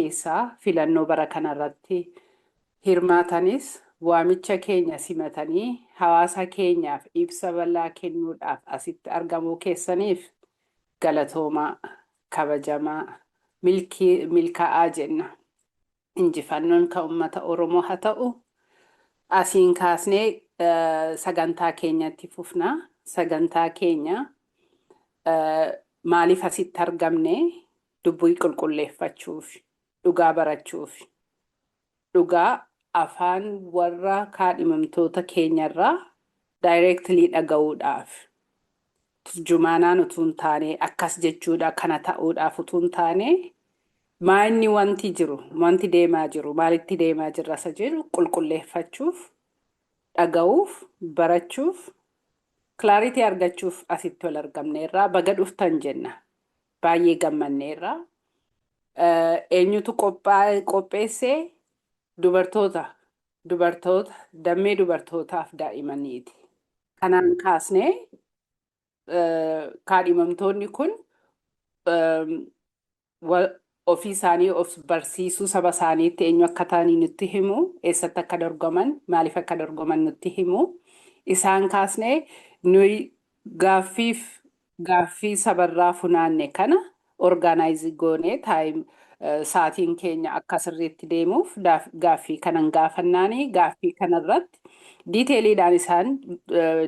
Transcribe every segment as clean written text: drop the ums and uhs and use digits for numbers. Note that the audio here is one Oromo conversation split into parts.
keessaa filannoo bara kanarratti hirmaatanis waamicha keenya simatanii hawaasa keenyaaf ibsa bal'aa kennuudhaaf asitti argamuu keessaniif galatoomaa, kabajamaa, milkaa'aa jenna. Injifannoon kan uummata Oromoo haa ta'u. Asiin kaasnee sagantaa keenyatti fufna. Sagantaa keenya maaliif asitti argamne? Dubbii qulqulleeffachuuf, dhugaa barachuuf, dhugaa afaan warra kaadhimamtoota keenyarraa directly dhaga'uudhaaf. Turjumaanaan utuu hin taane, akkas jechuudha, kana ta'uudhaaf utuu hin taane, maanni wanti jiru, wanti deemaa jiru, maalitti deemaa jirra isa jedhu qulqulleeffachuuf, dhaga'uuf, barachuuf, clarity argachuuf asitti wal argamneerraa. Baga dhuftan jenna. Baay'ee gammanneerra. Eenyutu qopheessee? Dubartoota damee dubartootaaf daa'immaniiti. Kanaan kaasnee kaadhimamtoonni kun ofii isaanii of barsiisuu, saba isaaniitti eenyu akka ta'anii nutti himu, eessatti akka dorgoman, maaliif akka dorgoman nutti himu. Isaan kaasnee nuyi gaaffiif gaaffii sabarraa funaanne kana organize goonee, time sa'aatiin keenya akka sirriitti deemuuf gaaffii kanan gaafannaanii, gaaffii kanarratti detailiidhaan isaan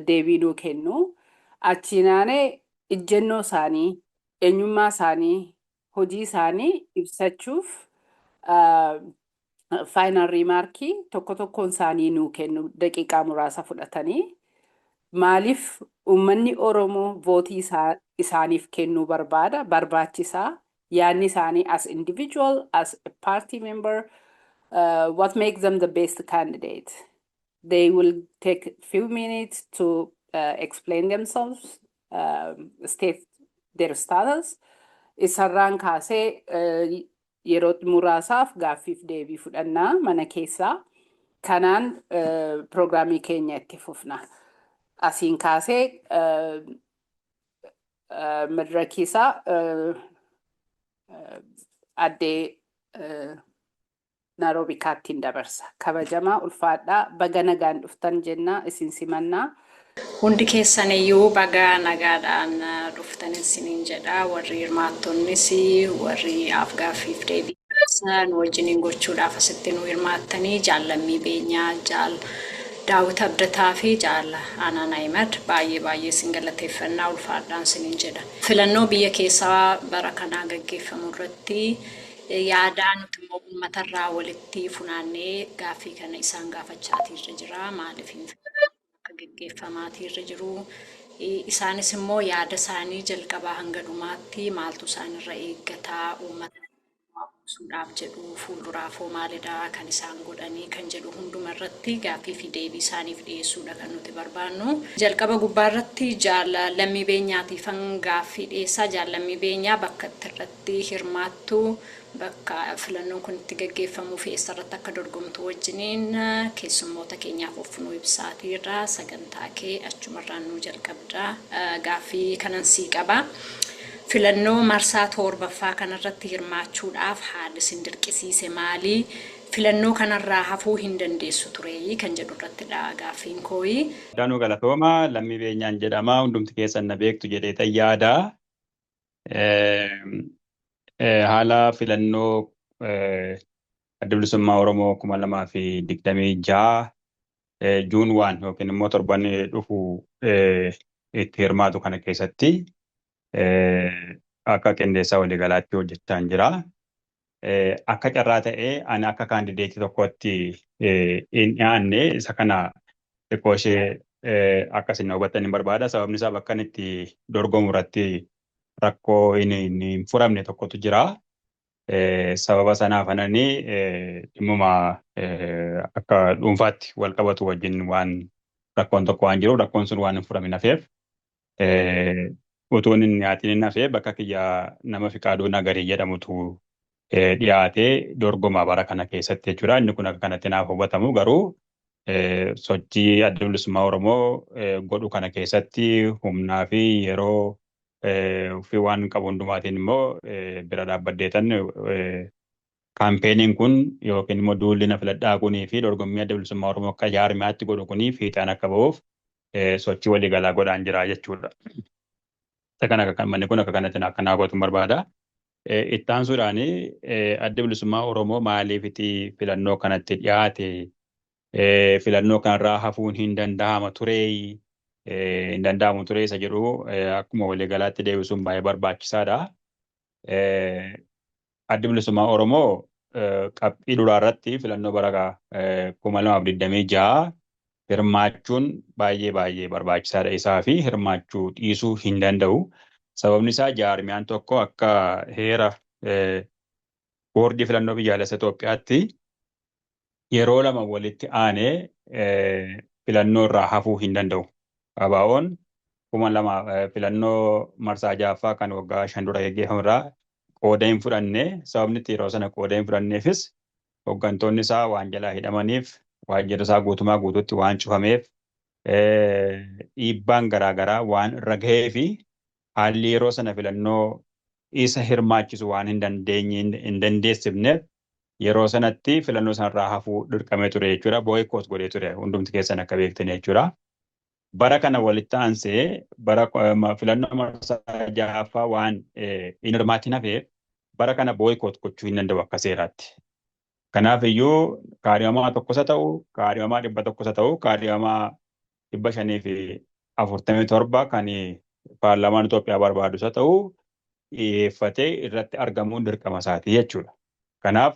deebii nuu kennu. Achiinaanee ejjennoo isaanii, eenyummaa isaanii, hojii isaanii ibsachuuf final remarkii tokko tokkoon isaanii nuu kennu, daqiiqaa muraasa fudhatanii, maaliif uummanni Oromoo voteii isaaniif kennuu barbaada, barbaachisaa, yaadni isaanii as individual, as a party member, what makes them the best candidate. They will take few minutes to explain themselves, state their status. Isarraan kaasee yeroo muraasaaf gaaffiif deebii fudhannaa mana keessaa. Kanaan piroogiraamii keenya itti fufna. Asiin kaasee madrakiisaa addee Naaroobi kaattiin dabarsa. Kabajamaa, ulfaadhaa, baga nagaan dhuftan jennaa, isin simannaa. Hundi keessan iyyuu baga nagaadhaan dhuftan isiniin jedha. Warri hirmaattonnis, warri afgaaffiif deebii nu wajjiniin gochuudhaaf asitti nu hirmaattanii, Jaal Lammii Beenyaa, Jaal Daawit Abdataa fi Jaal Aanaan Ahimad, baay'ee baay'ee isin galateeffannaa, ulfaadhaan isiniin jedha. Filannoo biyya keessaa bara kanaa gaggeeffamu irratti yaada nuti immoo uummatarraa walitti funaannee gaaffii kana isaan gaafachaatiirra jira. Maaliif akka gaggeeffamaatiirra jiru? Isaanis immoo yaada isaanii jalqabaa hanga dhumaatti maaltu isaanirra eeggataa, uummata buusuudhaaf jedhu, fuulduraafoo maalidha kan isaan godhanii kan jedhu hunduma irratti gaaffii fi deebii isaaniif dhiyeessuudha kan nuti barbaannu. Jalqaba gubbaa irratti Jaal Lammii Beenyaatiifan gaaffii dhiyeessaa. Jaal Lammii Beenyaa, bakka itti irratti hirmaattu, bakka filannoon kun itti gaggeeffamuu fi eessarratti akka dorgomtu wajjiniin keessummoota keenyaaf of nuu ibsaatiirra sagantaa kee achumarraan nuu jalqabda. Gaaffii kanan sii qaba. Filannoo marsaa torbaffaa kanarratti hirmaachuudhaaf haalli isin dirqisiise maali? Filannoo kanarraa hafuu hin dandeessu ture kan jedhu irrattidha gaaffiin kooyi. Danuu galatooma. Lammii Beenyaan jedhama. Hundumti keessan na beektu jedhee yaada. Haala filannoo Adda Bilisummaa Oromoo 2026 June 1 yookiin immoo torban dhufu itti hirmaatu kana keessatti akka qindeessaa waliigalaatti hojjechaa jira. Akka carraa ta'ee ani akka candidateii tokkotti hin dhiyaanne. Isa kana xiqqoo ishee akka isin hubattan hin barbaada. Sababni isaa bakka inni itti dorgomu irratti rakkoo hin furamne tokkotu jira. Sababa sanaaf anani dhimmuma akka dhuunfaatti wal qabatu wajjin waan rakkoon tokko waan jiruuf, rakkoon sun waan hin furamin hafeef, utuun hin dhiyaatin hin hafee, bakka kiyya nama Fiqaaduu Nagarii jedhamutu dhiyaatee dorgoma bara kana keessatti jechuudha. Inni kun akka kanatti naaf hubatamu, garuu sochii Adda Bilisummaa Oromoo godhu kana keessatti humnaa fi yeroo fi waan qabu hundumaatiin immoo bira dhaabbaddeetan. Campaigniin kun yookiin immoo duulli na filadhaa kunii fi dorgommii Adda Bilisummaa Oromoo akka jaarmiyaatti godhu kunii fiixaan akka ba'uuf sochii waliigalaa godhaan jira jechuudha. Isa kana akka manni kun akka kanatti akka naa gootu barbaada. Itti aansuudhaan, Adda Bilisummaa Oromoo maaliifiti filannoo kanatti dhiyaate? Filannoo kanarraa hafuun hin danda'ama turee? Hin danda'amu ture isa jedhu akkuma waliigalaatti deebisuun baay'ee barbaachisaadha. Addi Bilisummaa Oromoo qabxii duraa irratti filannoo bara 2026 hirmaachuun baay'ee baay'ee barbaachisaadha isaa fi hirmaachuu dhiisuu hin danda'u. Sababni isaa, jaarmiyaan tokko akka heera boordii filannoo biyyaalessa Itoophiyaatti yeroo lama walitti aanee filannoo irraa hafuu hin danda'u. ABO'n 2000 filannoo marsaa ja'affaa kan waggaa 5 dura geggeeffamu irraa qooda hin fudhanne. Sababni itti yeroo sana qooda hin fudhanneefis hooggantoonni isaa waan jalaa hidhamaniif, waajjirri isaa guutumaa guutuutti waan cufameef, dhiibbaan garaagaraa waan irra gahee fi haalli yeroo sana filannoo isa hirmaachisu waan hin dandeenye, hin dandeessifneef, yeroo sanatti filannoo sanarraa hafuu dirqamee ture jechuudha. Boycott godhee ture, hundumti keessan akka beektan jechuudha. Bara kana walitti aansee bara filannoo marsaa ja'affaa waan hin hirmaatin hafeef, bara kana boycott gochuu hin danda'u akka seeraatti. Kanaaf iyyuu kaadhimamaa tokkos haa ta'u, kaadhimamaa 100 haa ta'u, kaadhimamaa 547 kan paarlaamaan Itoophiyaa barbaadus haa ta'u, dhiyeeffatee irratti argamuun dirqama isaatii jechuudha. Kanaaf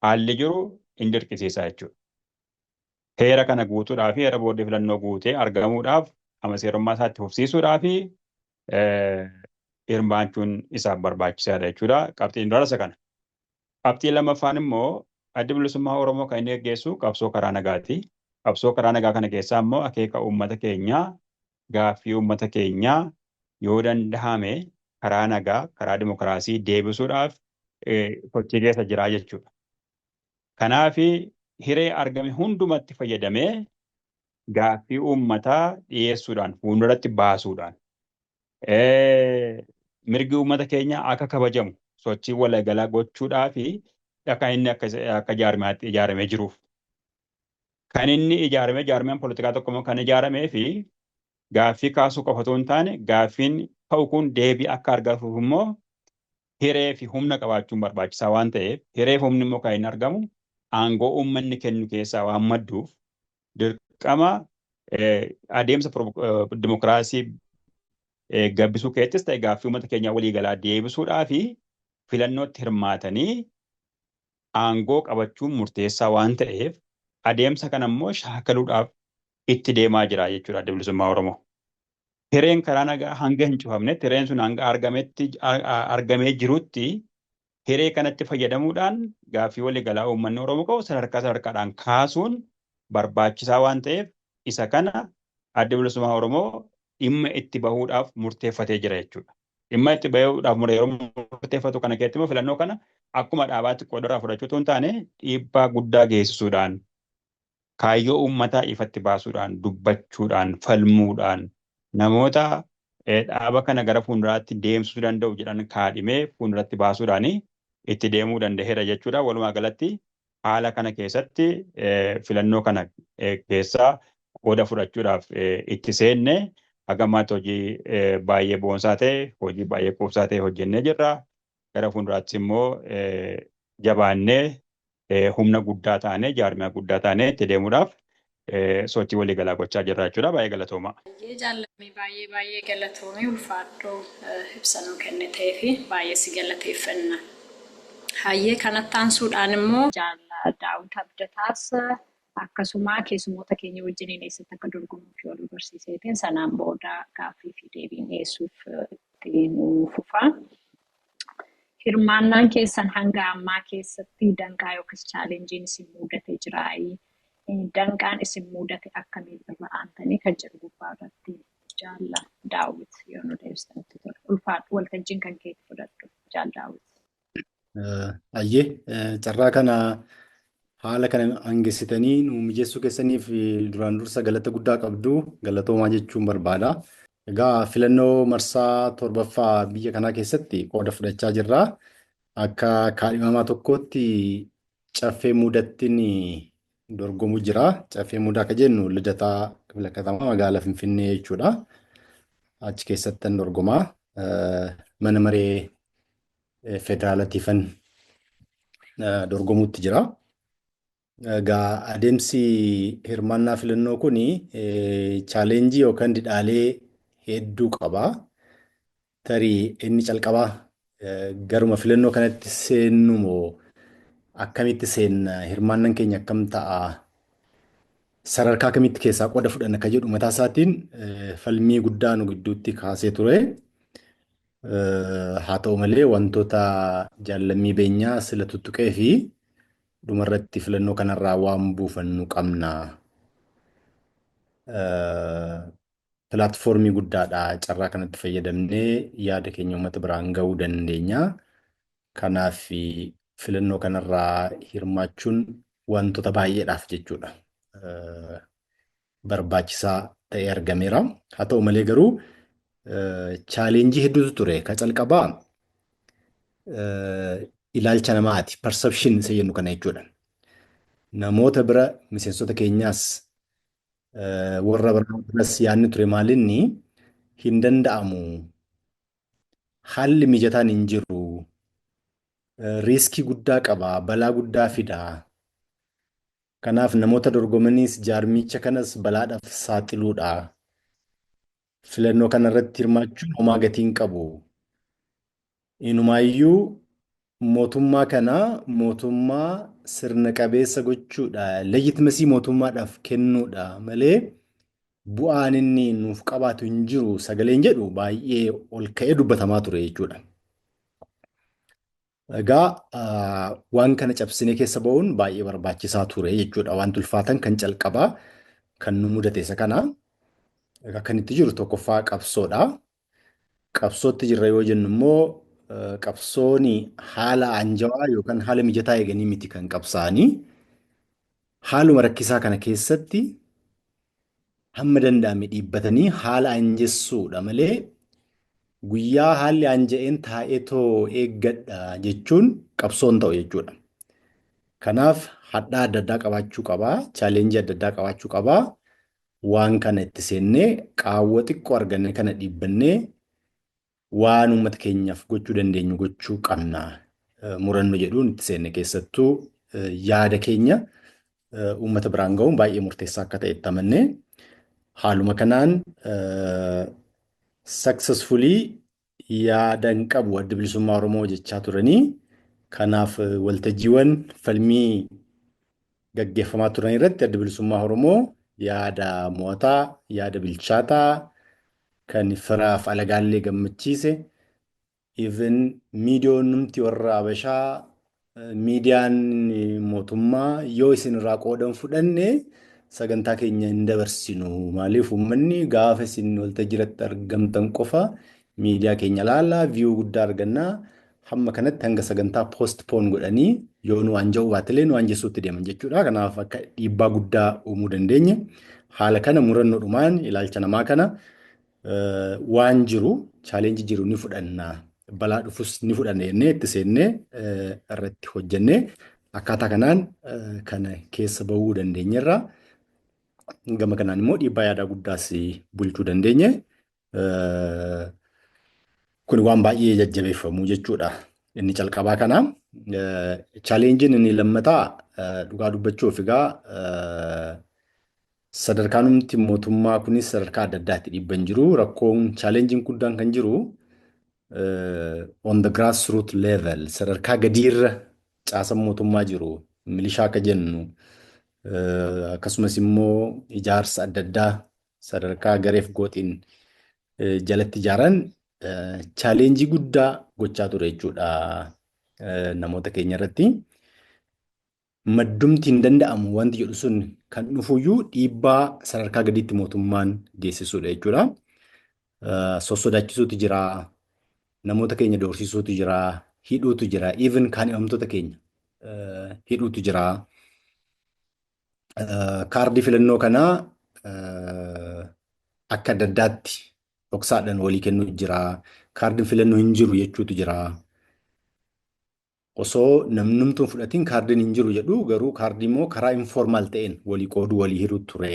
haalli jiru hin dirqisiisa jechuudha. Heera kana guutuudhaa fi heera boordii filannoo guutee argamuudhaaf, qaama seerummaa isaatti fufsiisuudhaa fi hirmaachuun isaaf barbaachisaadha jechuudha. Qabxiin duraa isa kana. Qabxii lammaffaan immoo, Addi Bilisummaa Oromoo kan inni geggeessu qabsoo karaa nagaati. Qabsoo karaa nagaa kana keessaa immoo akeeka uummata keenyaa, gaaffii uummata keenyaa yoo danda'ame karaa nagaa, karaa dimokiraasii deebisuudhaaf sochii keessa jira jechuudha. Kanaaf hiree argame hundumatti fayyadamee gaaffii uummataa dhiyeessuudhaan, fuulduratti baasuudhaan, mirgi uummata keenyaa akka kabajamu sochii waliigalaa gochuudhaa fi akka inni akka jaarmiyaatti ijaaramee jiruuf. Kan inni ijaarame, jaarmiyaan poolitikaa tokko immoo kan ijaaramee fi gaaffii kaasuu qofa otoo hin taane, gaaffiin ka'u kun deebii akka argatuuf immoo hiree fi humna qabaachuun barbaachisaa waan ta'eef, hiree fi humni immoo kan inni argamu aangoo uummanni kennu keessaa waan madduuf, dirqama adeemsa dimokiraasii gabbisuu keessattis ta'e gaaffii uummata keenyaa waliigalaa deebisuudhaa fi filannootti hirmaatanii aangoo qabachuun murteessaa waan ta'eef, adeemsa kana immoo shaakaluudhaaf itti deemaa jira jechuudha Adda Bilisummaa Oromoo. Hireen karaa nagaa hanga hin cufamnetti, hireen sun hanga argametti, argamee jirutti, hiree kanatti fayyadamuudhaan gaaffii waliigalaa uummanni Oromoo qabu sadarkaa sadarkaadhaan kaasuun barbaachisaa waan ta'eef, isa kana Adda Bilisummaa Oromoo dhimma itti bahuudhaaf murteeffatee jira jechuudha. Dhimma itti bahuudhaaf yeroo murteeffatu kana keessatti immoo filannoo kana akkuma dhaabaatti qoodarraa fudhachuu otoo hin taane, dhiibbaa guddaa geessisuudhaan, kaayyoo uummataa ifatti baasuudhaan, dubbachuudhaan, falmuudhaan, namoota dhaaba kana gara fuulduraatti deemsisuu danda'u jedhan kaadhimee fuulduratti baasuudhaan itti deemuu danda'eera jechuudha. Walumaa galatti haala kana keessatti filannoo kana keessaa qooda fudhachuudhaaf itti seenne. Haga ammaatti hojii baay'ee boonsaa ta'e, hojii baay'ee quubsaa ta'e hojjennee jirra. Gara fuulduraatti immoo jabaannee, humna guddaa taanee, jaarmiyaa guddaa taanee itti deemuudhaaf sochii waliigalaa gochaa jirra jechuudha. Baay'ee galatooma. Baay'ee jaallatame, baay'ee baay'ee galatoomii, ulfaadhoo, ibsa nuu kennitee fi baay'ee si galateeffanna. Hayyee, kanatti aansuudhaan immoo Jaalla Daawit Abdataas akkasuma keessummoota keenya wajjiniin eessatti akka dorgomuuf yoo nu barsiiseetiin, sanaan booda gaaffii fi deebiin dhiyeessuuf itti nu fufa. Hirmaannaan keessan hanga ammaa keessatti danqaa yookiis challengeiin isin mudatee jiraayi? Danqaan isin mudate akkamiin irra aantanii kan jedhu gubbaa irratti Jaalla Daawit yoo nu deebistanitti tola. Ulfaadhu, waltajjiin kan keetti fudhadhu, Jaal Daawit. Ayyee, carraa kana haala kana hangeessitanii nu mijeessuu keessaniif duraan dursa galata guddaa qabdu, galatoomaa jechuun barbaada. Egaa filannoo marsaa torbaffaa biyya kanaa keessatti qooda fudhachaa jirra. Akka kaadhimamaa tokkootti Caffee Muudattiin dorgomu jira. Caffee Muudaa akka jennu Lidataa Kifla Katamaa magaalaa Finfinnee jechuudha. Achi keessattan dorgomaa. Mana maree federaalatiifan dorgomuutti jira. Egaa adeemsi hirmaannaa filannoo kun challenge yookaan didhaalee hedduu qaba. Tarii inni calqabaa garuma filannoo kanatti seennu moo akkamitti seenna, hirmaannaan keenya akkam ta'a, sadarkaa kamitti keessaa qooda fudhanna kan jedhu mataa isaatiin falmii guddaa nu gidduutti kaasee ture. Haa ta'u malee, wantoota jaallammii beenyaa sila tuttuqee fi dhumarratti filannoo kanarraa waan buufannu qabna. Platform guddaadha. Carraa kanatti fayyadamnee yaada keenya uummata biraan gahuu dandeenya. Kanaaf filannoo kanarraa hirmaachuun wantoota baay'eedhaaf jechuudha. Barbaachisaa ta'ee argameera. Haa ta'u malee garuu challenge hedduutu ture. Ka calqabaa ilaalcha namaati. Perception isa jennu kana jechuudha. Namoota bira, miseensota keenyaas warra biraa biras yaadni ture maalinni hin danda'amu. Haalli mijataan hin jiru. Risk guddaa qaba. Balaa guddaa fida. Kanaaf namoota dorgomaniis jaarmicha kanas balaadhaaf saaxiluudha. Filannoo kanarratti hirmaachuun homaa gatii hin qabu. Inumaayyuu mootummaa kana mootummaa sirna qabeessa gochuudha. Legitimacy mootummaadhaaf kennuudha malee bu'aan inni nuuf qabaatu hin jiru sagaleen jedhu baay'ee ol ka'ee dubbatamaa ture jechuudha. Egaa waan kana cabsinee keessa ba'uun baay'ee barbaachisaa ture jechuudha. Wanti ulfaatan kan calqabaa kan nu mudate isa kana. Egaa kan itti jiru tokkoffaa qabsoodha. Qabsootti jirra yoo jennu immoo qabsooni haala anjawaa yookaan haala mijataa eeganii miti kan qabsaa'anii. Haaluma rakkisaa kana keessatti hamma danda'ame dhiibbatanii haala anjessuudha malee guyyaa haalli anja'een taa'eetoo eeggadha jechuun qabsoon ta'u jechuudha. Kanaaf hadhaa adda addaa qabaachuu qabaa, challenge adda addaa qabaachuu qabaa. Waan kana itti seennee qaawwa xiqqoo arganne kana dhiibbannee waan uummata keenyaaf gochuu dandeenyu gochuu qabna. Murannoo jedhuun itti seenne. Keessattuu yaada keenya uummata biraan ga'uun baay'ee murteessaa akka ta'e itti amannee haaluma kanaan successfully yaada hin qabu Adda Bilisummaa Oromoo jechaa turanii. Kanaaf waltajjiiwwan falmii gaggeeffamaa turan irratti Adda Bilisummaa Oromoo yaada mo'ataa, yaada bilchaataa kan firaaf alagaallee gammachiise, even miidiyoonnumti warra Abashaa, miidiyaan mootummaa yoo isin irraa qoodan fudhanne sagantaa keenya hin dabarsinu. Maaliif? Uummanni gaafa isin waltajjii irratti argamtan qofa miidiyaa keenya laala, view guddaa argannaa. Hamma kanatti hanga sagantaa postpone godhanii yoo nu waan ja'uu baatelee nu anjessuutti deeman jechuudha. Kanaaf akka dhiibbaa guddaa uumuu dandeenye haala kana murannoodhumaan ilaalcha namaa kana waan jiru, challenge jiru ni fudhanna, balaa dhufus ni fudhanna jennee itti seennee irratti hojjennee akkaataa kanaan kana keessa bahuu dandeenyerra. Gama kanaan immoo dhiibbaa yaadaa guddaas bulchuu dandeenye. Kun waan baay'ee jajjabeeffamu jechuudha. Inni calqabaa kana. Challengeiin inni lammataa, dhugaa dubbachuuf egaa sadarkaanumti mootummaa kunis sadarkaa adda addaatti dhiibban jiru. Rakkoon, challengeiin guddaan kan jiru on the grassroot level, sadarkaa gadiirra caasan mootummaa jiru, milishaa akka jennu, akkasumas immoo ijaarsa adda addaa sadarkaa gareef gooxiin jalatti ijaaran challenge guddaa gochaa ture jechuudha namoota keenya irratti. Maddumti hin danda'amu wanti jedhu sun kan dhufuyyuu dhiibbaa sadarkaa gadiitti mootummaan geessisuudha jechuudha. Sossodaachisuutu jira, namoota keenya doorsisuutu jira, hidhuutu jira, even kaadhimamtoota keenya hidhuutu jira. Kaardii filannoo kanaa akka adda addaatti dhoksaadhaan walii kennuu jira. Kaardiin filannoo hin jiru jechuutu jira. Osoo namnumtuu hin fudhatiin kaardiin hin jiru jedhu, garuu kaardii immoo karaa informal ta'een walii qooduu, walii hiruu ture.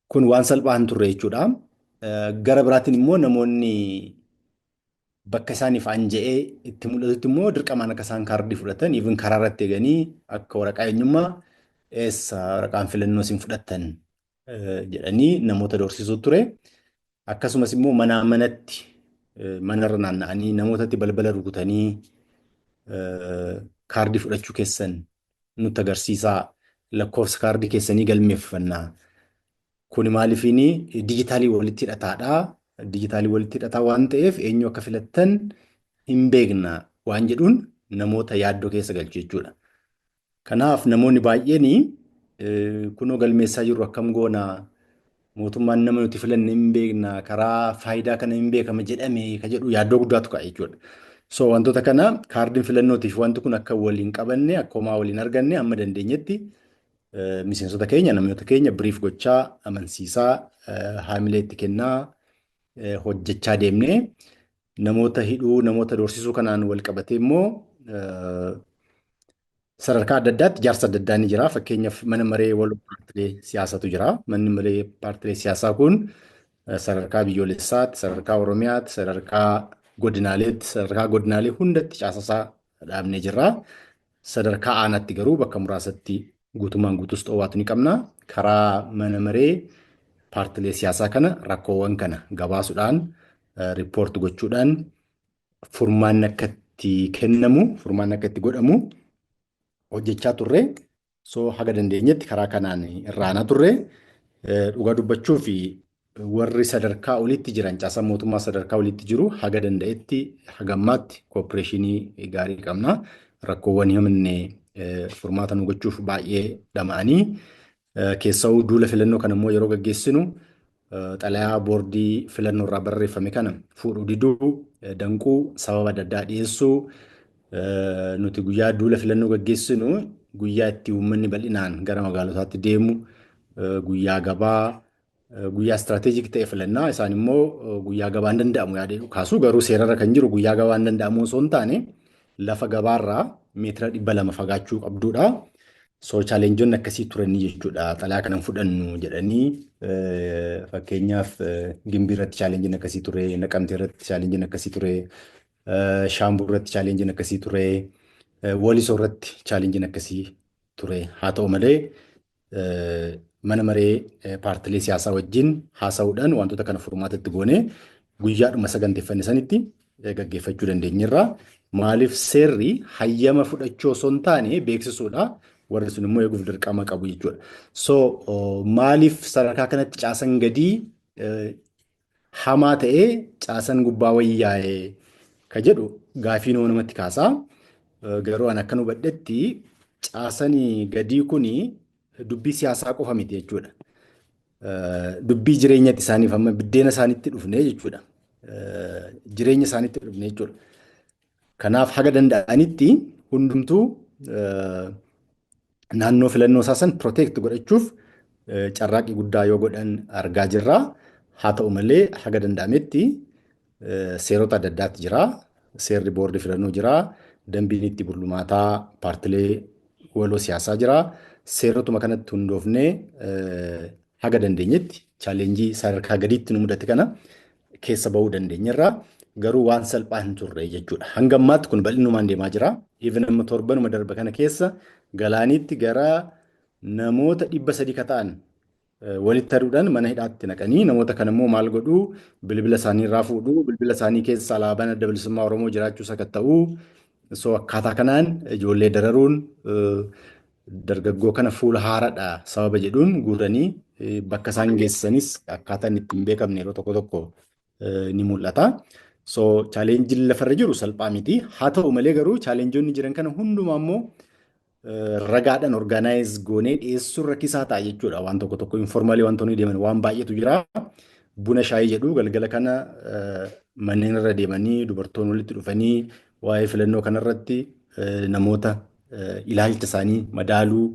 Kun waan salphaa hin turre jechuudha. Gara biraatiin immoo namoonni bakka isaaniif anja'ee itti mul'atutti immoo dirqamaan akka isaan kaardii fudhatan, even karaa irratti eeganii akka waraqaa eenyummaa eessa waraqaan filannoo isin fudhattan jedhanii namoota doorsisuu ture. Akkasumas immoo manaa manatti manarra naanna'anii namootatti balbala rukutanii kaardii fudhachuu keessan nutti agarsiisaa, lakkoofsa kaardii keessanii galmeeffannaa. Kuni maaliifiini dijitaalii walitti hidhataadha. Dijitaalii walitti hidhataa waan ta'eef eenyu akka filattan hin beekna waan jedhuun namoota yaaddoo keessa galchu jechuudha. Kanaaf namoonni baay'een kunoo galmeessaa jirru, akkam goonaa, mootummaan nama nuti filanne hin beekna, karaa faayidaa kana hin beekama jedhame ka jedhu yaaddoo guddaatu ka'a jechuudha. So wantoota kana kaardiin filannootiif wanti kun akka waliin qabanne, akka homaa waliin arganne, amma dandeenyetti miseensota keenya, namoota keenya brief gochaa, amansiisaa, haamilee itti kennaa hojjechaa deemnee. Namoota hidhuu, namoota doorsisuu kanaan wal qabatee immoo sadarkaa adda addaatti ijaarsa adda addaa ni jira. Fakkeenyaaf mana maree wal paartilee siyaasaatu jira. Manni maree paartilee siyaasaa kun sadarkaa biyyoolessaatti, sadarkaa Oromiyaatti, sadarkaa godinaaleetti, sadarkaa godinaalee hundatti caasasaa dhaabnee jirra. Sadarkaa aanaatti garuu bakka muraasatti guutummaan guutuus xoowaatu ni qabna. Karaa mana maree paartilee siyaasaa kana rakkoowwan kana gabaasuudhaan, report gochuudhaan furmaanni akka itti kennamu, furmaanni akka itti godhamu hojjechaa turre. So haga dandeenyetti karaa kanaan irraanaa turre. Dhugaa dubbachuu fi warri sadarkaa olitti jiran, caasaan mootummaa sadarkaa olitti jiru haga danda'etti haga ammaatti cooperation gaarii qabna. Rakkoowwan himne furmaata nu gochuuf baay'ee dhama'anii, keessa'uu duula filannoo kana immoo yeroo gaggeessinu xalayaa boordii filannoo irraa barreeffame kana fuudhuu diduu, danquu, sababa adda addaa dhiyeessuu. Nuti guyyaa duula filannoo gaggeessinu guyyaa itti uummanni bal'inaan gara magaalotaatti deemu, guyyaa gabaa, guyyaa strategic ta'e filannaa. Isaan immoo guyyaa gabaan danda'amu yaadee kaasu, garuu seerarra kan jiru guyyaa gabaan danda'amu osoo hin taane lafa gabaarraa meetira 200 fagaachuu qabduudha. So challengeonni akkasii turanii jechuudha. Xalayaa kanan fudhannu jedhanii, fakkeenyaaf Gimbii irratti challengeiin akkasii ture, Naqamtee irratti challengeiin akkasii ture, Shaambuu irratti challengeiin akkasii ture, Walisoo irratti challengeiin akkasii ture. Haa ta'u malee mana maree paartilee siyaasaa wajjin haasa'uudhaan wantoota kana furmaatatti goonee guyyaadhuma saganteeffanne sanitti gaggeeffachuu dandeenyerra. Maaliif seerri hayyama fudhachuu osoo hin taane beeksisuudha. Warri sun immoo eeguuf dirqama qabu jechuudha. So maaliif sadarkaa kanatti caasan gadii hamaa ta'ee caasan gubbaa wayyaa'ee ka jedhu gaafii nama namatti kaasaa. Garuu an akkan hubadhetti caasanii gadii kuni dubbii siyaasaa qofa miti jechuudha. Dubbii jireenyatti isaaniif amma biddeena isaanitti dhufne jechuudha. Jireenya isaanitti dhufne jechuudha. Kanaaf haga danda'anitti hundumtuu naannoo filannoo isaa san protect godhachuuf carraaqqii guddaa yoo godhan argaa jirra. Haa ta'u malee haga danda'ametti seerota adda addaatti jira. Seerri boordii filannoo jira. Dambiin itti bulmaataa paartilee waloo siyaasaa jira. Seerotuma kanatti hundoofnee haga dandeenyetti challenge sadarkaa gadiitti nu mudate kana keessa bahuu dandeenyerra. Garuu waan salphaa hin turre jechuudha. Hanga ammaatti kun bal'inumaan deemaa jira. Even amma torbanuma darbe kana keessa Galaaniitti gara namoota 300 ka ta'an walitti haduudhaan mana hidhaatti naqanii, namoota kana immoo maal godhuu, bilbila isaanii irraa fuudhuu, bilbila isaanii keessa alaabaan Adda Bilisummaa Oromoo jiraachuu sakatta'uu. So akkaataa kanaan ijoollee dararuun, dargaggoo kana fuula haaraadha sababa jedhuun guuranii bakka isaan geessisanis akkaataan itti hin beekamne yeroo tokko tokko ni mul'ata. So challengeiin lafarra jiru salphaa miti. Haa ta'u malee garuu challengeonni jiran kana hundumaa immoo ragaadhaan organize goonee dhiyeessuun rakkisaa ta'a jechuudha. Waan tokko tokko informally wantoonni deeman waan baay'eetu jira. Buna shaayii jedhu galgala kana manneen irra deemanii dubartoonni walitti dhufanii waa'ee filannoo kanarratti namoota ilaalcha isaanii madaaluu,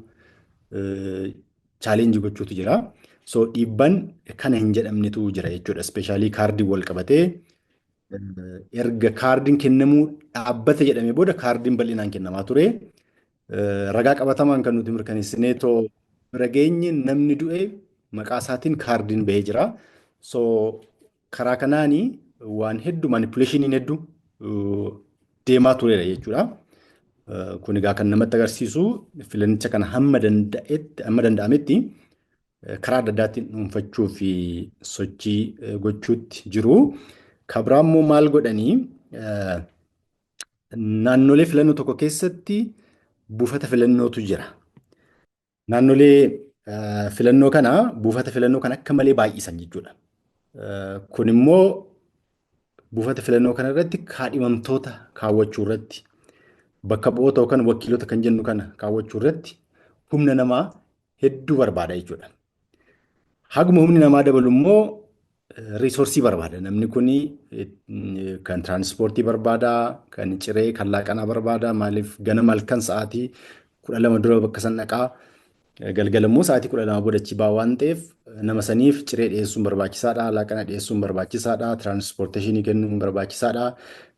challenge gochuutu jira. So dhiibban kana hin jedhamnetu jira jechuudha. Especially kaardii wal qabatee Erga kaardiin kennamuu dhaabbate jedhamee booda kaardiin bal'inaan kennamaa ture. Ragaa qabatamaan kan nuti mirkaneessinee too bira geenye, namni du'e maqaa isaatiin kaardiin bahee jira. So karaa kanaanii waan hedduu, manipulationiin hedduu deemaa turedha jechuudha. Kun egaa kan namatti agarsiisu filannicha kana hamma danda'etti, hamma danda'ametti karaa adda addaatiin dhuunfachuu fi sochii gochuutti jiru. Kan biraa immoo maal godhanii, naannolee filannoo tokko keessatti buufata filannootu jira. Naannolee filannoo kana, buufata filannoo kana akka malee baay'isan jechuudha. Kun immoo buufata filannoo kana irratti kaadhimamtoota kaawwachuu irratti, bakka bu'oota yookaan wakiilota kan jennu kana kaawwachuu irratti humna namaa hedduu barbaada jechuudha. Haguma humni namaa dabalu immoo resource barbaada. Namni kun kan tiraanspoortii barbaada, kan ciree, kan laaqanaa barbaada. Maaliif, ganama halkan sa'aatii 12 dura bakka san dhaqaa. Galgala immoo sa'aatii 12 booda achi ba'a waan ta'eef, nama saniif ciree dhiyeessuun barbaachisaadha, laaqana dhiyeessuun barbaachisaadha, transportation kennuun barbaachisaadha.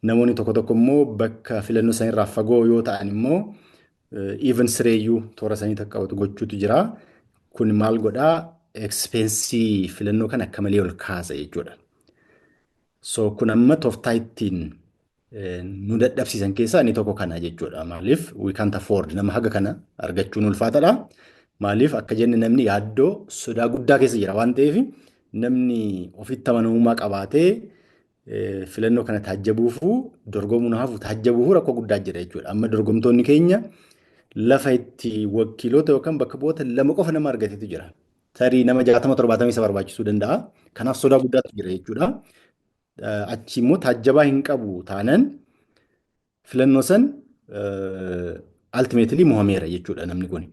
Namoonni tokko tokko immoo bakka filannoo sanirraa fagoo yoo ta'an immoo even sireeyyuu toora sanii takka qabatu gochuutu jira. Kun maal godhaa? Expense filannoo kana akka malee ol kaasa jechuudha. So kun amma tooftaa ittiin nu dadhabsiisan keessaa inni tokko kana jechuudha. Maaliif, we can't afford, nama haga kana argachuun ulfaatadha. Maaliif, akka jenne namni yaaddoo sodaa guddaa keessa jira waan ta'eef, namni ofitti amanamummaa qabaatee filannoo kana taajjabuufu, dorgomuun hafu, taajjabuufu rakkoo guddaa jira jechuudha. Amma dorgomtoonni keenya lafa itti wakiilota yookaan bakka bu'oota lama qofa nama argatetu jira. Tarii nama 60 70 isa barbaachisuu danda'a. Kanaaf sodaa guddaatu jira jechuudha. Achi immoo taajjabaa hin qabu taanan filannoo san ultimately mo'ameera jechuudha namni kun.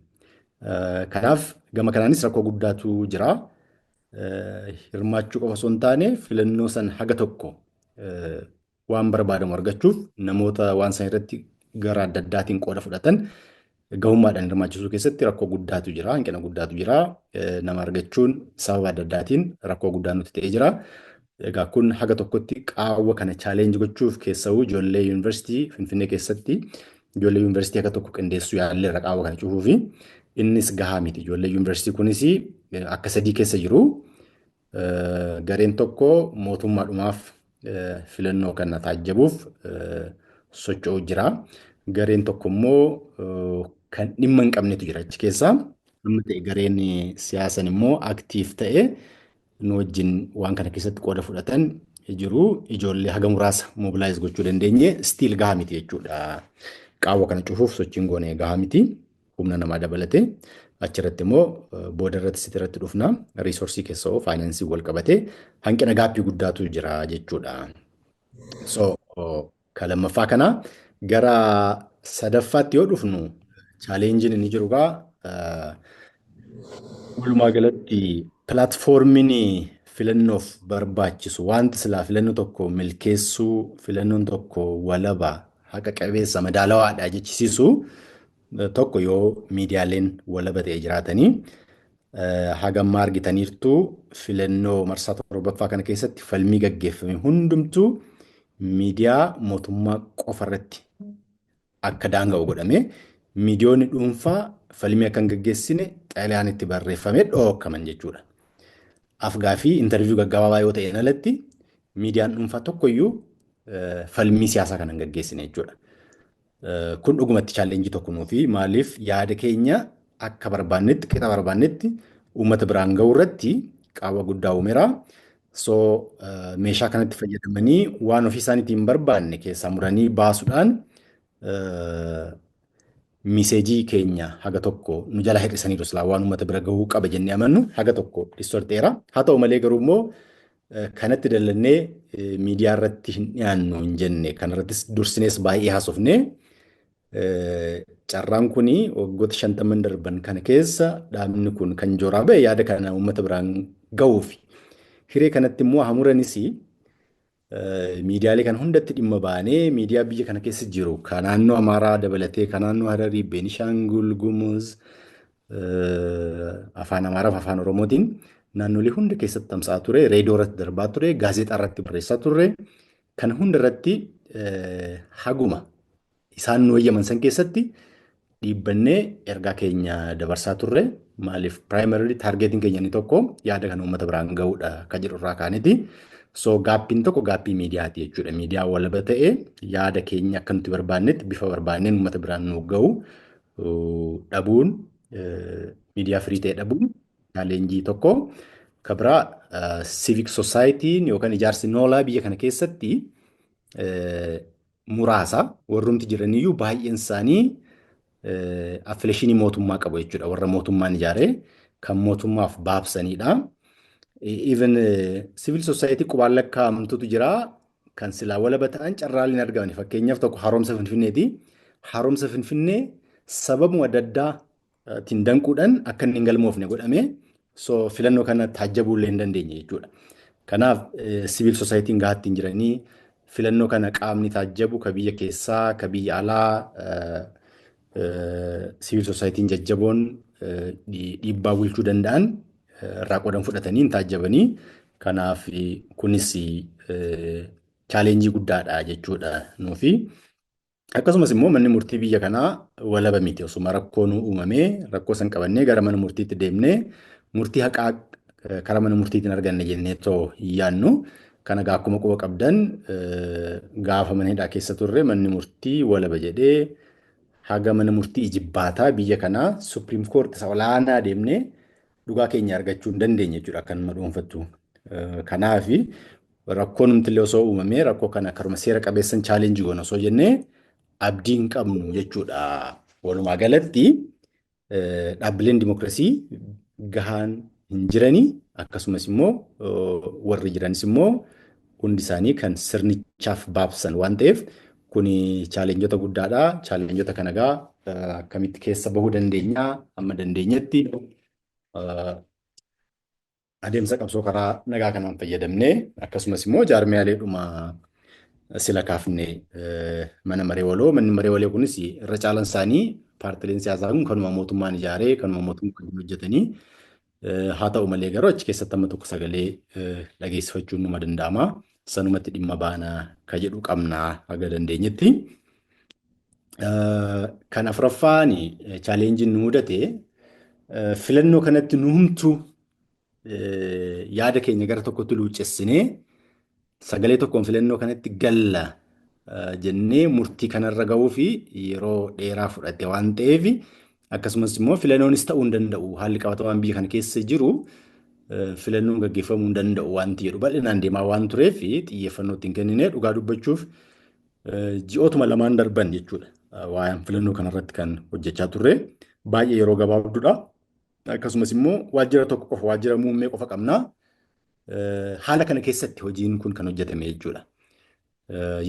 Kanaaf gama kanaanis rakkoo guddaatu jira. Hirmaachuu qofa osoo hin taane, filannoo san haga tokko waan barbaadamu argachuuf namoota waan san irratti gara adda addaatiin qooda fudhatan gahummaadhaan hirmaachisuu keessatti rakkoo guddaatu jira, hanqina guddaatu jira. Nama argachuun sababa adda addaatiin rakkoo guddaa nuti ta'ee jira. Egaa kun haga tokkotti qaawwa kana challenge gochuuf keessawuu ijoollee yuunivarsiitii Finfinnee keessatti ijoollee yuunivarsiitii haga tokko qindeessuu yaalleerra qaawwa kana cufuu fi innis gahaa miti. Ijoollee yuunivarsiitii kunis akka sadii keessa jiru. Gareen tokko mootummaadhumaaf filannoo kana taajjabuuf socho'u jira. Gareen tokko immoo kan dhimma hin qabnetu jira achi keessa. Amma ta'e gareen siyaasan immoo active ta'e nu wajjin waan kana keessatti qooda fudhatan jiru. Ijoollee haga muraasa mobilize gochuu dandeenye, still gahaa miti jechuudha. Qaawwa kana cufuuf sochiin goone gahaa miti. Humna namaa dabalatee achirratti immoo booda irratti sitti irratti dhufna. Resource keessa hoo finance wal qabatee hanqina gap guddaatu jira jechuudha. So ka lammaffaa kana. Gara sadaffaatti yoo dhufnu, challengeiin inni jiru gaa walumaa galatti platformiin filannoof barbaachisu, wanti silaa filannoo tokko milkeessuu, filannoon tokko walaba, haqa qabeessa, madaalawaadha jechisiisu tokko yoo miidiyaaleen walaba ta'e jiraatanii. Hagammaa argitaniirtu, filannoo marsaa torbaffaa kana keessatti falmii gaggeeffame hundumtuu miidiyaa mootummaa qofa irratti akka daanga'u godhame, miidiyoonni dhuunfaa falmii akka hin gaggeessine xalayaan itti barreeffamee dhorkaman jechuudha. Afgaa fi interview gaggabaabaa yoo ta'een alatti miidiyaan dhuunfaa tokkoyyuu falmii siyaasaa kana hin gaggeessine jechuudha. Kun dhugumatti challenge tokko nuufi, maaliif, yaada keenya akka barbaannetti, qixa barbaannetti uummata biraan ga'uu irratti qaawwa guddaa uumeera. So meeshaa kanatti fayyadamanii waan ofii isaaniitiin hin barbaanne keessaa muranii baasuudhaan message keenya haga tokko nu jala hir'isaniiru. Silaa waan uummata bira gahuu qaba jennee amannu haga tokko distorteera. Haa ta'u malee garuu immoo kanatti dallannee miidiyaa irratti hin dhiyaannu hin jenne. Kanarrattis dursinees baay'ee haasofne. Carraan kuni waggoota 50n darban kana keessa dhaabni kun kan jooraa ba'e yaada kana uummata biraan gahuufi. Hiree kanatti immoo hamuranis miidiyaalee kana hundatti dhimma baanee, miidiyaa biyya kana keessa jiru kan naannoo Amaaraa dabalatee, kan naannoo Hararii, Beenishaangul Gumuz, afaan Amaaraa fi afaan Oromootiin naannolee hunda keessatti tamsa'aa ture, reediyoo irratti darbaa ture, gaazexaa irratti barreessaa turre. Kana hunda irratti haguma isaan nu eeyyaman san keessatti dhiibbannee ergaa keenya dabarsaa turre. Maaliif, primarily targetiin keenya inni tokko yaada kana uummata biraan ga'uudha kan jedhu irraa kaaniti. So gapiin tokko gapii miidiyaati jechuudha. Miidiyaa walaba ta'e yaada keenya akka nuti barbaannetti bifa barbaanneen uummata biraan nu ga'u dhabuun, miidiyaa free ta'e dhabuun challenge tokko. Kan biraa, civic societyn yookaan ijaarsi noolaa biyya kana keessatti muraasa. Warrumti jiraniyyuu baay'een isaanii affiliation mootummaa qabu jechuudha. Warra mootummaan ijaaree kan mootummaaf baabsanidha. Even civil society qubaan lakkaa'amtutu jira. Kan silaa walaba ta'an carraaleen argaman. Fakkeenyaaf, tokko Haaromsa Finfinneeti. Haaromsa Finfinnee sababuma adda addaatiin danquudhaan akka inni hin galmoofne godhame. So filannoo kana taajjabuu illee hin dandeenye jechuudha. Kanaaf civil societyn gahaatti hin jiranii, filannoo kana qaamni taajjabu ka biyya keessaa, ka biyya alaa, civil societyn jajjaboon dhiibbaa bulchuu danda'an irraa qoodan fudhatanii hin taajjabanii. Kanaaf kunis challenge guddaadha jechuudha nuufi. Akkasumas immoo manni murtii biyya kanaa walaba miti. Osuma rakkoon uumamee rakkoo san qabannee gara mana murtiitti deemnee murtii haqaa karaa mana murtiitiin arganne jennee too hin yaannu. Kana egaa akkuma quba qabdan, gaafa mana hidhaa keessa turre manni murtii walaba jedhee haga mana murtii ijibbaataa biyya kanaa, Supreme Court isa olaanaa deemnee dhugaa keenya argachuu hin dandeenye jechuudha akka nama dhuunfattu. Kanaaf rakkoon numtillee osoo uumamee rakkoo kana karuma seera qabeessan challenge goona osoo jennee abdii hin qabnu jechuudha. Walumaa galatti dhaabbileen dimokiraasii gahaan hin jiranii, akkasumas immoo warri jiranis immoo hundi isaanii kan sirnichaaf baabsan waan ta'eef kuni challengeota guddaadha. Challengeota kana egaa akkamitti keessa bahuu dandeenya? Amma dandeenyetti adeemsa qabsoo karaa nagaa kanaan fayyadamnee, akkasumas immoo jaarmiyaaleedhuma sila kaafne, mana maree waloo. Manni maree waloo kunis irra caalan isaanii paartileen siyaasaa kun kanuma mootummaan ijaaree, kanuma mootummaan hojjetanii haa ta'u malee garuu achi keessatti amma tokko sagalee dhageessifachuun numa danda'ama. Sanumatti dhimma baanaa ka jedhu qabnaa haga dandeenyetti. Kan afuraffaan, challengen nu mudate, filannoo kanatti nu humtuu yaada keenya gara tokkotti luuccessinee sagalee tokkoon filannoo kanatti galla jennee murtii kanarra gahuu fi yeroo dheeraa fudhate waan ta'eef, akkasumas immoo filannoonis ta'uu hin danda'u, haalli qabatamaan biyya kana keessa jiru filannoon gaggeeffamuu hin danda'u wanti jedhu bal'inaan deemaa waan tureef xiyyeeffannoo ittiin kennine. Dhugaa dubbachuuf, ji'ootuma lamaan darban jechuudha waa'een filannoo kanarratti kan hojjechaa turre. Baay'ee yeroo gabaabduudha. Akkasumas immoo waajjira tokko qofa, waajjira muummee qofa qabna. Haala kana keessatti hojiin kun kan hojjetame jechuudha.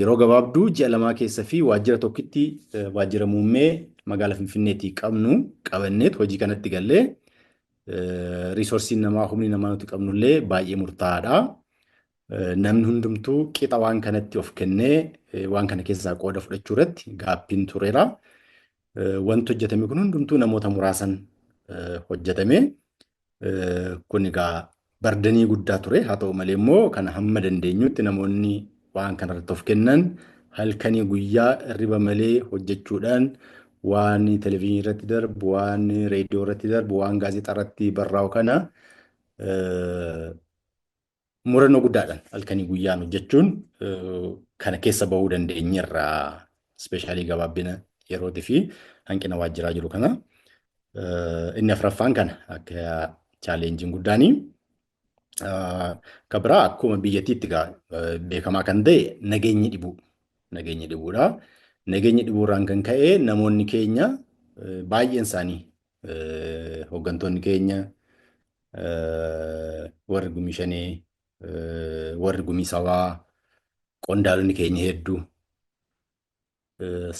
Yeroo gabaabduu ji'a 2 keessa fi waajjira tokkitti, waajjira muummee magaalaa Finfinneetii qabnu qabanneet hojii kanatti gallee, resourceiin namaa, humni namaa nuti qabnullee baay'ee murtaa'aadha. Namni hundumtuu qixa waan kanatti of kennee waan kana keessaa qooda fudhachuu irratti gapiin tureera. Wanti hojjetame kun hundumtuu namoota muraasan hojjetame. Kun egaa burden guddaa ture. Haa ta'u malee immoo kana hamma dandeenyutti namoonni waan kanarratti of kennan halkanii guyyaa hirriba malee hojjechuudhaan waan televezyiinii irratti darbu, waan reediyoo irratti darbu, waan gaazexaa irratti barraa'u kana murannoo guddaadhaan halkanii guyyaan hojjechuun kana keessa bahuu dandeenyerra. Especially gabaabbina yerootii fi hanqina waajjiraa jiru kana. Inni afuraffaan kana akka challengen guddaanii. Kan biraa, akkuma biyyattiitti beekamaa kan ta'e, nageenyi dhibuu. Nageenyi dhibuudha. Nageenyi dhibuurraan kan ka'e namoonni keenya baay'een isaanii, hooggantoonni keenya, warri Gumii Shanee, warri Gumii Sabaa, qondaalonni keenya hedduu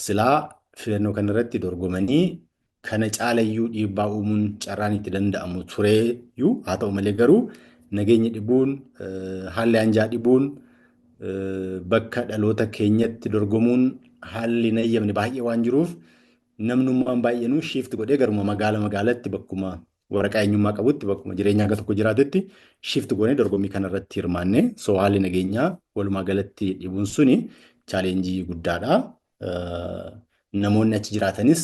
silaa filannoo kanarratti dorgomanii kana caalayyuu dhiibbaa uumuun carraan itti danda'amu tureeyyuu, haa ta'u malee garuu nageenya dhibuun, haalli anjaa dhibuun, bakka dhaloota keenyatti dorgomuun haalli hin eeyyamne baay'ee waan jiruuf, namnummaan baay'eenuu shift godhee garuma magaalatti bakkuma waraqaa eenyummaa qabutti bakkuma jireenya hanga tokko jiraatetti shift goonee dorgommii kanarratti hirmaanne. So haalli nageenyaa walumaa galatti dhibuun suni challenge guddaadha. Namoonni achi jiraatanis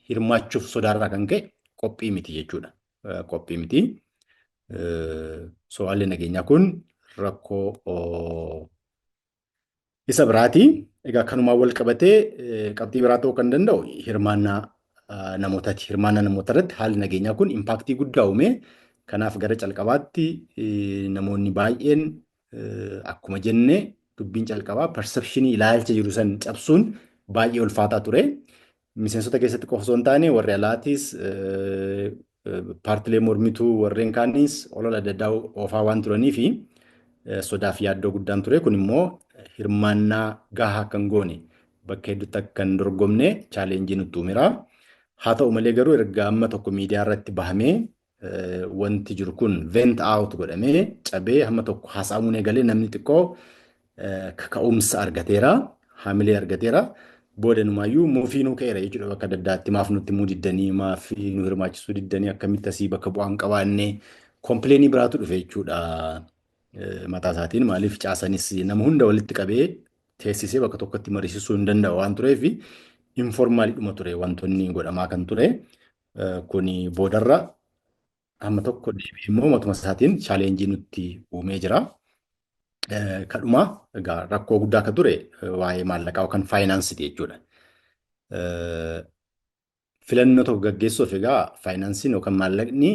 hirmaachuuf sodaarraa kan ka'e qophii miti jechuudha. Qophii miti. So haalli nageenyaa kun rakkoo isa biraati. Egaa kanumaan wal qabatee qabxii biraa ta'uu kan danda'u hirmaannaa namootaati. Hirmaannaa namoota irratti haalli nageenyaa kun impact guddaa uume. Kanaaf gara calqabaatti namoonni baay'een, akkuma jenne, dubbiin calqabaa perception, ilaalcha jiru san cabsuun baay'ee ulfaataa ture. Miseensota keessatti qofa osoo hin taane, warri alaatis, paartilee mormituu warreen kaanis olola adda addaa oofaa waan turanii fi sodaa fi yaaddoo guddaan ture. Kun immoo hirmaannaa gahaa akka hin goone, bakka hedduutti akka hin dorgomne challenge nutti uumeera. Haa ta'u malee garuu erga amma tokko miidiyaa irratti bahamee, wanti jiru kun vent out godhamee, cabee hamma tokko haasa'amuun eegalee, namni xiqqoo kaka'umsa argateera, haamilee argateera. Booda numaayyuu mufiinuu ka'eera jechuudha bakka adda addaatti: maaf nutti himuu diddanii, maaf nu hirmaachisuu diddanii, akkamitti asii bakka bu'aan qabaanne, complain biraatu dhufe jechuudha. Mataa isaatiin maaliif caasanis nama hunda walitti qabee teessisee bakka tokkotti mariisisuu hin danda'u waan tureef, informal dhuma ture wantoonni godhamaa kan ture. Kuni boodarra hamma tokko deebi'ee immoo matuma isaatiin challenge nutti uumee jira. Kadhuma egaa rakkoo guddaa akka ture waa'ee maallaqaa yookaan faayinaansiiti jechuudha. Filannoo tokko gaggeessuuf egaa faayinaansiin yookaan maallaqni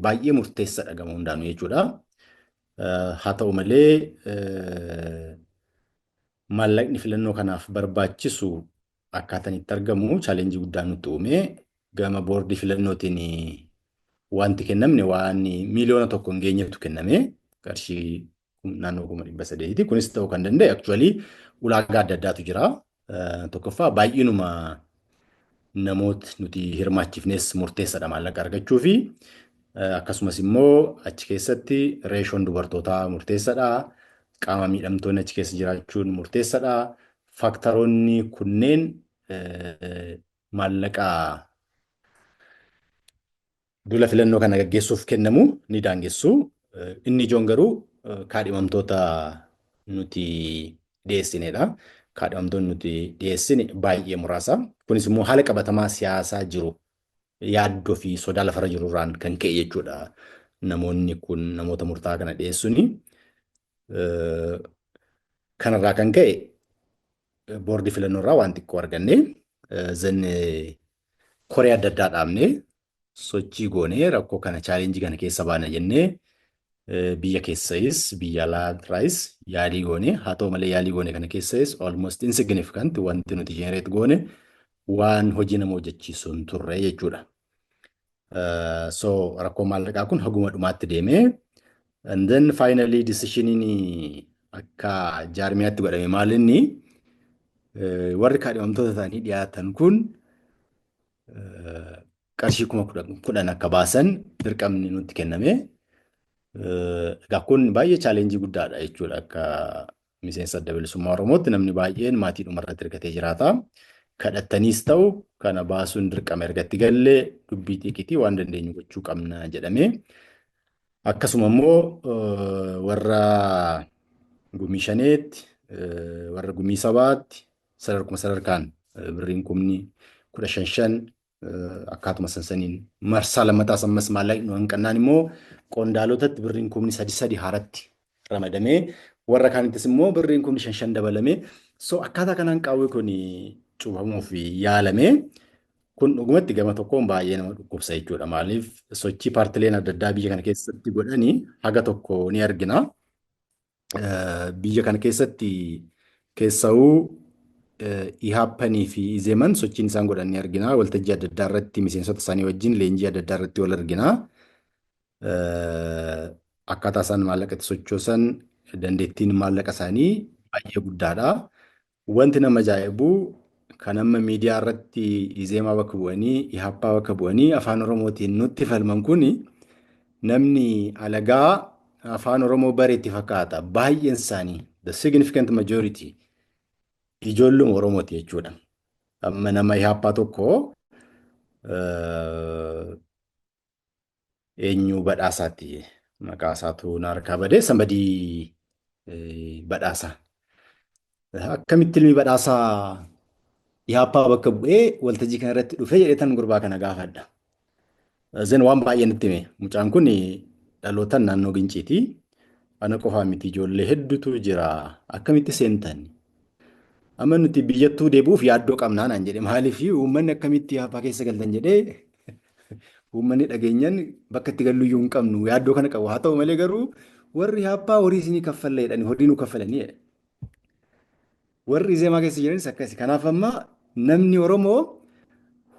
baay'ee murteessaadha gama hundaanuu jechuudha. Haa ta'u malee maallaqni filannoo kanaaf barbaachisu akkaataan itti argamu challenge guddaa nutti uume. Gama boordii filannootiin wanti kennamne waan 1 miiliyoona hin geenyetu kenname, qarshii naannoo 300,000ti. Kunis ta'uu kan danda'e actually ulaagaa adda addaatu jira. Tokkoffaa, baay'inuma namoota nuti hirmaachifnes murteessaadha maallaqa argachuu fi akkasumas immoo achi keessatti ratioon dubartootaa murteessaadha. Qaama miidhamtoonni achi keessa jiraachuun murteessaadha. Factoroonni kunneen maallaqa duula filannoo kana gaggeessuuf kennamu ni daangessu. Inni ijoon garuu kaadhimamtoota nuti dhiyeessinedha. Kaadhimamtoonni nuti dhiyeessine baay'ee muraasa. Kunis immoo haala qabatamaa siyaasaa jiru, yaaddoo fi sodaa lafarra jirurraan kan ka'e jechuudha. Namoonni kun namoota murtaa'aa kana dhiyeessuuni. Kanarraa kan ka'e boordii filannoorraa waan xiqqoo arganne, then koree adda addaa dhaabnee sochii goonee, rakkoo kana, challenge kana keessa baana jennee, biyya keessayis biyya alaarraayis yaalii goone. Haa ta'u malee yaalii goone kana keessayis almost insignificant, wanti nuti generate goone waan hojii nama hojjechiisu hin turre jechuudha. So rakkoo maallaqaa kun haguma dhumaatti deemee, and then finally decisioniin akka jaarmiyaatti godhame maal inni, warri kaadhimamtoota ta'anii dhiyaatan kun qarshii 10,000 akka baasan dirqamni nutti kenname. Egaa kun baay'ee challenge guddaadha jechuudha. Akka miseensa Adda Bilisummaa Oromootti namni baay'een maatii dhumarratti hirkatee jiraata. Kadhattaniis ta'u kana baasuun dirqama ergatti gallee dubbii xiiqitii waan dandeenyu gochuu qabna jedhamee. Akkasuma immoo warra gumii shaneetti, warra gumii sabaatti sadarkuma sadarkaan birriin 15,000 akkaatuma sansaniin, marsaa lammataas ammas maallaqni nu hanqannaan immoo qondaalotatti birriin 3,000 haaratti ramadamee, warra kaanittis immoo birriin 5,000 dabalamee, so akkaataa kanaan qaawwi kun cufamuuf yaalame. Kun dhugumatti gama tokkoon baay'ee nama dhukkubsa jechuudha. Maaliif, sochii paartileen adda addaa biyya kana keessatti godhanii haga tokko ni argina. Biyya kana keessatti keessa'uu IHAPanii fi Izeeman sochiin isaan godhan ni argina. Waltajjii adda addaa irratti miseensota isaanii wajjin leenjii adda addaa irratti wal argina. Akkaataa isaan maallaqa itti sochoosan, dandeettiin maallaqa isaanii baay'ee guddaadha. Wanti nama ajaa'ibu, kan amma miidiyaa irratti Izeemaa bakka bu'anii, IHAPPaa bakka bu'anii afaan Oromootiin nutti falman kuni, namni alagaa afaan Oromoo bareetti fakkaata. Baay'een isaanii, the significant majority, ijoolluma Oromooti jechuudha. Amma nama IHAPPaa tokko Eenyu Badhaasaati? Maqaa isaatu na harkaa badee, Sanbadii Badhaasaa. Akkamitti ilmi Badhaasaa Ihaappaa bakka bu'ee waltajjii kana irratti dhufee jedheetan gurbaa kana gaafadha. Then waan baay'ee natti hime. Mucaan kun dhalootaan naannoo Ginciiti. Ana qofaa miti, ijoollee hedduutu jira. Akkamitti seentan? Amma nuti biyyattuu deebi'uuf yaaddoo qabnaa naan jedhe. Maaliif uummanni akkamitti Ihaappaa keessa galtan jedhee uummanni dhageenyan bakka itti galluyyuu hin qabnu, yaaddoo kana qabu. Haa ta'u malee garuu warri Ihaappaa horii isinii kaffalla jedhanii horii nu kaffalanii jedhe. Warri Izeemaa keessa jiranis akkasi. Kanaaf amma namni Oromoo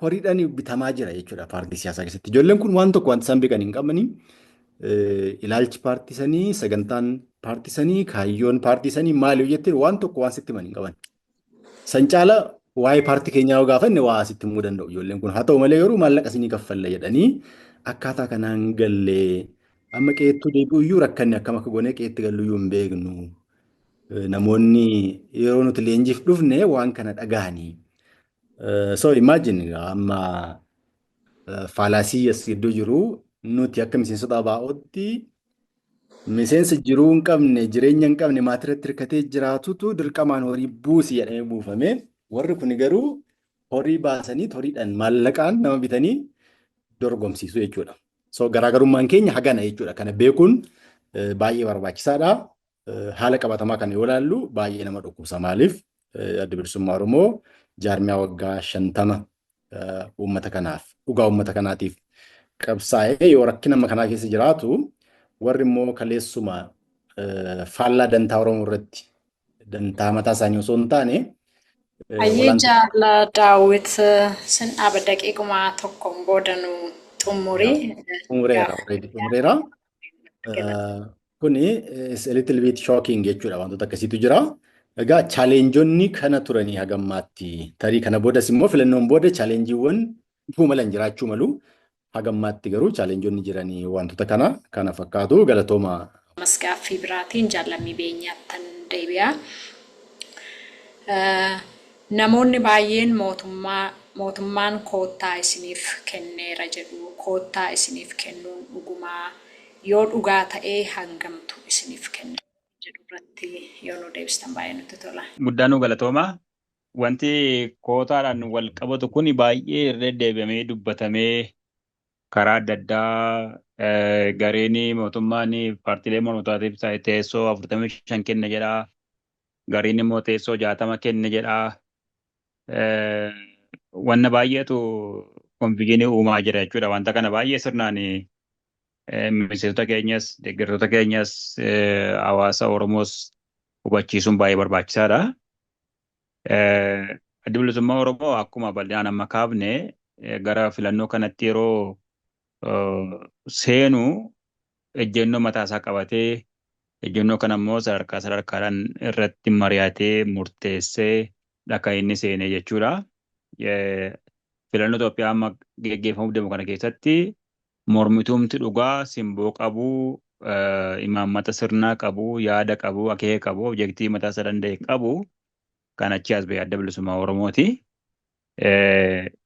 horiidhaan bitamaa jira jechuudha paartii siyaasaa keessatti. Ijoolleen kun waan tokko wanti isaan beekan hin qabanii. Ilaalchi paartii sanii, sagantaan paartii sanii, kaayyoon paartii sanii maali yoo jetteen waan tokko waan sitti himan hin qaban. San caala waa'ee paartii keenyaa yoo gaafanne waa sitti himuu danda'u ijoolleen kun. Haa ta'u malee garuu maallaqa isinii kaffalla jedhanii akkaataa kanaan gallee amma qe'eettuu deebi'u iyyuu rakkanne, akkam akka goonee qe'eetti gallu iyyuu hin beeknu. Namoonni yeroo nuti leenjiif dhufne waan kana dhagahanii. So imagine amma fallacy as gidduu jiru. Nuti akka miseensota ABO'tti miseensa jiruu hin qabne, jireenya hin qabne, maatii irratti hirkatee jiraatutu dirqamaan horii buusi jedhamee buufame. Warri kun garuu horii baasanii, horiidhaan, maallaqaan nama bitanii dorgomsiisu jechuudha. So garaagarummaan keenya hagana jechuudha. Kana beekuun baay'ee barbaachisaadha. Haala qabatamaa kana yoo ilaallu baay'ee nama dhukkubsa. Maaliif Adda Bilisummaa Oromoo jaarmiyaa waggaa 50 uummata kanaaf, dhugaa uummata kanaatiif qabsaa'ee yoo rakkina amma kanaa keessa jiraatu, warri immoo kaleessuma faallaa dantaa Oromoo irratti dantaa mataa isaanii osoo hin taane Ayyee, jaala Daawit, sin dhaaba, daqiiquma tokkoon booda nu xumuri. Xumureera, already xumureera. Kuni is a little bit shocking jechuudha, wantoota akkasiitu jira. Egaa challengeonni kana turanii hagammaatti, tarii kana boodas immoo filannoon booda challengeiiwwan dhufuu malan jiraachuu malu. Hagammaatti garuu challengeonni jiranii wantoota kana fakkaatu, galatooma. Ammas gaaffii biraatiin jaallammii Beenyaattan deebi'a. Namoonni baay'een mootummaan koottaa isiniif kenneera jedhu. Koottaa isiniif kennuun dhugumaa? Yoo dhugaa ta'ee hangamtu isiniif kenna jedhu irratti yoo nu deebistan baay'ee nutti tola. Guddaa nu galatooma. Wanti kootaadhaan wal qabatu kun baay'ee irra deddeebi'amee dubbatamee karaa adda addaa gareen mootummaan paartiilee mormitotaatiif teessoo 45 kenne jedha. Gariin immoo teessoo 60 kenne jedha. Wanna baay'eetu confusion uumaa jira jechuudha. Wanta kana baay'ee sirnaan miseensota keenyas, deeggartoota keenyas, hawaasa Oromoos hubachiisuun baay'ee barbaachisaadha. Addi Bilisummaa Oromoo akkuma bal'inaan amma kaafne gara filannoo kanatti yeroo seenu ejjennoo mataa isaa qabatee, ejjennoo kana immoo sadarkaa sadarkaadhaan irratti mari'atee murteessee dha kan inni seene jechuudha. Filannoo Itoophiyaa amma geggeeffamuuf deemu kana keessatti mormituumti dhugaa simboo qabu, imaammata sirnaa qabu, yaada qabu, akeeka qabu, objective mataa isaa danda'e qabu kan achi as ba'e Adda Bilisummaa Oromooti.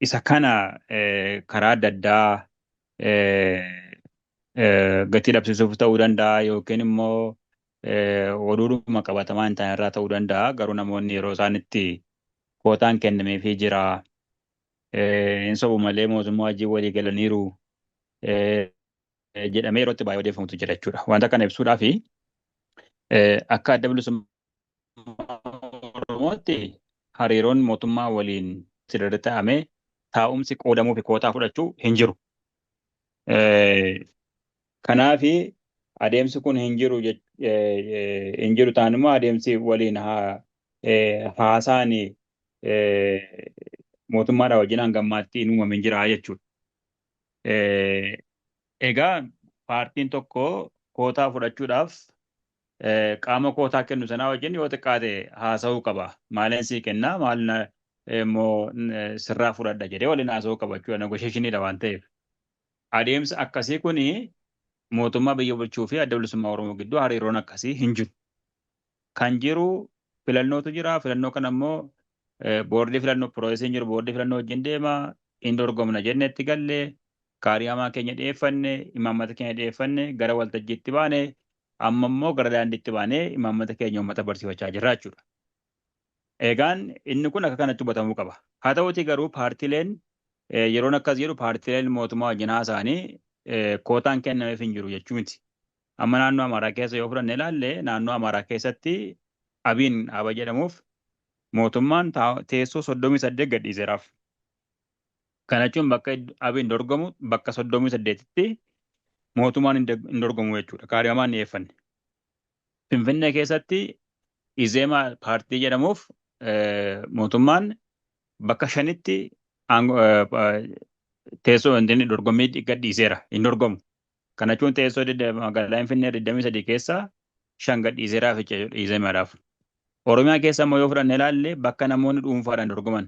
Isa kana karaa adda addaa gatii dhabsiisuuf ta'uu danda'a yookiin immoo oduudhuma qabatamaa hin taane irraa ta'uu danda'a. Garuu namoonni yeroo isaan itti kootaan kennameefii jira. Hin sobu malee mootummaa wajjin walii galaniiru jedhamee yeroo itti baay'ee odeeffamutu jira jechuudha. Wanta kana ibsuudhaaf akka Adda Bilisummaa Oromootti hariiroon mootummaa waliin sirriitti ta'amee taa'umsi qoodamuu fi kootaa fudhachuu hin jiru. Kanaaf adeemsi kun hin jiru ta'an immoo adeemsi waliin haasaan mootummaadhaa wajjin hanga ammaatti hin uumamin jira jechuudha. Egaa paartiin tokko kootaa fudhachuudhaaf qaama kootaa kennu sanaa wajjin yoo xiqqaate haasa'uu qaba. Maaliin sii kennaa, maal immoo sirraa fudhadha jedhee waliin haasa'uu qaba jechuudha. Negotiationiidha waan ta'eef. Adeemsa akkasii kuni mootummaa biyya bulchuu fi Adda Bilisummaa Oromoo gidduu hariiroon akkasii hin jiru. Kan jiru filannootu jira. Filannoo kana immoo boordii filannoo, processiin jiru boordii filannoo wajjin deema. Hin dorgomna jennee itti galle. Kaadhimamaa keenya dhiyeeffanne, imaammata keenya dhiyeeffanne, gara waltajjiitti baane, amma immoo gara daandiitti baanee imaammata keenya uummata barsiifachaa jirra jechuudha. Egaan inni kun akka kanatti hubatamuu qaba. Haa ta'utii garuu paartiileen, yeroon akkas jedhu, paartiileen mootummaa wajjin haasa'anii kootaan kennameef hin jiru jechuu miti. Amma naannoo Amaaraa keessa yoo fudhanne ilaalle, naannoo Amaaraa keessatti Abiin dhaaba jedhamuuf mootummaan teessoo 38 gadhiiseeraaf. Kana jechuun bakka Abiin dorgomu bakka 38tti mootummaan hin dorgomu jechuudha. Kaadhimamaan dhiyeeffanne. Finfinnee keessatti Izeemaa paartii jedhamuuf mootummaan bakka shanitti teessoo inni dorgommii gadhiiseera. Hin dorgomu. Kana jechuun teessoo magaalaa Finfinnee 23 keessaa 5 gadhiiseeraaf jechuudha Izeemaadhaaf. Oromiyaa keessa immoo yoo fudhanne ilaalle, bakka namoonni dhuunfaadhaan dorgoman,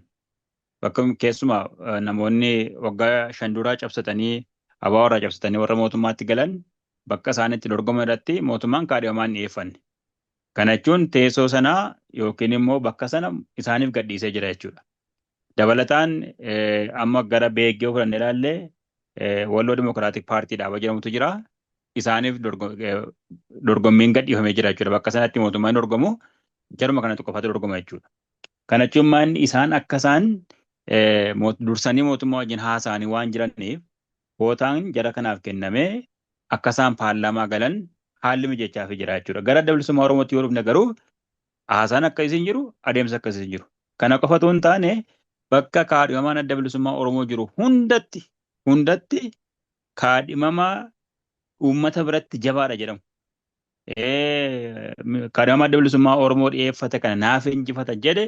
bakka keessumaa namoonni waggaa 5 duraa cabsatanii, ABO irraa cabsatanii warra mootummaatti galan, bakka isaan itti dorgoman irratti mootummaan kaadhimamaan dhiyeeffanne. Kana jechuun teessoo sanaa yookiin immoo bakka sana isaaniif gadhiisee jira jechuudha. Dabalataan amma gara Beeggee yoo fudhanne ilaalle, Walloo Dimokiraatik Paartii dhaaba jedhamutu jira. Isaaniif dorgommiin gadhiifamee jira jechuudha. Bakka sanatti mootummaan dorgomu jaruma kanatti qofatu dorgoma jechuudha. Kana jechuun maanni isaan akka isaan dursanii mootummaa wajjin haasa'anii waan jiraniif, kootaan jara kanaaf kennamee akka isaan paarlaamaa galan haalli mijachaafii jira jechuudha. Gara Adda Bilisummaa Oromootti yoo dhufne garuu haasaan akkasii hin jiru, adeemsa akkasii hin jiru. Kana qofa otoo hin taane, bakka kaadhimamaan Adda Bilisummaa Oromoo jiru hundatti kaadhimamaa uummata biratti jabaadha jedhamu. Kaadhimamaa Adda Bilisummaa Oromoo dhiyeeffate kana naaf injifata jedhe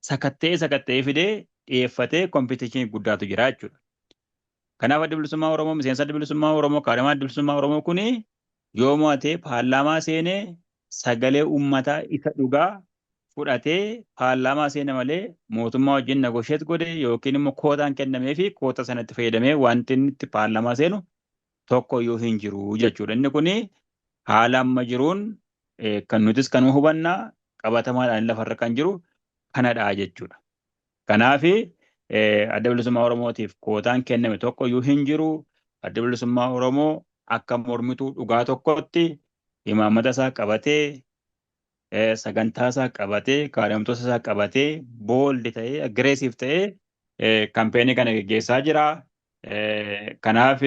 sakatta'ee sakatta'ee fidee dhiyeeffatee competition guddaatu jira jechuudha. Kanaaf Adda Bilisummaa Oromoo, miseensa Adda Bilisummaa Oromoo, kaadhimamaa Adda Bilisummaa Oromoo kuni yoo mo'atee paarlaamaa seenee, sagalee uummataa isa dhugaa fudhatee paarlaamaa seena malee, mootummaa wajjin negotiate godhe yookiin immoo kootaan kennamee fi koota sanatti fayyadamee wanti inni itti paarlaamaa seenu tokko iyyuu hin jiru jechuudha. Inni kuni haala amma jiruun kan nutis kan hubannaa qabatamaadhaan lafarra kan jiru kanadha jechuudha. Kanaaf Adda Bilisummaa Oromootiif kootaan kenname tokko iyyuu hin jiru. Adda Bilisummaa Oromoo akka mormituu dhugaa tokkotti imaammata isaa qabatee, sagantaa isaa qabatee, kaadhimamtoota isaa qabatee, bold ta'ee, aggressive ta'ee campaign kana geggeessaa jira. Kanaaf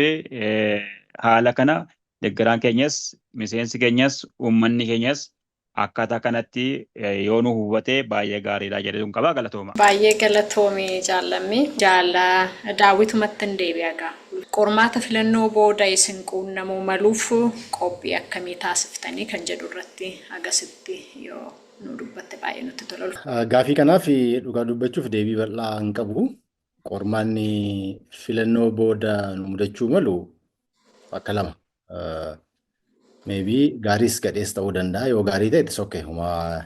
haala kana deeggaraan keenyas, miseensi keenyas, uummanni keenyas akkaataa kanatti yoo nu hubatee baay'ee gaariidha jedhee qaba. Galatooma. Baay'ee galatoomi, jaallammi. Jaalla Daawwitumatti hin deebi'a gaa. Qormaata filannoo booda isin quunnamuu maluuf qophii akkamii taasiftanii kan jedhu irratti agasitti yoo nu dubbatte baay'ee nutti tola. Gaafii kanaaf dhugaa dubbachuuf deebii bal'aa hin qabu. Qormaanni filannoo booda nu mudachuu malu bakka lama. Maybe gaariis gadhees ta'uu danda'a. Yoo gaarii ta'e itti okay, homaa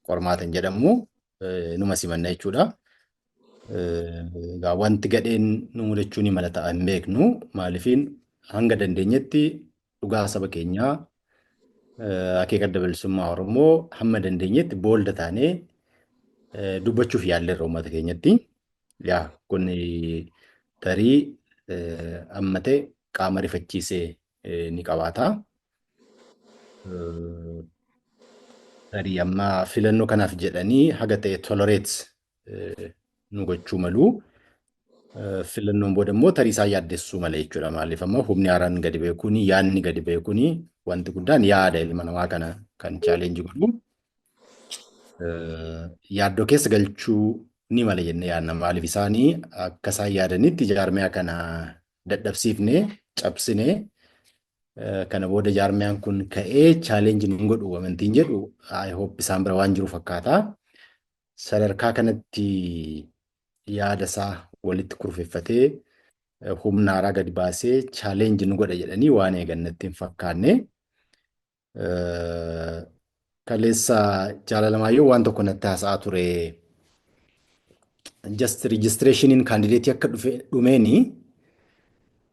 qormaata hin jedhamu, numa simanna jechuudha. Egaa wanti gadheen nu mudachuu ni mala ta'a, hin beeknu. Maaliifiin hanga dandeenyetti dhugaa saba keenyaa, akeeka Adda Bilisummaa Oromoo hamma dandeenyetti bold taanee dubbachuuf yaalleerra uummata keenyatti. Yaa kun tarii amma ta'e qaama rifachiisee ni qabaata. Tarii amma filannoo kanaaf jedhanii haga ta'e tolerate nu gochuu malu. Filannoon booda immoo tarii isaan yaaddessuu mala jechuudha. Maaliif amma humni haaraan gadi ba'e kuni, yaadni gadi ba'e kuni, wanti guddaan yaada ilma namaa kana kan challenge godhu yaaddoo keessa galchuu ni mala jennee yaadna. Maaliif isaanii akka isaan yaadanitti jaarmiyaa kana dadhabsiifnee, cabsinee, kana booda jaarmiyaan kun ka'ee challenge nu godhu amantiin jedhu I hope isaan bira waan jiru fakkaata. Sadarkaa kanatti yaada isaa walitti kurfeffatee, humna haaraa gadi baasee challenge nu godha jedhanii waan eegan natti hin fakkaanne. Kaleessa Jaalalamaayoo waan tokko natti haasa'aa ture. Just registrationiin candidate akka dhufe dhumeeni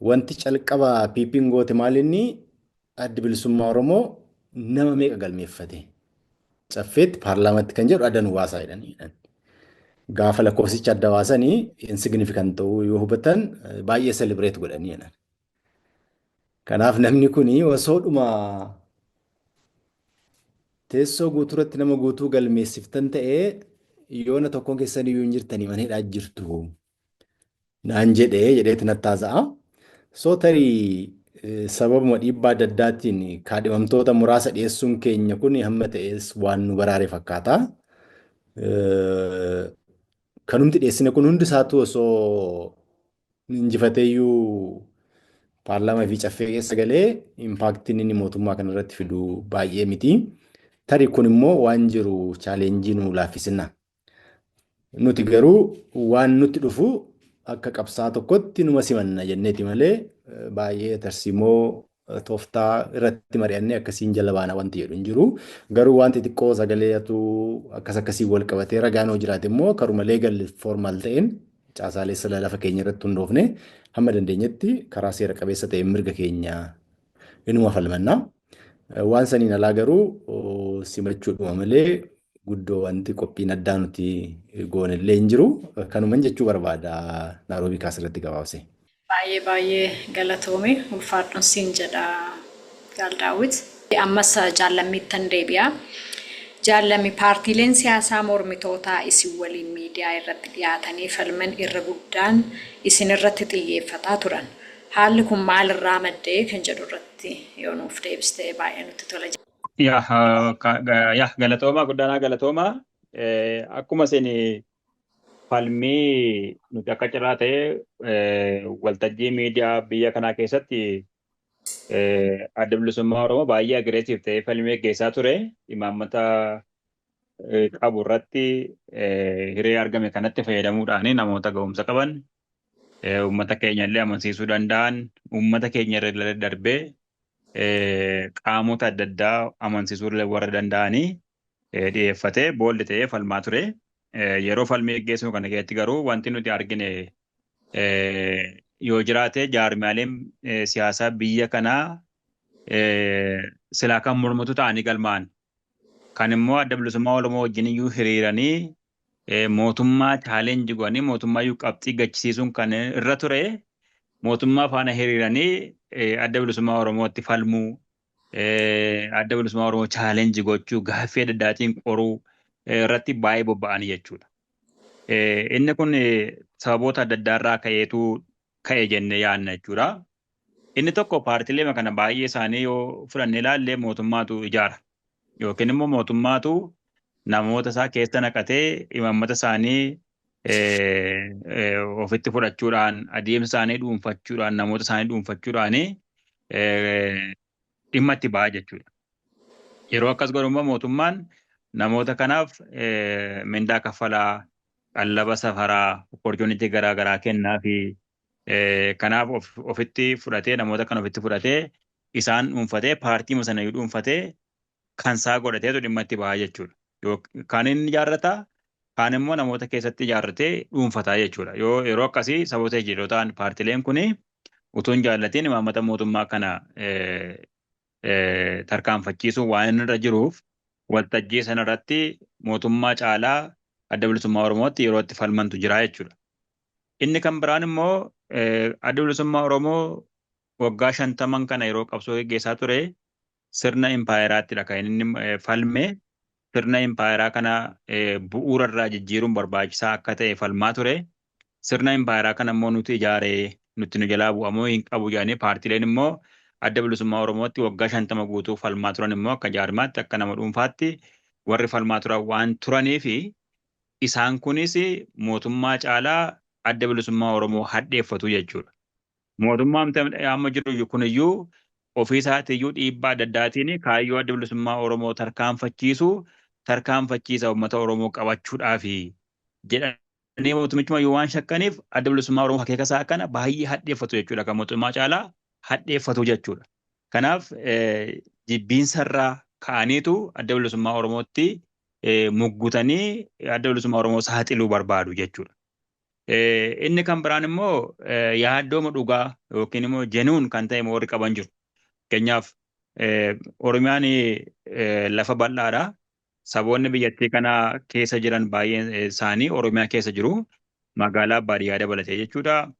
wanti calqaba PP'n goote maal inni Addi Bilisummaa Oromoo nama meeqa galmeeffate? Caffeetti, paarlaamaatti kan jedhu adda nu baasaa jedhanii. Gaafa lakkoofsicha adda baasanii insignificant ta'uu yoo hubatan baay'ee celebrate godhanii jedhan. Kanaaf namni kun osoodhuma teessoo guutuu irratti nama guutuu galmeessiftan ta'ee yoona tokkoon keessan iyyuu hin jirtanii mana hidhaa jirtu naan jedhee jedheeti natti haasa'a. So tarii sababuma dhiibbaa adda addaatiin kaadhimamtoota muraasa dhiyeessuun keenya kun hamma ta'es waan nu baraare fakkaata. Kanumti dhiyeessine kun hundi isaatu osoo injifateeyyuu paarlaamaa fi caffee keessa galee impactiin inni mootummaa kanarratti fidu baay'ee miti. Tarii kun immoo waan jiru challenge nu laaffisinna. Nuti garuu waan nutti dhufu akka qabsaa tokkotti numa simanna jenneeti malee baay'ee tarsiimoo tooftaa irratti mari'annee akkasiin jala baana wanti jedhu hin jiru. Garuu wanti xiqqoo sagaleetu akkas akkasii wal qabatee ragaan hoo jiraate immoo karuma legal formal ta'een caasaalee sila lafa keenya irratti hundoofne hamma dandeenyetti karaa seera qabeessa ta'een mirga keenya inuma falmanna. Waan saniin alaa garuu simachuudhuma malee guddoo wanti qophiin addaa nuti goonellee hin jiru. Kanuman jechuu barbaada Naaroobii kaasirratti gabaabse. Baay'ee baay'ee galatoomi, ulfaadhuun siin jedha Jaal Daawit. Ammas jaallammiittan deebi'a. Jaallami, paartiileen siyaasaa mormitootaa isin waliin miidiyaa irratti dhiyaatanii falman irra guddaan isin irratti xiyyeeffataa turan. Haalli kun maalirraa maddee kan jedhu irratti yoo nuuf deebiste baay'ee nutti tola. Yaa, galatoomaa, guddaanaa galatoomaa. Akkuma isin falmii nuti akka carraa ta'e waltajjii miidiyaa biyya kanaa keessatti Adda Bilisummaa Oromoo baay'ee aggressive ta'ee falmii gaggeessaa ture. Imaammata qabu irratti hiree argame kanatti fayyadamuudhaan namoota ga'umsa qaban, uummata keenya illee amansiisuu danda'an, uummata keenya irra darbee qaamota adda addaa amansiisuu illee warra danda'anii dhiyeeffatee bold ta'ee falmaa ture. Yeroo falmii gaggeessinu kana keessatti garuu wanti nuti argine yoo jiraate, jaarmiyaaleen siyaasaa biyya kanaa silaa kan mormatu ta'anii galmaa'an. Kan immoo Adda Bilisummaa Oromoo wajjin iyyuu hiriiranii mootummaa challenge godhanii mootummaa iyyuu qabxii gachisiisuun kan irra ture, mootummaa faana hiriiranii Adda Bilisummaa Oromootti falmuu, Adda Bilisummaa Oromoo challenge gochuu, gaaffii adda addaatiin qoruu irratti baay'ee bobba'anii jechuudha. Inni kun sababoota adda addaa irraa ka'eetu ka'e jennee yaadna jechuudha. Inni tokko, paartiilee kana baay'ee isaanii yoo fudhannee ilaalle, mootummaatu ijaara. Yookiin immoo mootummaatu namoota isaa keessa naqatee imaammata isaanii ofitti fudhachuudhaan, adeemsa isaanii dhuunfachuudhaan, namoota isaanii dhuunfachuudhaan dhimma itti ba'a jechuudha. Yeroo akkas godhu immoo mootummaan namoota kanaaf mindaa kaffalaa, qallaba safaraa, opportunity garaa garaa kennaa fi kanaaf ofitti fudhatee, namoota kana ofitti fudhatee, isaan dhuunfatee, paartii sana iyyuu dhuunfatee kan isaa godhateetu dhimma itti ba'a jechuudha. Kaan inni ijaarrata, kaan immoo namoota keessatti ijaarratee dhuunfataa jechuudha. Yoo yeroo akkasii saboota jijjiiroo ta'an, paartileen kuni utuu hin jaallatiin imaammata mootummaa kana tarkaanfachiisuun waan inni irra jiruuf, waltajjii sana irratti mootummaa caalaa Adda Bilisummaa Oromootti yeroo itti falmantu jira jechuudha. Inni kan biraan immoo Adda Bilisummaa Oromoo waggaa 50n kana yeroo qabsoo geggeessaa ture sirna impaayeraattidha kan inni falme. Sirna impaayeraa kana bu'uura irraa jijjiiruun barbaachisaa akka ta'e falmaa ture. Sirna impaayeraa kana immoo nuti ijaaree nuti nu jalaa bu'amuu hin qabu jedhanii paartiileen immoo Adda Bilisummaa Oromootti waggaa 50 guutuu falmaa turan immoo akka jaarmaatti, akka nama dhuunfaatti warri falmaa turan waan turanii fi isaan kunis mootummaa caalaa Adda Bilisummaa Oromoo hadheeffatu jechuudha. Mootummaan amma jiru kuniyyuu ofii isaatiiyyuu dhiibbaa adda addaatiin kaayyoo Adda Bilisummaa Oromoo tarkaanfachiisu tarkaanfachiisa uummata Oromoo qabachuudhaafi jedhanii mootummichuma yoo waan shakkaniif, Adda Bilisummaa Oromoo akeeka isaa kana baay'ee hadheeffatu jechuudha. Kan mootummaa caalaa hadheeffatu jechuudha. Kanaaf jibbiinsarraa ka'aniitu Adda Bilisummaa Oromootti muggutanii Adda Bilisummaa Oromoo saaxiluu barbaadu jechuudha. Inni kan biraan immoo yaaddooma dhugaa yookiin immoo genuine kan ta'e warri qaban jiru. Fakkeenyaaf, Oromiyaan lafa bal'aadha. Saboonni biyyattii kana keessa jiran baay'een isaanii Oromiyaa keessa jiru. Magaalaa baadiyyaa dabalatee jechuudha.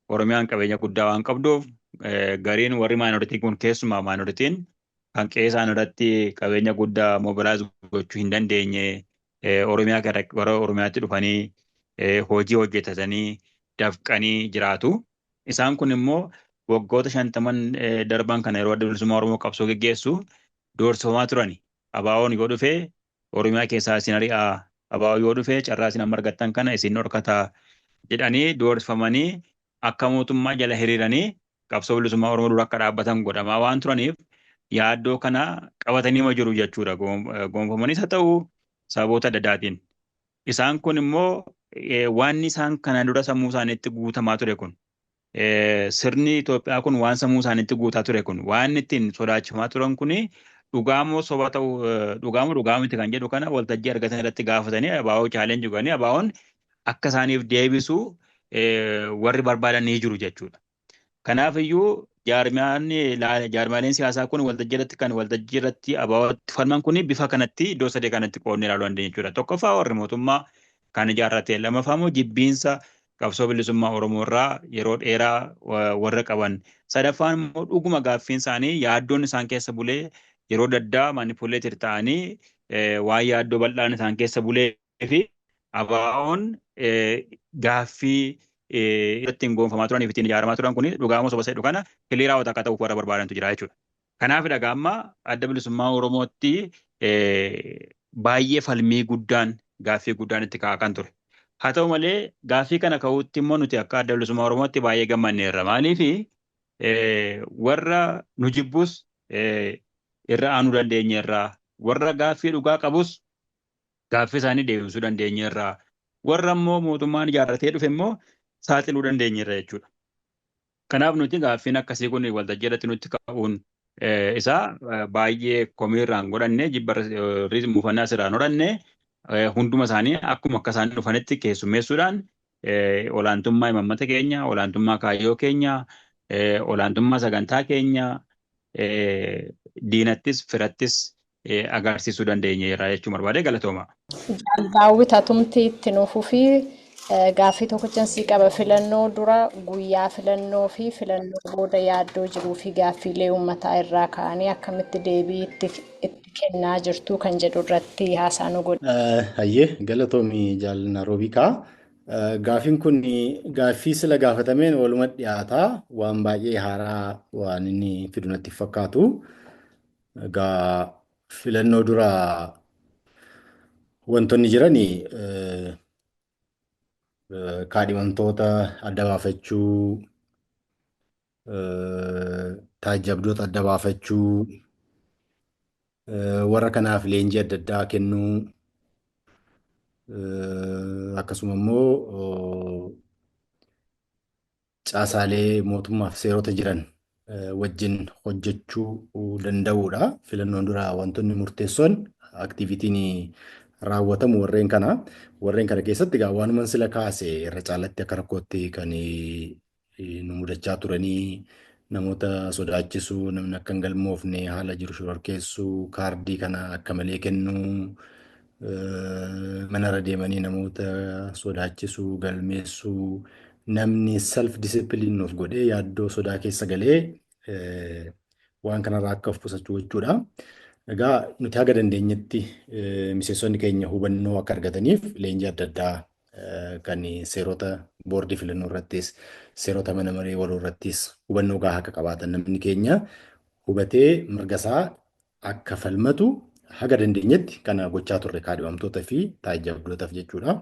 Oromiyaan qabeenya guddaa waan qabduuf Gariin warri minority kun, keessumaa minorityn kan qe'ee isaan irratti qabeenya guddaa mobilize gochuu hin dandeenye, Oromiyaa gara Oromiyaatti dhufanii hojii hojjetatanii dafqanii jiraatu. Isaan kun immoo waggoota 50n darban kana yeroo Adda Bilisummaa Oromoo qabsoo geggeessu doorsifamaa turani. ABO'n yoo dhufe Oromiyaa keessaa isin ari'aa, ABO yoo dhufe carraa isin amma argattan kana isin dhorkataa jedhanii doorsifamanii akka mootummaa jala hiriiranii qabsoo bilisummaa Oromoo dura akka dhaabbatan godhamaa waan turaniif yaaddoo kana qabatanii ma jiru jechuudha. Gonfamanis haa ta'u sababoota adda addaatiin. Isaan kun immoo waan isaan kana dura sammuu isaaniitti guutamaa ture kun, sirni Itoophiyaa kun waan sammuu isaaniitti guutaa ture kun, waan ittiin sodaachifamaa turan kun dhugaa moo soba ta'u, dhugaa moo dhugaa miti kan jedhu kana waltajjii argatan irratti gaafatanii ABO challenge godhanii ABO'n akka isaaniif deebisu warri barbaadan ni jiru jechuudha. Kanaaf iyyuu jaarmiyaaleen siyaasaa kun waltajjii irratti kan waltajjii irratti ABO'tti falman kun bifa kanatti iddoo sadii kanatti qoodnee ilaaluu dandeenya jechuudha. Tokkoffaa, warri mootummaa kan ijaarrate, lammaffaa immoo jibbiinsa qabsoo bilisummaa Oromoo irraa yeroo dheeraa warra qaban, sadaffaan immoo dhuguma gaaffiin isaanii yaaddoon isaan keessa bulee yeroo daddaa manipulated ta'anii waan yaaddoo bal'aan isaan keessa bulee fi ABO'n gaaffii ittiin goonfamaa turanii fi ittiin ijaaramaa turan kun dhugaa moo soba jedhu kana clear out akka ta'uuf warra barbaadantu jira jechuudha. Kanaaf dhagaa amma Adda Bilisummaa Oromootti baay'ee falmii guddaan, gaaffii guddaan itti ka'aa kan ture. Haa ta'u malee gaaffii kana ka'uutti immoo nuti akka Adda Bilisummaa Oromootti baay'ee gammanneerra. Maaliif? Warra nu jibbus irra aanuu dandeenyeerra. Warra gaaffii dhugaa qabus gaaffii isaanii deebisuu dandeenyeerra. Warra immoo mootummaan ijaarratee dhufe immoo saaxiluu dandeenyeerra jechuudha. Kanaaf nuti gaaffiin akkasii kun waltajjii irratti nutti ka'uun isaa baay'ee komii irraan godhanne, jibba muufannaa irraan horanne. Hunduma isaanii akkuma akka isaan dhufanitti keessummeessuudhaan olaantummaa imaammata keenya, olaantummaa kaayyoo keenya, olaantummaa sagantaa keenya diinattis firattis agarsiisuu dandeenyeerra jechuun barbaade. Galatooma. Daawwit, atumti itti nuufuu fi gaaffii tokkochan sii qaba. Filannoo dura, guyyaa filannoo fi filannoo booda yaaddoo jiruu fi gaaffiilee uummataa irraa ka'anii akkamitti deebii itti kennaa jirtu kan jedhu irratti haasaa nu godhe. Hayyee, galatoomii jaalina Roobikaa. Gaaffiin kun gaaffii sila gaafatameen waluma dhiyaataa, waan baay'ee haaraa waan inni fidu natti fakkaatu. Egaa filannoo dura wantoonni jiran kaadhimamtoota adda baafachuu, taajjabdoota adda baafachuu, warra kanaaf leenjii adda addaa kennuu, akkasuma immoo caasaalee mootummaaf seerota jiran wajjin hojjechuu danda'uudha. Filannoon dura wantoonni murteessoon activityn raawwatamu warreen kana. Warreen kana keessatti egaa waanuman sila kaase irra caalatti akka rakkootti kan nu mudachaa turanii namoota sodaachisuu, namni akka hin galmoofne haala jiru shororkeessuu, kaardii kana akka malee kennuu, manarra deemanii namoota sodaachisuu, galmeessuu, namni self discipline of godhee yaaddoo sodaa keessa galee waan kanarraa akka of qusachuu jechuudha. Egaa nuti haga dandeenyetti miseensonni keenya hubannoo akka argataniif leenjii adda addaa kan seerota boordii filannoo irrattis, seerota mana maree waloo irrattis hubannoo gahaa akka qabaatan, namni keenya hubatee mirga isaa akka falmatu haga dandeenyetti kana gochaa turre kaadhimamtoota fi taajjabdootaaf jechuudha.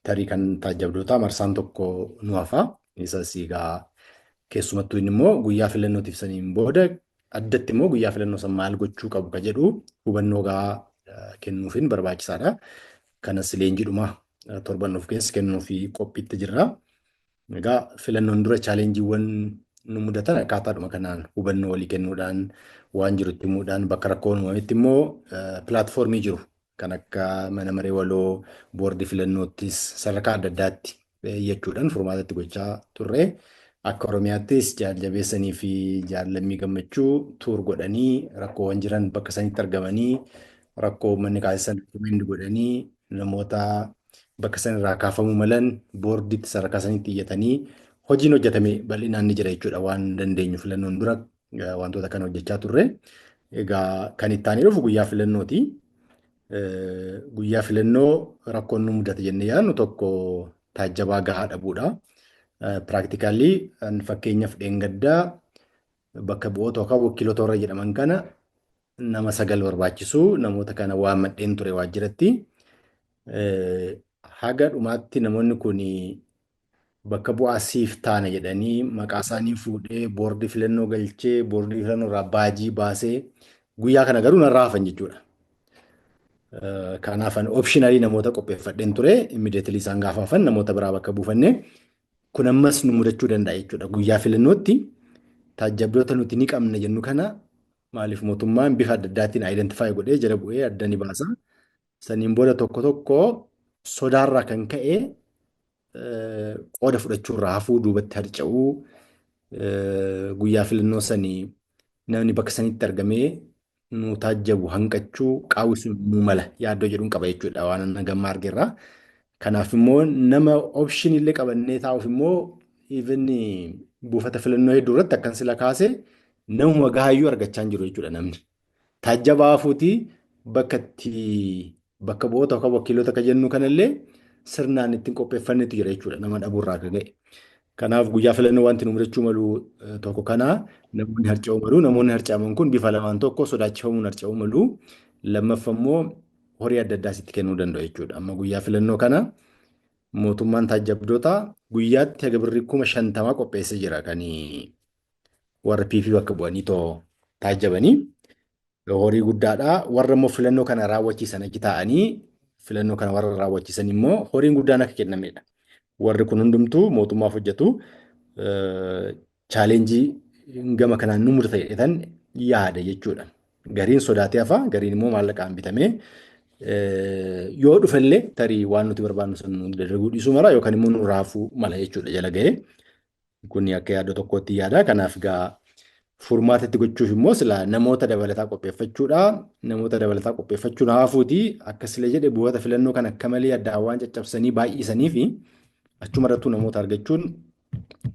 Tarii kan taajjabdootaa marsaan tokko nu hafa. Isas egaa keessumattuu inni immoo guyyaa filannootiif saniin booda addatti immoo guyyaa filannoo san maal gochuu qabu ka jedhu hubannoo gahaa kennuufiin barbaachisaadha. Kanas leenjiidhuma torban of keessa kennuufi qophiitti jirra. Egaa filannoon dura challengeiiwwan nu mudatan akkaataadhuma kanaan hubannoo walii kennuudhaan, waan jirutti himuudhaan, bakka rakkoon uumametti immoo platformii jiru kan akka mana maree waloo, boordii filannoottis sadarkaa adda addaatti iyyachuudhaan furmaatatti gochaa turre. Akka Oromiyaattis jaaljabeessanii fi jaallammii gammachuu tour godhanii rakkoowwan jiran bakka sanitti argamanii rakkoo uummanni kaasisan recommend godhanii namoota bakka san irraa kaafamuu malan boordiitti sadarkaa sanitti iyyatanii hojjetaa turre. Hojiin hojjetame bal'inaan ni jira jechuudha. Waan dandeenyu filannoon dura wantoota kana hojjechaa turre. Egaa kan itti aanee dhufu guyyaa filannooti. Guyyaa filannoo rakkoon nu mudata jennee yaadnu tokko taajjabaa gahaa dhabuudha. Practically, fakkeenyaaf dheengaddaa bakka bu'oota yookaan wakiilota warra jedhaman kana nama 9 barbaachisu, namoota kana waammadheen ture waajjiratti. Haga dhumaatti namoonni kun bakka bu'aa siif taana jedhanii maqaa isaanii fuudhee boordii filannoo galchee, boordii filannoo irraa baajii baasee, guyyaa kana garuu narraa hafan jechuudha. Kanaaf optionally namoota qopheeffadheen ture. Immediately isaan gaafa hafan namoota biraa bakka buufanne. Kun ammas nu mudachuu danda'a jechuudha. Guyyaa filannootti taajjabdoota nuti ni qabna jennu kana, maaliif mootummaan bifa adda addaatiin identify godhee jala bu'ee adda ni baasa. Saniin booda tokko tokko sodaarraa kan ka'e qooda fudhachuurraa hafuu, duubatti harca'uu, guyyaa filannoo sanii namni bakka sanitti argamee nu taajjabu hanqachuu, qaawwi sun nu mala yaaddoo jedhuun qaba jechuudha waan gammaa argeerraa. Kanaaf immoo nama option illee qabannee taa'uuf immoo even buufata filannoo hedduu irratti akkan sila kaase namuma gahaayyuu argachaa hin jiru jechuudha namni. Taajjabaa hafuutii bakka itti bakka bu'oota yookaan wakiilota akka jennu kanallee sirnaan ittiin qopheeffannetu jira jechuudha nama dhabuurraa akka ga'e. Kanaaf guyyaa filannoo wanti nu mudachuu malu tokko kana, namoonni harca'uu malu. Namoonni harca'aman kun bifa lamaan: tokko sodaachifamuun harca'uu malu. Lammaffaa immoo horii adda addaa sitti kennuu danda'u jechuudha. Amma guyyaa filannoo kana mootummaan taajjabdoota guyyaatti haga birrii 50,000 qopheessee jira kan warra PP bakka bu'anii too taajjabanii. Horii guddaadha. Warra immoo filannoo kana raawwachiisan, achi taa'anii filannoo kana warra raawwachiisan immoo horiin guddaan akka kennamedha. Warri kun hundumtuu mootummaaf hojjetu. Challenge gama kanaan nu mudata jedhetan yaada jechuudha. Gariin sodaatee hafa, gariin immoo maallaqaan bitamee yoo dhufellee tarii waan nuti barbaannu sun nu dalaguu dhiisuu mala yookaan immoo nu raafuu mala jechuudha jala ga'ee. Kun akka yaada tokkootti yaada. Kanaaf egaa furmaata itti gochuuf immoo sila namoota dabalataa qopheeffachuudha. Namoota dabalataa qopheeffachuun hafuuti akka sila jedhe bu'oota filannoo kan akka malee addaan waan caccabsanii baay'isanii fi achuma irrattuu namoota argachuun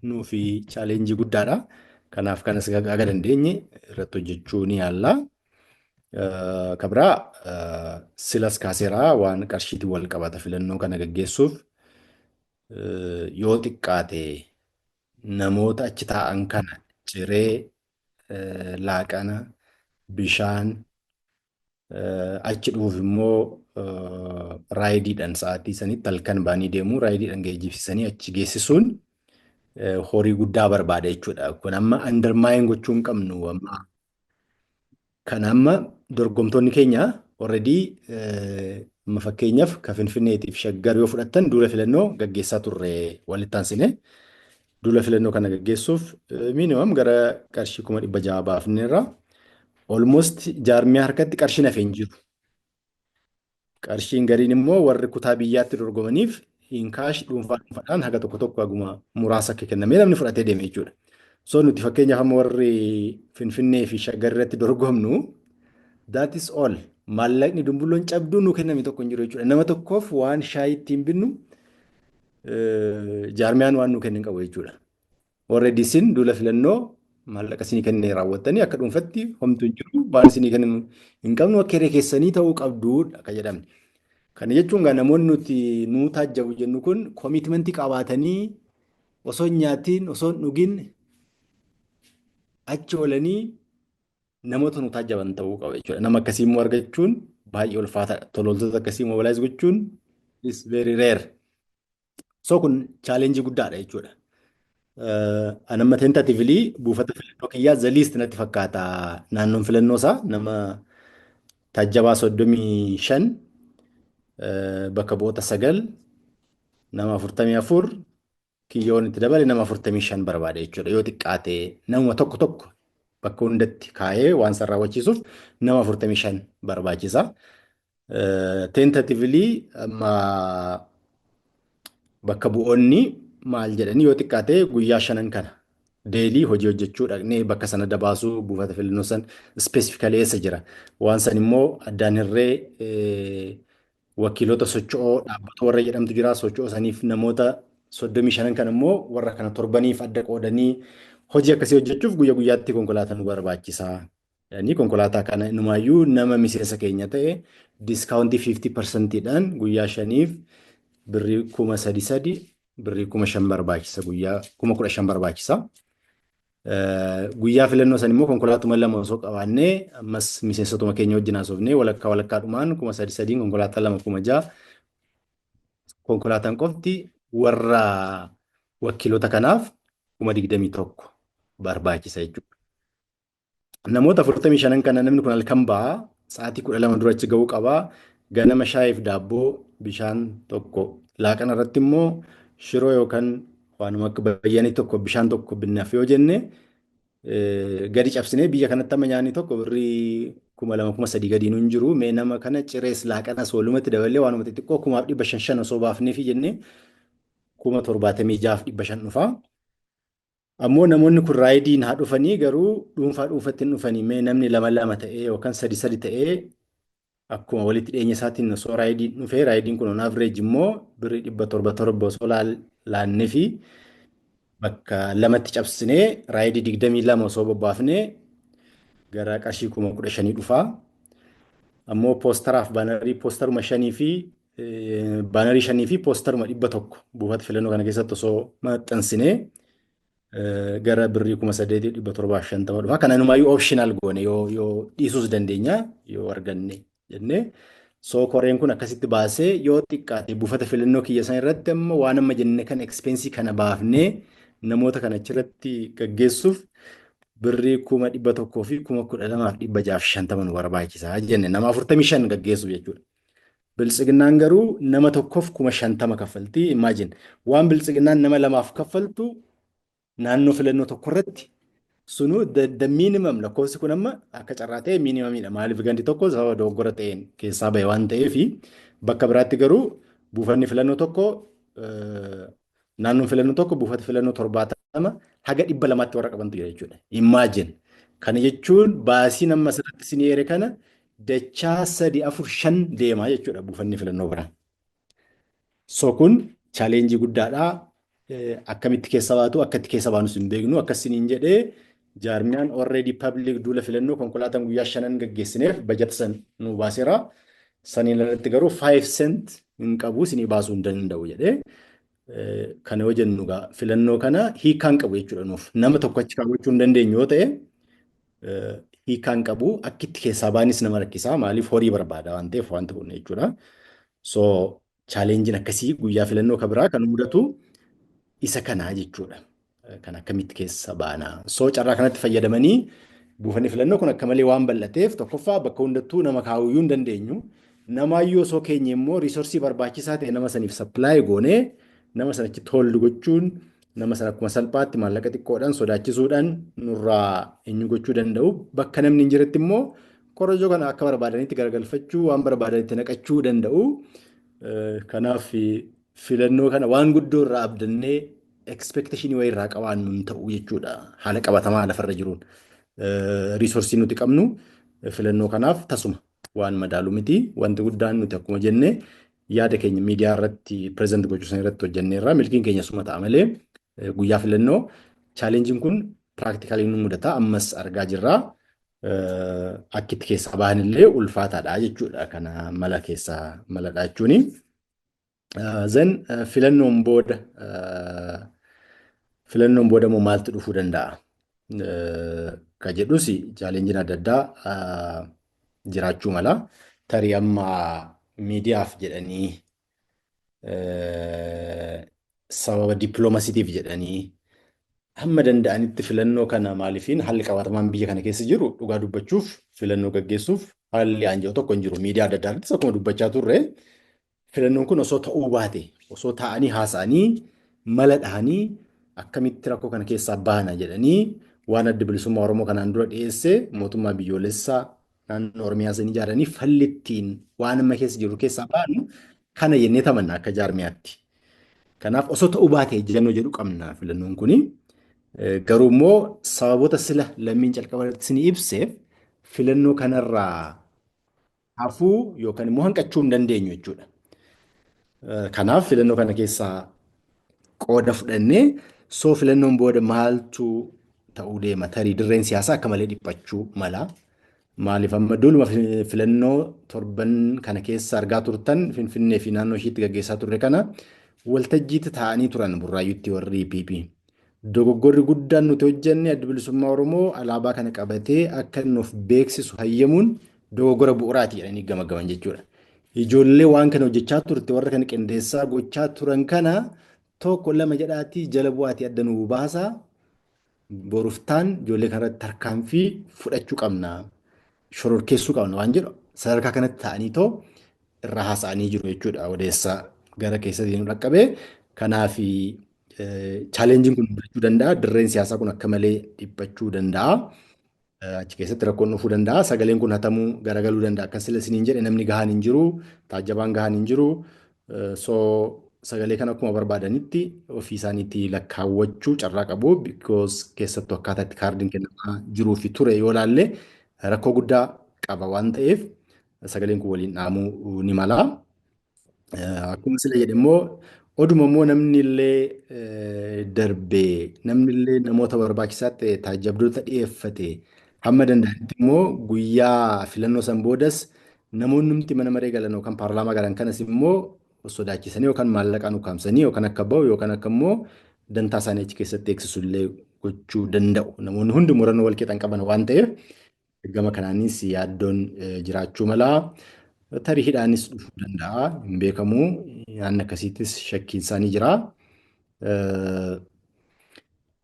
nuufi challenge guddaadha. Kanaaf kanas haga dandeenye irratti hojjechuu ni yaalla. Kabraa silas kaaseeraa waan qarshiitiin wal qabata. Filannoo kana gaggeessuuf yoo xiqqaate namoota achi taa'an kana ciree, laaqana, bishaan, achi dhufuuf immoo rideiidhaan sa'aatii sanitti halkan ba'anii deemuu, rideiidhaan geejjibsiisanii achi geessisuun horii guddaa barbaada jechuudha. Kun amma undermine gochuu hin qabnu amma. Kan amma dorgomtoonni keenya already, amma fakkeenyaaf ka Finfinneetiif Shaggar yoo fudhattan, duula filannoo gaggeessaa turre walitti aansine. Duula filannoo kana gaggeessuuf minimum gara qarshii 600,000 baafneerra. Almost jaarmiyaa harkatti qarshiin hafee hin jiru. Qarshiin gariin immoo warri kutaa biyyaatti dorgomaniif in cash dhuunfaa dhuunfaadhaan haga tokko tokko haguma muraasa akka kennamee namni fudhatee deeme jechuudha. So nuti fakkeenyaaf amma warri Finfinnee fi Shaggar irratti dorgomnu, that is all. Maallaqni dumbulloon cabduu nu kenname tokko hin jiru jechuudha. Nama tokkoof waan shaayii ittiin binnu jaarmiyaan waan nu kenne hin qabu jechuudha. Warra isin duula filannoo maallaqa isinii kennee raawwattanii akka dhuunfatti homtuu hin jiru, waan isinii kennu hin qabnu, akka hiree keessanii ta'uu qabduudha akka jedhamne. Kana jechuun gaa namoonni nuti nuu taajjabu jennu kun commitment qabaatanii osoo hin nyaatiin, osoo hin dhugin achi oolanii namoota nu taajjaban ta'uu qaba jechuudha. Nama akkasii immoo argachuun baay'ee ulfaataadha. Tolooltota akkasii mobilize gochuun is very rare. So kun challenge guddaadha jechuudha. An amma tentatively buufata filannoo kiyyaa the least natti fakkaata, naannoon filannoo isaa nama taajjabaa 35, bakka bu'oota 9, nama 44, kiyyoon itti dabale nama 45 barbaada jechuudha. Yoo xiqqaate namuma tokko tokko bakka hundatti kaa'ee waan san raawwachiisuuf nama 45 barbaachisa. Tentatively amma bakka bu'oonni maal jedhanii, yoo xiqqaate guyyaa shanan kana daily hojii hojjechuu dhaqnee bakka sana dabaasuu, buufata filannoo san specifically eessa jira. Waan san immoo addaan hirree wakiilota socho'oo dhaabbata warra jedhamtu jira. Socho'oo saniif namoota 35 kan immoo warra kana torbaniif adda qoodanii hojii akkasii hojjechuuf guyya guyyaatti konkolaataa nu barbaachisa. Jedhanii konkolaataa kana inumaayyuu nama miseensa keenya ta'e discountii 50%dhaan guyyaa 5f birrii 3000 birrii 5000 barbaachisa, guyyaa 15,000 barbaachisa. Guyyaa filannoo san immoo konkolaatuma lama osoo qabaannee, ammas miseensotuma keenya wajjin haasofnee, walakkaa walakkaadhumaan 3000n konkolaataa lama 6000, konkolaataan qofti warra wakiilota kanaaf 21,000 barbaachisa jechuudha. Namoota 45 kana namni kun halkan ba'a, sa'aatii 12 dura achi ga'uu qaba. Ganama shaayiif daabboo, bishaan tokko, laaqana irratti immoo shiroo yookaan waanuma akka bayyanii tokko, bishaan tokko binnaaf yoo jenne, gadi cabsinee biyya kanatti amma nyaanni tokko birrii 2000 3000 gadi hin jiru. Mee nama kana cirees laaqanas walumatti daballee waanuma xixiqqoo 5,500 osoo baafneefi jennee 76,500 dhufa. Ammoo namoonni kun rideiin haa dhufanii, garuu dhuunfaa dhuunfatti hin dhufanii. Mee namni lama lama ta'ee yookaan sadi sadi ta'ee akkuma walitti dhiyeenya isaatiin osoo rideiin dhufee, rideiin kun on average immoo birrii 700 7 osoo laannee fi bakka lamatti cabsinee rideii 22 osoo bobbaafnee gara qarshii 15,000 dhufaa. Ammoo poostaraaf bannerii, poosteruma shanii fi bannerii shanii fi poosteruma 100 buufata filannoo kana keessatti osoo maxxansinee gara birrii 8,750 dhufa. Kana inumaayyuu optional goone, yoo dhiisuus dandeenya yoo arganne jennee. So koreen kun akkasitti baasee yoo xiqqaate buufata filannoo kiyya san irratti amma waan amma jenne kan expenseii kana baafnee namoota kana achirratti gaggeessuuf birrii 112,650 nu barbaachisaa jenne, nama 45 gaggeessuuf jechuudha. Biltsiginnaan garuu nama tokkoof 50,000 kaffalti. Imagine, waan biltsiginnaan nama lamaaf kaffaltu naannoo filannoo tokko irratti sunuu the minimum. Lakkoofsi kun amma akka carraa ta'e minimumiidha. Maaliif, gandi tokko sababa dogoggora ta'een keessaa bahe waan ta'eef. Bakka biraatti garuu buufanni filannoo tokko, naannoon filannoo tokko buufata filannoo 70 haga 200tti warra qabantu jira jechuudha. Imagine, kana jechuun baasiin amma asirratti isin eere kana dachaa sadi, afur, shan deemaa jechuudha buufanni filannoo biraa. So kun challengeii guddaadha. Akkamitti keessa baatu, akka itti keessa baanus hin beeknu. Akkasiniin jedhee jaarmiyaan already public duula filannoo konkolaataan guyyaa shanan gaggeessineef bajata san nu baaseera. Saniin alatti garuu 5 cent hin qabu, isinii baasuu hin danda'u jedhee. Kana yoo jennu gaa filannoo kana hiikaan qabu jechuudha nuuf. Nama tokko achi kaawwachuu hin dandeenyu yoo ta'e hiikaan qabu, akkitti keessaa baanis nama rakkisaa, maaliif, horii barbaada waan ta'eef wanti kun jechuudha. So challengeiin akkasii guyyaa filannoo kan biraa kan mudatu isa kanaa jechuudha. Kan akkamitti keessa baanaa. So carraa kanatti fayyadamanii buufanni filannoo kun akka malee waan bal'ateef, tokkoffaa bakka hundattuu nama kaawuyyuu hin dandeenyu. Namaayyuu osoo keenya immoo resourceii barbaachisaa ta'e nama saniif supply goonee nama sana achitti hold gochuun, nama sana akkuma salphaatti maallaqa xiqqoodhaan sodaachisuudhaan nurraa eenyu gochuu danda'u. Bakka namni hin jiretti immoo korojoo kana akka barbaadanitti garagalfachuu, waan barbaadanitti naqachuu danda'u. Kanaaf filannoo kana waan guddoo irraa abdannee expectationii wayii irraa qabaannu hin ta'u jechuudha haala qabatamaa lafarra jiruun. Resourceii nuti qabnu filannoo kanaaf tasuma waan madaalu miti. Wanti guddaan nuti akkuma jenne yaada keenya miidiyaa irratti present gochuu san irratti hojjenneerra, milkiin keenya suma ta'a malee guyyaa filannoo challengeiin kun practically nu mudata, ammas argaa jirra. Akkitti keessaa bahan illee ulfaataadha jechuudha. Kana mala keessaa maladha jechuuni. Then filannoon booda immoo maaltu dhufuu danda'a? Ka jedhus challengeiin adda addaa jiraachuu mala. Tarii amma miidiyaaf jedhanii, sababa dippiloomaasiitiif jedhanii hamma danda'anitti filannoo kana, maaliifiin haalli qabatamaan biyya kana keessa jiru dhugaa dubbachuuf filannoo gaggeessuuf haalli aanja'u tokko hin jiru. Miidiyaa adda addaa irrattis akkuma dubbachaa turre, filannoon kun osoo ta'uu baate, osoo taa'anii haasa'anii mala dhahanii akkamitti rakkoo kana keessaa baana jedhanii waan Adda Bilisummaa Oromoo kanaan dura dhiyeesse, mootummaa biyyoolessaa naannoo Oromiyaa san ijaaranii falli ittiin waan amma keessa jiru keessaa baanu kana jennee tamanna akka jaarmiyaatti. Kanaaf osoo ta'uu baate ejjennoo jedhu qabna filannoon kuni. Garuu immoo sababoota sila lammiin calqaba irratti isinii ibseef filannoo kanarraa hafuu yookaan immoo hanqachuu hin dandeenyu jechuudha. Kanaaf filannoo kana keessaa Qooda fudhannee soo filannoon booda maaltu ta'uu deema? Tarii dirreen siyaasaa akka malee dhiphachuu mala. Maaliif amma duuluma filannoo torban kana keessa argaa turtan Finfinnee fi naannoo ishiitti gaggeessaa turre kana waltajjiitti taa'anii turan Burraayyuutti warri PP. Dogoggorri guddaan nuti hojjenne Adda Bilisummaa Oromoo alaabaa kana qabatee akka inni of beeksisu hayyamuun dogoggora bu'uuraati jedhanii gamaggaman jechuudha. Ijoollee waan kana hojjechaa turte, warra kana qindeessaa gochaa turan kana tokko lama jedhaatii jala bu'aatii adda nuu baasaa, boruftaan ijoollee kanarratti tarkaanfii fudhachuu qabna, shororkeessuu qabna waan jedhu sadarkaa kanatti ta'anii too irraa haasa'anii jiru jechuudha odeessa gara keessatti nu dhaqqabe. Kanaaf challengeiin kun mudachuu danda'a. Dirreen siyaasaa kun akka malee dhiphachuu danda'a. Achi keessatti rakkoon dhufuu danda'a. Sagaleen kun hatamuu garagaluu danda'a. Akka sila isiniin jedhe namni gahaan hin jiru. Taajjabaan gahaan hin jiru. So sagalee kana akkuma barbaadanitti ofii isaaniitti lakkaawwachuu carraa qabu. Because keessattuu akkaataa itti kaardiin kennamaa jiruu fi ture yoo ilaalle rakkoo guddaa qaba waan ta'eef sagaleen kun waliin dhahamuu ni mala. Akkuma sila jedhe immoo oduma immoo namni illee darbee, namni illee namoota barbaachisaa ta'e taajjabdoota dhiyeeffate, hamma danda'anitti immoo guyyaa filannoo san boodas namoonni numti mana maree galan yookaan paarlaamaa galan kanas immoo sodaachisanii yookaan maallaqaan ukkaamsanii yookaan akka bahu yookaan akka immoo dantaa isaanii achi keessatti eegsisu illee gochuu danda'u. Namoonni hundi murannoo wal qixan qaban waan ta'eef gama kanaanis yaaddoon jiraachuu mala. Tarii hidhaanis dhufuu danda'a. Hin beekamu. Yaanni akkasiittis shakkiin isaanii jira.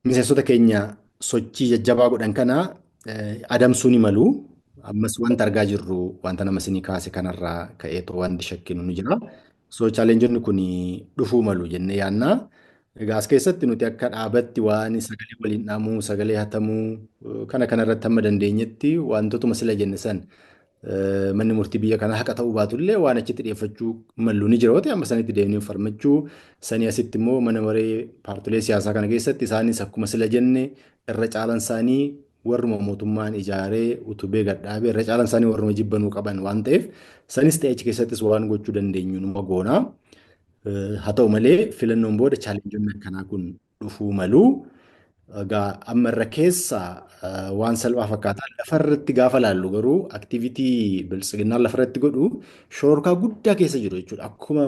Miseensota keenya sochii jajjabaa godhan kana adamsuu ni malu. Ammas wanta argaa jirru, wanta nama isinii kaase kanarraa ka'eetoo wanti shakkinu ni jira. So challengeonni kun dhufuu malu jennee yaanna. Egaa as keessatti nuti akka dhaabatti waan sagalee waliin dhahamuu, sagalee hatamuu kana kanarratti hamma dandeenyetti wantootuma sila jenne san, manni murtii biyya kanaa haqa ta'uu baatullee waan achitti dhiyeeffachuu mallu ni jira yoo ta'e amma sanitti deemnee falmachuu. Sanii asitti immoo mana maree paartilee siyaasaa kana keessatti isaanis akkuma sila jenne irra caalan isaanii warruma mootummaan ijaaree utubee gadhaabee, irra caalan isaanii warruma jibbanuu qaban waan ta'eef sanis ta'e achi keessattis waan gochuu dandeenyu numa goona. Haa ta'u malee filannoon booda challengeonni akkanaa kun dhufuu malu. Egaa amma irra keessa waan salphaa fakkaataa, lafarratti gaafa laallu garuu activity Biltsiginnaan lafarratti godhu shororkaa guddaa keessa jiru jechuudha. Akkuma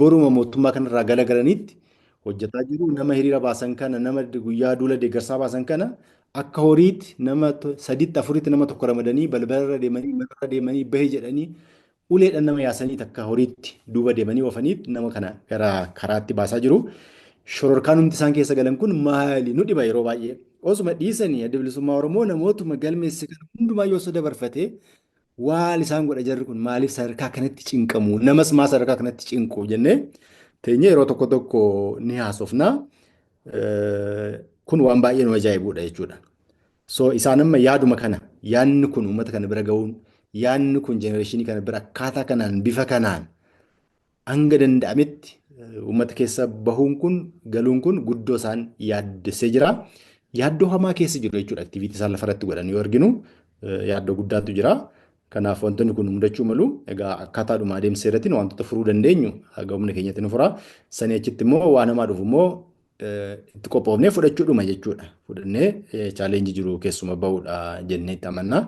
boruma mootummaa kanarraa galagalanitti hojjetaa jiru. Nama hiriira baasan kana, nama guyyaa duula deeggarsaa baasan kana akka horiitti nama saditti afuritti nama tokko ramadanii balbalarra deemanii, manarra deemanii bahi jedhanii uleedhaan nama yaasanii takka horiitti duuba deemanii oofanii nama kana gara karaatti baasaa jiru. Shororkaan humti isaan keessa galan kun maali nu dhiba yeroo baay'ee. Osuma dhiisanii Adda Bilisummaa Oromoo namootuma galmeesse kana hundumaa yoo osoo dabarfatee waal isaan godha, jarri kun maaliif sadarkaa kanatti cinqamu, namas maa sadarkaa kanatti cinqu jennee teenyee yeroo tokko tokko ni haasofna. Kun waan baay'ee nu ajaa'ibudha jechuudha. So isaan amma yaaduma kana, yaadni kun uummata kana bira ga'uun, yaadni kun generationii kana bira akkaataa kanaan bifa kanaan hanga danda'ametti uummata keessa bahuun kun galuun kun guddoo isaan yaaddessee jira. Yaaddoo hamaa keessa jiru jechuudha. Activity isaan lafarratti godhan yoo arginu yaaddoo guddaatu jira. Kanaaf wantoonni kun mudachuu malu. Egaa akkaataadhuma adeemsa irratti wantoota furuu dandeenyu haga humna keenyatti nu fura. Sanii achitti immoo waan hamaa dhufu immoo itti qophoofnee fudhachuudhuma jechuudha. Fudhannee challenge jiru keessuma bahuudha jennee itti amanna.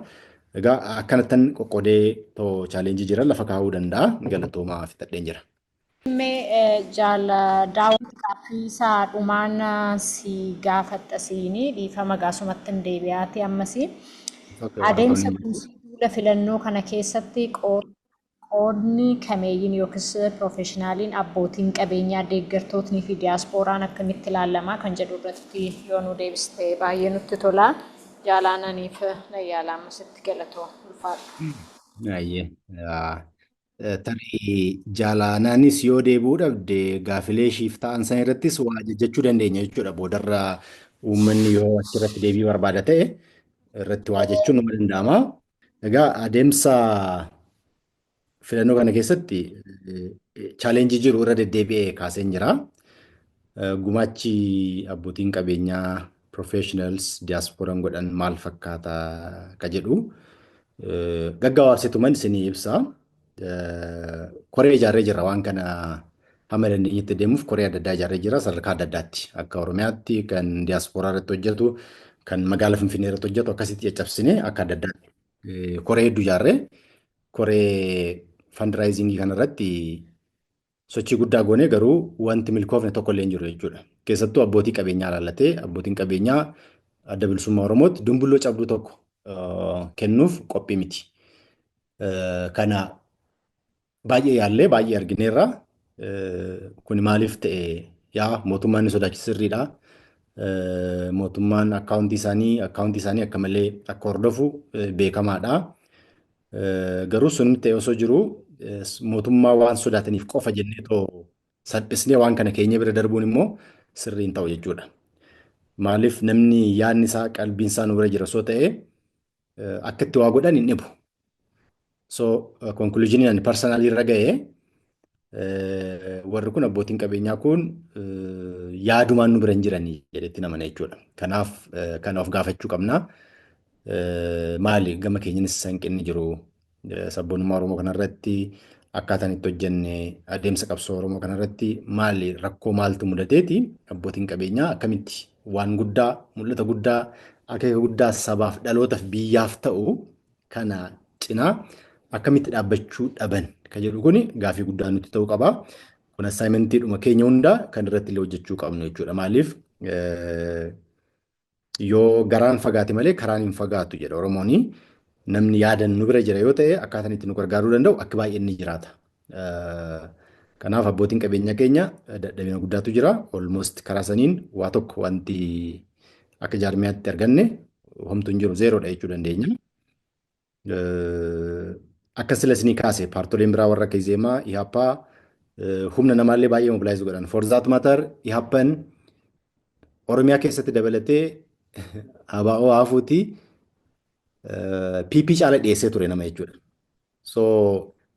Egaa akkanattan qoqqoodee too challenge jira lafa kaa'uu danda'a. Galatoomaa, fixadheen jira. Mee jaala Daawwit, gaaffii isaa dhumaan si gaafadha siinii dhiifama gaasumatti hin deebi'aati ammasii. Adeemsa kuusii duula filannoo kana keessatti qoodni kameeyyiin yookiis professionaliin, abbootiin qabeenyaa, deeggartootnii fi diyaaspooraan akkamitti ilaalamaa kan jedhu irratti yoo nu deebiste baay'ee nutti tola. Jaalaananiif na yaala ammasitti galatoo, ulfaadhu. Baay'ee. Tarii jaalaanaanis yoo deebi'uu dhabde gaafilee ishiif ta'an san irrattis waa jechuu dandeenya jechuudha. Boodarra uummanni yoo achirratti deebii barbaada ta'e irratti waa jechuun nama danda'ama. Egaa adeemsa filannoo kana keessatti challenge jiru irra deddeebi'ee kaaseen jira. Gumaachi abbootiin qabeenyaa, professionals, diasporaan godhan maal fakkaata ka jedhu gaggabaabsituman isinii ibsa. Koree ijaarree jirra waan kana. Hamma dandeenyetti deemuuf koree adda addaa ijaarree jira sadarkaa adda addaatti. Akka Oromiyaatti kan diyaaspooraa irratti hojjetu, kan magaalaa Finfinnee irratti hojjetu akkasitti caccabsinee akka adda addaatti koree hedduu ijaarree koree fundraisingii kanarratti sochii guddaa goonee garuu wanti milkoofne tokko illee hin jiru jechuudha. Keessattuu abbootii qabeenyaa ilaallatee abbootiin qabeenyaa Adda Bilisummaa Oromootti dumbulloo cabduu tokko kennuuf qophii miti. Kana baay'ee yaallee baay'ee argineerra. Kuni maaliif ta'e yaa mootummaan ni sodaachisa sirriidha. Mootummaan akkaawuntii isaanii akka malee akka hordofu beekamaadha. Garuu sun ta'e osoo jiru mootummaa waan sodaataniif qofa jennee too salphisnee waan kana keenya bira darbuun immoo sirrii hin ta'u jechuudha. Maaliif namni yaadni isaa qalbiin isaa nu bira jira osoo ta'e akka itti waa godhan hin dhibu. So conclusion ani personally irra ga'e, warri kun abbootiin qabeenyaa kun yaadumaan nu bira hin jiranii jedhetti namana jechuudha. Kanaaf kana of gaafachuu qabna. Maali gama keenyanis hanqinni jiru? Sabboonummaa Oromoo kanarratti akkaataan itti hojjenne, adeemsa qabsoo Oromoo kanarratti maali rakkoo maaltu mudateeti abbootiin qabeenyaa akkamitti waan guddaa, mul'ata guddaa, akeeka guddaa sabaaf dhalootaaf biyyaaf ta'u kana cinaa akkamitti dhaabbachuu dhaban kan jedhu kuni gaafii guddaa nutti ta'uu qaba. Kun assignmentiidhuma keenya hundaa kan irratti illee hojjechuu qabnu jechuudha. Maaliif yoo garaan fagaate malee karaan hin fagaatu jedha Oromooni. Namni yaadan nu bira jira yoo ta'e akkaataan itti nu gargaaruu danda'u akka baay'een ni jiraata. Kanaaf abbootiin qabeenya keenya dadhabina guddaatu jira. Almost karaa saniin waa tokko wanti akka jaarmiyaatti arganne homtuu hin jiru, zerodha jechuu dandeenya. Akka sila isinii kaase paartoleen biraa warra akka Izeemaa, Ihaappaa humna namaallee baay'ee mobilize godhan. For that matter, Ihaappan Oromiyaa keessatti dabalatee ABO hafuuti PP caala dhiyeessee ture nama jechuudha. So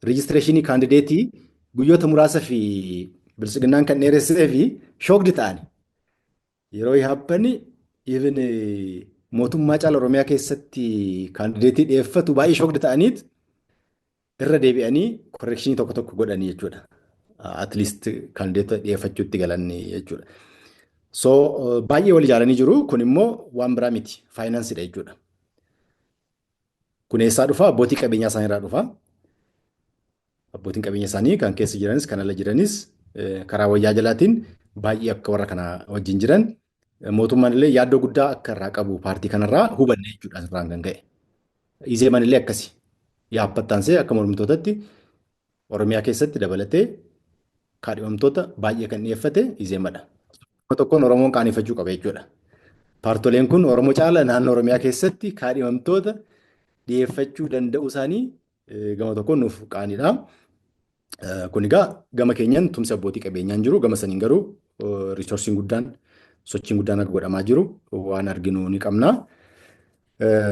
registrationii candidateii guyyoota muraasa fi bilisiginnaan kan dheeressee fi shocked ta'ani. Yeroo Ihaappan even mootummaa caala Oromiyaa keessatti candidateii dhiyeeffatu baay'ee shocked ta'aniit irra deebi'anii correctionii tokko tokko godhanii jechuudha. At least candidate dhiyeeffachuutti galanii jechuudha. So baay'ee wal ijaaranii jiru. Kun immoo waan biraa miti. Financeiidha jechuudha. Kun eessaa dhufa? Abbootii qabeenyaa isaanii irraa dhufa. Abbootiin qabeenya isaanii kan keessa jiranis kan ala jiranis karaa wayyaa jalaatiin baay'ee akka warra kana wajjin jiran, mootummaan illee yaaddoo guddaa akka irraa qabu paartii kanarraa hubanne jechuudha asirraan kan ka'e. Izeeman illee akkasi. Yaabbattaansee akka mormitootatti Oromiyaa keessatti dabalatee kaadhimamtoota baay'ee kan dhiyeeffate Izeemadha. Tokkoon Oromoon qaaneffachuu qaba jechuudha. Paartoleen kun Oromoo caala naannoo Oromiyaa keessatti kaadhimamtoota dhiyeeffachuu danda'uu isaanii gama tokkoon nuuf qaanidha. Kun egaa gama keenyaan tumsi abbootii qabeenyaan jiru, gama saniin garuu resourceiin guddaan, sochiin guddaan akka godhamaa jiru waan arginu ni qabna.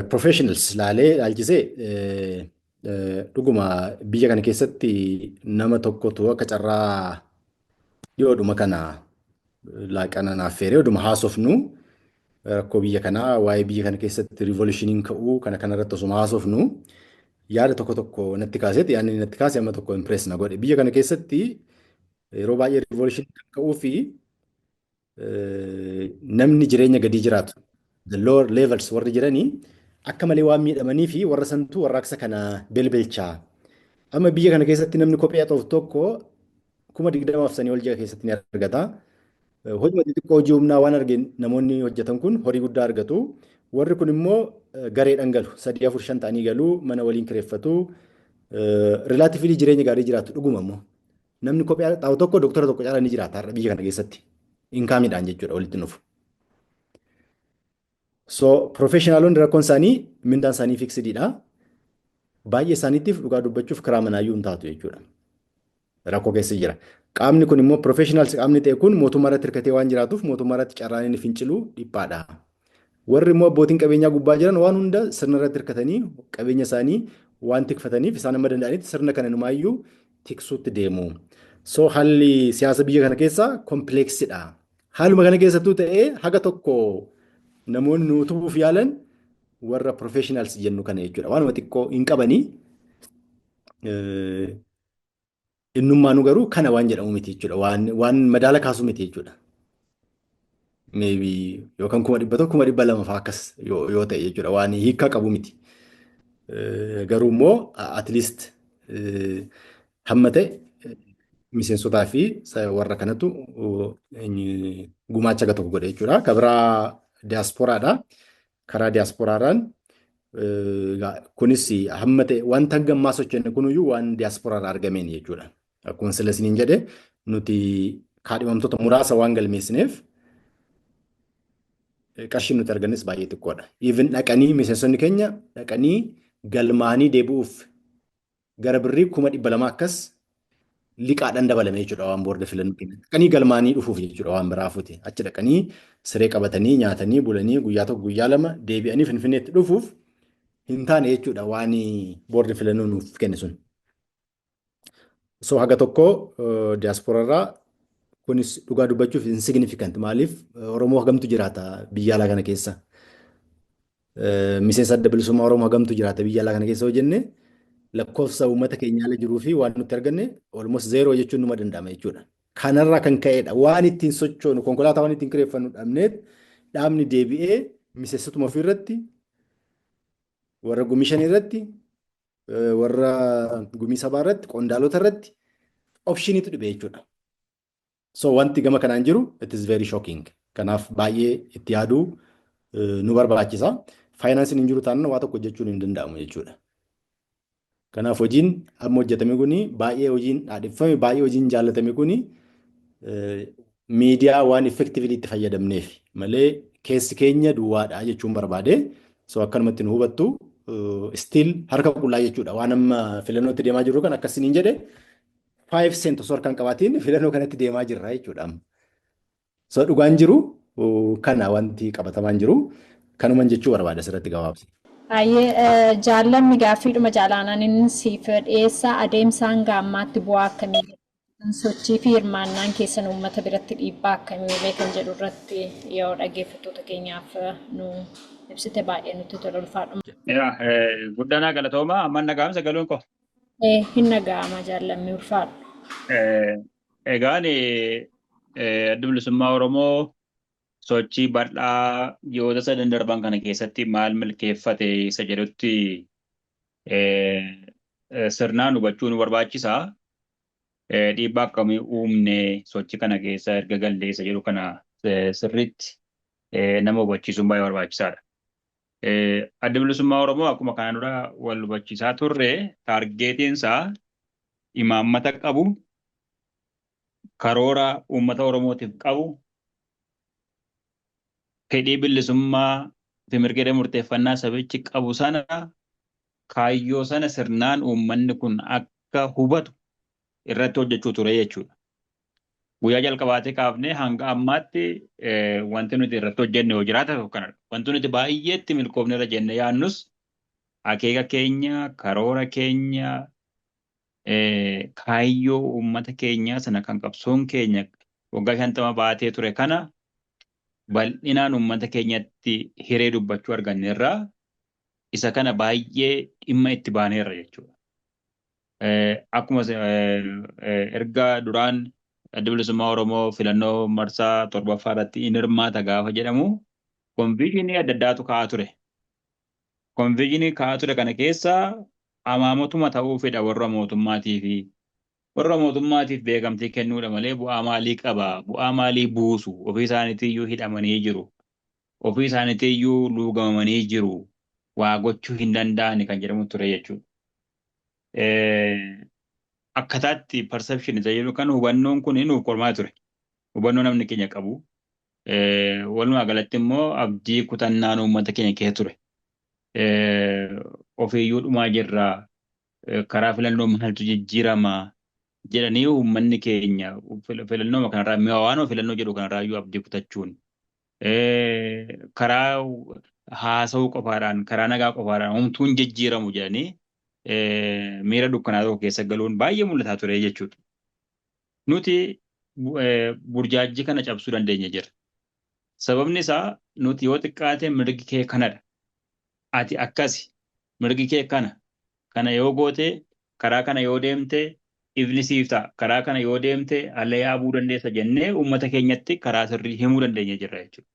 Professionals laalee ilaalchisee dhuguma biyya kana keessatti nama tokkotu akka carraa dhiyoodhuma kana laaqana naaf feeree oduma haasofnu, rakkoo biyya kanaa, waa'ee biyya kana keessatti revolutioniin ka'uu kana kanarratti osuma haasofnu yaada tokko tokko natti kaaseeti. Yaadni natti kaase amma tokko impress na godhe. Biyya kana keessatti yeroo baay'ee revolutioniin kan ka'uu fi namni jireenya gadii jiraatu, the lower levels warri jiranii akka malee waan miidhamanii fi warra santuu warraaqsa kana belbelchaa. Amma biyya kana keessatti namni kophee haxoofu tokko 20,000 sanii ol ji'a keessatti ni argata. Hojii xixiqqoo, hojii humnaa waan argeen namoonni hojjetan kun horii guddaa argatu. Warri kun immoo gareedhaan galu. Sadii, afur, shan ta'anii galu, mana waliin kireeffatu. Relatively jireenya gaarii jiraatu dhuguma immoo. Namni kophee haxaawu tokko doktora tokko caalaa ni jiraata har'a biyya kana keessatti. Incomeiidhaan jechuudha walitti dhufu. So professionalonni rakkoon isaanii mindaan isaanii fixediidha. Baay'ee isaaniitiif dhugaa dubbachuuf karaa manaayyuu hin taatu jechuudha. Rakkoo keessa jira. Qaamni kun immoo professionals qaamni ta'e kun mootummaa irratti hirkatee waan jiraatuuf mootummaa irratti carraan inni fincilu dhiphaadha. Warri immoo abbootiin qabeenyaa gubbaa jiran waan hunda sirna irratti hirkatanii qabeenya isaanii waan tikfataniif isaan amma danda'anitti sirna kana numaayyuu tiksuutti deemu. So haalli siyaasa biyya kana keessaa complexidha. Haaluma kana keessattuu ta'ee haga tokko namoonni nu utubuuf yaalan warra professionals jennu kana jechuudha. Waanuma xiqqoo hin qabanii. Innummaanuu garuu kana waan jedhamu miti jechuudha. Waan madaala kaasu miti jechuudha. Maybe yookaan 100,000, 200,000 fa'aa akkas yoo ta'e jechuudha. Waan hiika qabu miti. Garuu immoo at least hamma ta'e miseensotaa fi warra kanatu gumaacha akka tokko godhe jechuudha. Kan biraa diyaasporaadha. Karaa diyaasporaadhaan kunis hamma ta'e wanta hanga ammaa socho'ne kunuyyuu waan diyaasporaarraa argameen jechuudha. Akkuma sila isiniin jedhe, nuti kaadhimamtoota muraasa waan galmeessineef qarshiin nuti argannes baay'ee xiqqoodha. Even dhaqanii, miseensonni keenya dhaqanii galmaanii deebi'uuf gara birrii 200,000 akkas liqaadhaan dabalame jechuudha waan boorda filannoo keenya. Dhaqanii galmaanii dhufuuf jechuudha, waan biraa fuute. Achi dhaqanii siree qabatanii, nyaatanii, bulanii, guyyaa tokko, guyyaa lama deebi'anii Finfinneetti dhufuuf hin taane jechuudha waan boordi filannoo nuuf kenne sun. So haga tokko diiyaasporarraa kunis dhugaa dubbachuuf insignificant. Maaliif? Oromoo hagamtu jiraata biyya alaa kana keessa? Miseensa Adda Bilisummaa Oromoo hagamtu jiraata biyya alaa kana keessa yoo jenne, lakkoofsa uummata keenya ala jiruu fi waan nuti arganne almost zero jechuun numa danda'ama jechuudha. Kanarraa kan ka'edha. Waan ittiin sochoonu, konkolaataa waan ittiin kireeffannu dhabneet dhaabni deebi'ee miseensotuma ofii irratti, warra gumii shanii irratti, warra gumii sabaa irratti, qondaalota irratti optioniitu dhibe jechuudha. So wanti gama kanaan jiru, it is very shocking. Kanaaf baay'ee itti yaaduu nu barbaachisa. Faayinaansiin hin jiru taanaan waa tokko hojjechuun hin danda'amu jechuudha. Kanaaf hojiin amma hojjetame kuni baay'ee hojiin dhaadheffame, baay'ee hojiin jaallatame kuni miidiyaa waan effectively itti fayyadamneef malee keessi keenya duwwaadha jechuun barbaade. So akkanumatti nu hubattu, still harka qullaa jechuudha. Waan amma filannootti deemaa jirru kan akkasiniin jedhe, 5 cent osoo harkaan qabaatiin filannoo kanatti deemaa jirra jechuudha. So dhugaan jiru kana, wanti qabatamaan jiru kanuman jechuu barbaada asirratti gabaabsi. Baay'ee jaallamni, gaaffiidhuma jaalanaan inni siif dhiyeessa: adeemsa hanga ammaatti bu'aa akkamii, sochii fi hirmaannaan keessan uummata biratti dhiibbaa akkamii uumee kan jedhu irratti yoo dhaggeeffattoota keenyaaf nu ibsite baay'ee nutti tola, ulfaadhuma. Yaa, guddanaa galatooma. Amma nagaamsa galuun koo. Hin naga'ama jaallamni, ulfaadhu. Egaan Adda Bilisummaa Oromoo sochii bal'aa ji'oota sadan darban kana keessatti maal milkeeffate isa jedhutti sirnaan hubachuu nu barbaachisa. Dhiibbaa akkamii uumne sochii kana keessa erga gallee isa jedhu kana sirriitti nama hubachiisuun baay'ee barbaachisaadha. Adda Bilisummaa Oromoo akkuma kanaan dura wal hubachiisaa turre, targetiin isaa imaammata qabu, karoora uummata Oromootiif qabu, fedhii bilisummaa fi mirga murteeffannaa sabichi qabu sana, kaayyoo sana sirnaan uummanni kun akka hubatu irratti hojjechuu ture jechuudha. Guyyaa jalqabaatee kaafnee hanga ammaatti wanti nuti irratti hojjenne yoo jiraate tokko kanadha. Wanti nuti baay'eetti milkoofne irra jenne yaadnus akeeka keenya, karoora keenya, kaayyoo uummata keenyaa sana kan qabsoon keenya waggaa 50 baatee ture kana bal'inaan uummata keenyatti hiree dubbachuu arganneerraa isa kana baay'ee dhimma itti baaneerra jechuudha. Akkuma erga duraan Adda Bilisummaa Oromoo filannoo marsaa torbaffaa irratti in hirmaata gaafa jedhamu confusionii adda addaatu ka'aa ture. Confusionii ka'aa ture kana keessa amaamotuma ta'uu fedha warra mootummaatii fi warra mootummaatiif beekamtii kennuudha malee bu'aa maalii qaba? Bu'aa maalii buusu? Ofii isaaniitiyyuu hidhamanii jiru. Ofii isaaniitiyyuu luugamamanii jiru. Waa gochuu hin danda'ani kan jedhamu ture jechuudha. Akkataatti perception isa jedhu kan hubannoon kun nuuf qormaa ture. Hubannoo namni keenya qabu. Walumaa galatti immoo abdii kutannaan uummata keenya keessa ture. Ofiiyyuu dhumaa jirra. Karaa filannoo maaltu jijjiirama jedhanii uummanni keenya filannoo kanarraa mi'a waan filannoo jedhu kanarraa iyyuu abdii kutachuun, karaa haasa'uu qofaadhaan, karaa nagaa qofaadhaan homtuun jijjiiramu jedhanii miira dukkanaa tokko keessa galuun baay'ee mul'ataa ture jechuudha. Nuti burjaajii kana cabsuu dandeenya jira. Sababni isaa nuti yoo xiqqaate mirgi kee kanadha. Ati akkasi, mirgi kee kana. Kana yoo goote, karaa kana yoo deemte Ifni siif ta'a. Karaa kana yoo deemte ala yaabuu dandeessa jennee uummata keenyatti karaa sirrii himuu dandeenya jirra jechuudha.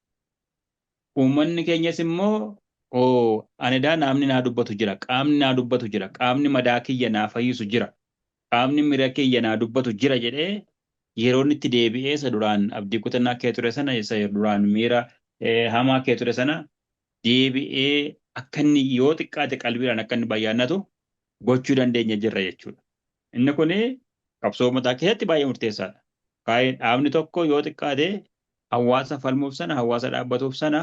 Uummanni keenyas immoo oo ani daa namni naa dubbatu jira, qaamni naa dubbatu jira, qaamni madaa kiyya naa fayyisu jira, qaamni mira kiyya naa dubbatu jira jedhee yeroo inni itti deebi'ee isa duraan abdii kutannaa kee ture sana, isa duraan miira hamaa kee ture sana deebi'ee akka inni yoo xiqqaate qalbiidhaan akka inni bayyaannatu gochuu dandeenya jirra jechuudha. Inni kun qabsoo uummataa keessatti baay'ee murteessaadha. Dhaabni tokko yoo xiqqaate hawaasa falmuuf sana, hawaasa dhaabbatuuf sana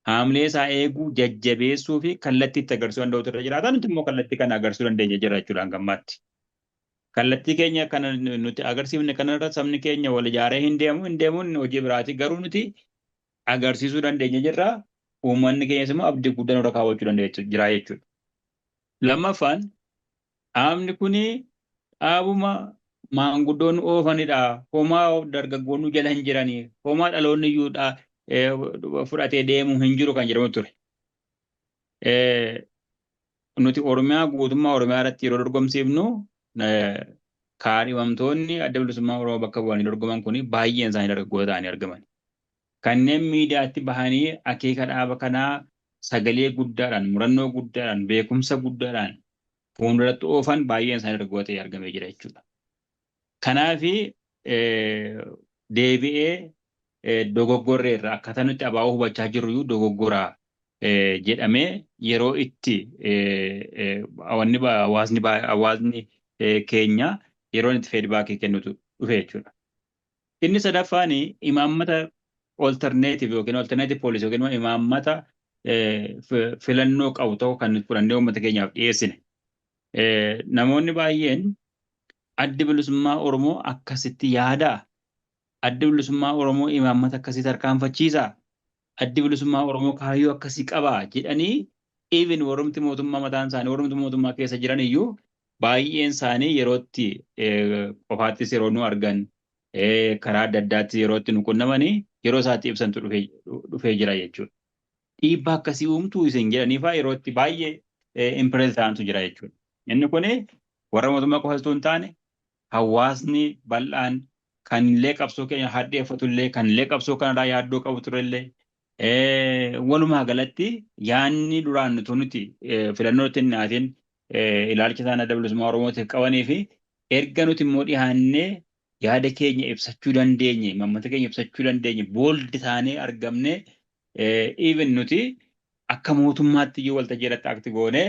haamilee isaa eeguu, jajjabeessuu fi kallattii itti agarsiisuu danda'utu irra jiraata. Nuti immoo kallattii kana agarsiisuu dandeenya jirra jechuudha hanga ammaatti. Kallattii keenya kana nuti agarsiifne kanarra sabni keenya wal ijaaree hin deemu, hin deemuun hojii biraati. Garuu nuti agarsiisuu dandeenya jirra. Uummanni keenyas immoo abdii guddaa nurra kaawwachuu dandeenya jira jechuudha. Lammaffaan, dhaabni kuni dhaabuma maanguddoonni oofanidha. Homaa dargaggoonni jala hin jirani. Homaa dhaloonni iyyuu fudhatee deemu hin jiru kan jedhamu ture. Nuti Oromiyaa guutummaa Oromiyaa irratti yeroo dorgomsiifnu kaadhimamtoonni Adda Bilisummaa Oromoo bakka bu'anii dorgoman kun baay'een isaanii dargaggoota ta'anii argaman. Kanneen miidiyaatti bahanii akeeka dhaaba kanaa sagalee guddaadhaan, murannoo guddaadhaan, beekumsa guddaadhaan fuulduratti oofan baay'een isaanii dargaggoota ta'ee argamee jira jechuudha. Kanaaf deebi'ee dogoggorreerra akkaataa nuti abaaboo hubachaa jirru iyyuu dogoggoraa jedhamee yeroo itti wanni hawaasni keenya yeroo itti feedbackii kennutu dhufe jechuudha. Inni sadaffaan imaammata alternative yookiin alternative policy yookiin imaammata filannoo qabu tokko kan nuti fudhannee uummata keenyaaf dhiyeessine. Namoonni baay'een Addi Bilisummaa Oromoo akkasitti yaadaa? Addi Bilisummaa Oromoo imaammata akkasii tarkaanfachiisaa? Addi Bilisummaa Oromoo kaayyoo akkasii qabaa? Jedhanii even warrumti mootummaa mataan isaanii, warrumti mootummaa keessa jiran iyyuu baay'een isaanii yerootti qofaattis yeroo nu argan, karaa adda addaatti yerootti nu qunnamanii yeroo isaatti ibsantu dhufee jira jechuudha. Dhiibbaa akkasii uumtuu isin jedhanii fa'aa yerootti baay'ee impress ta'antu jira jechuudha. Inni kun warra mootummaa qofa osoo hin taane hawaasni bal'aan kan illee qabsoo keenya hadheeffatu illee, kan illee qabsoo kanarraa yaaddoo qabu ture illee, walumaa galatti yaanni duraan nuti filannoo itti hin dhiyaatin ilaalcha isaan Adda Bilisummaa Oromootiif qabanii fi erga nuti immoo dhiyaannee yaada keenya ibsachuu dandeenye, imaammata keenya ibsachuu dandeenye, bold taanee argamne, even nuti akka mootummaatti iyyuu waltajjii irratti act goonee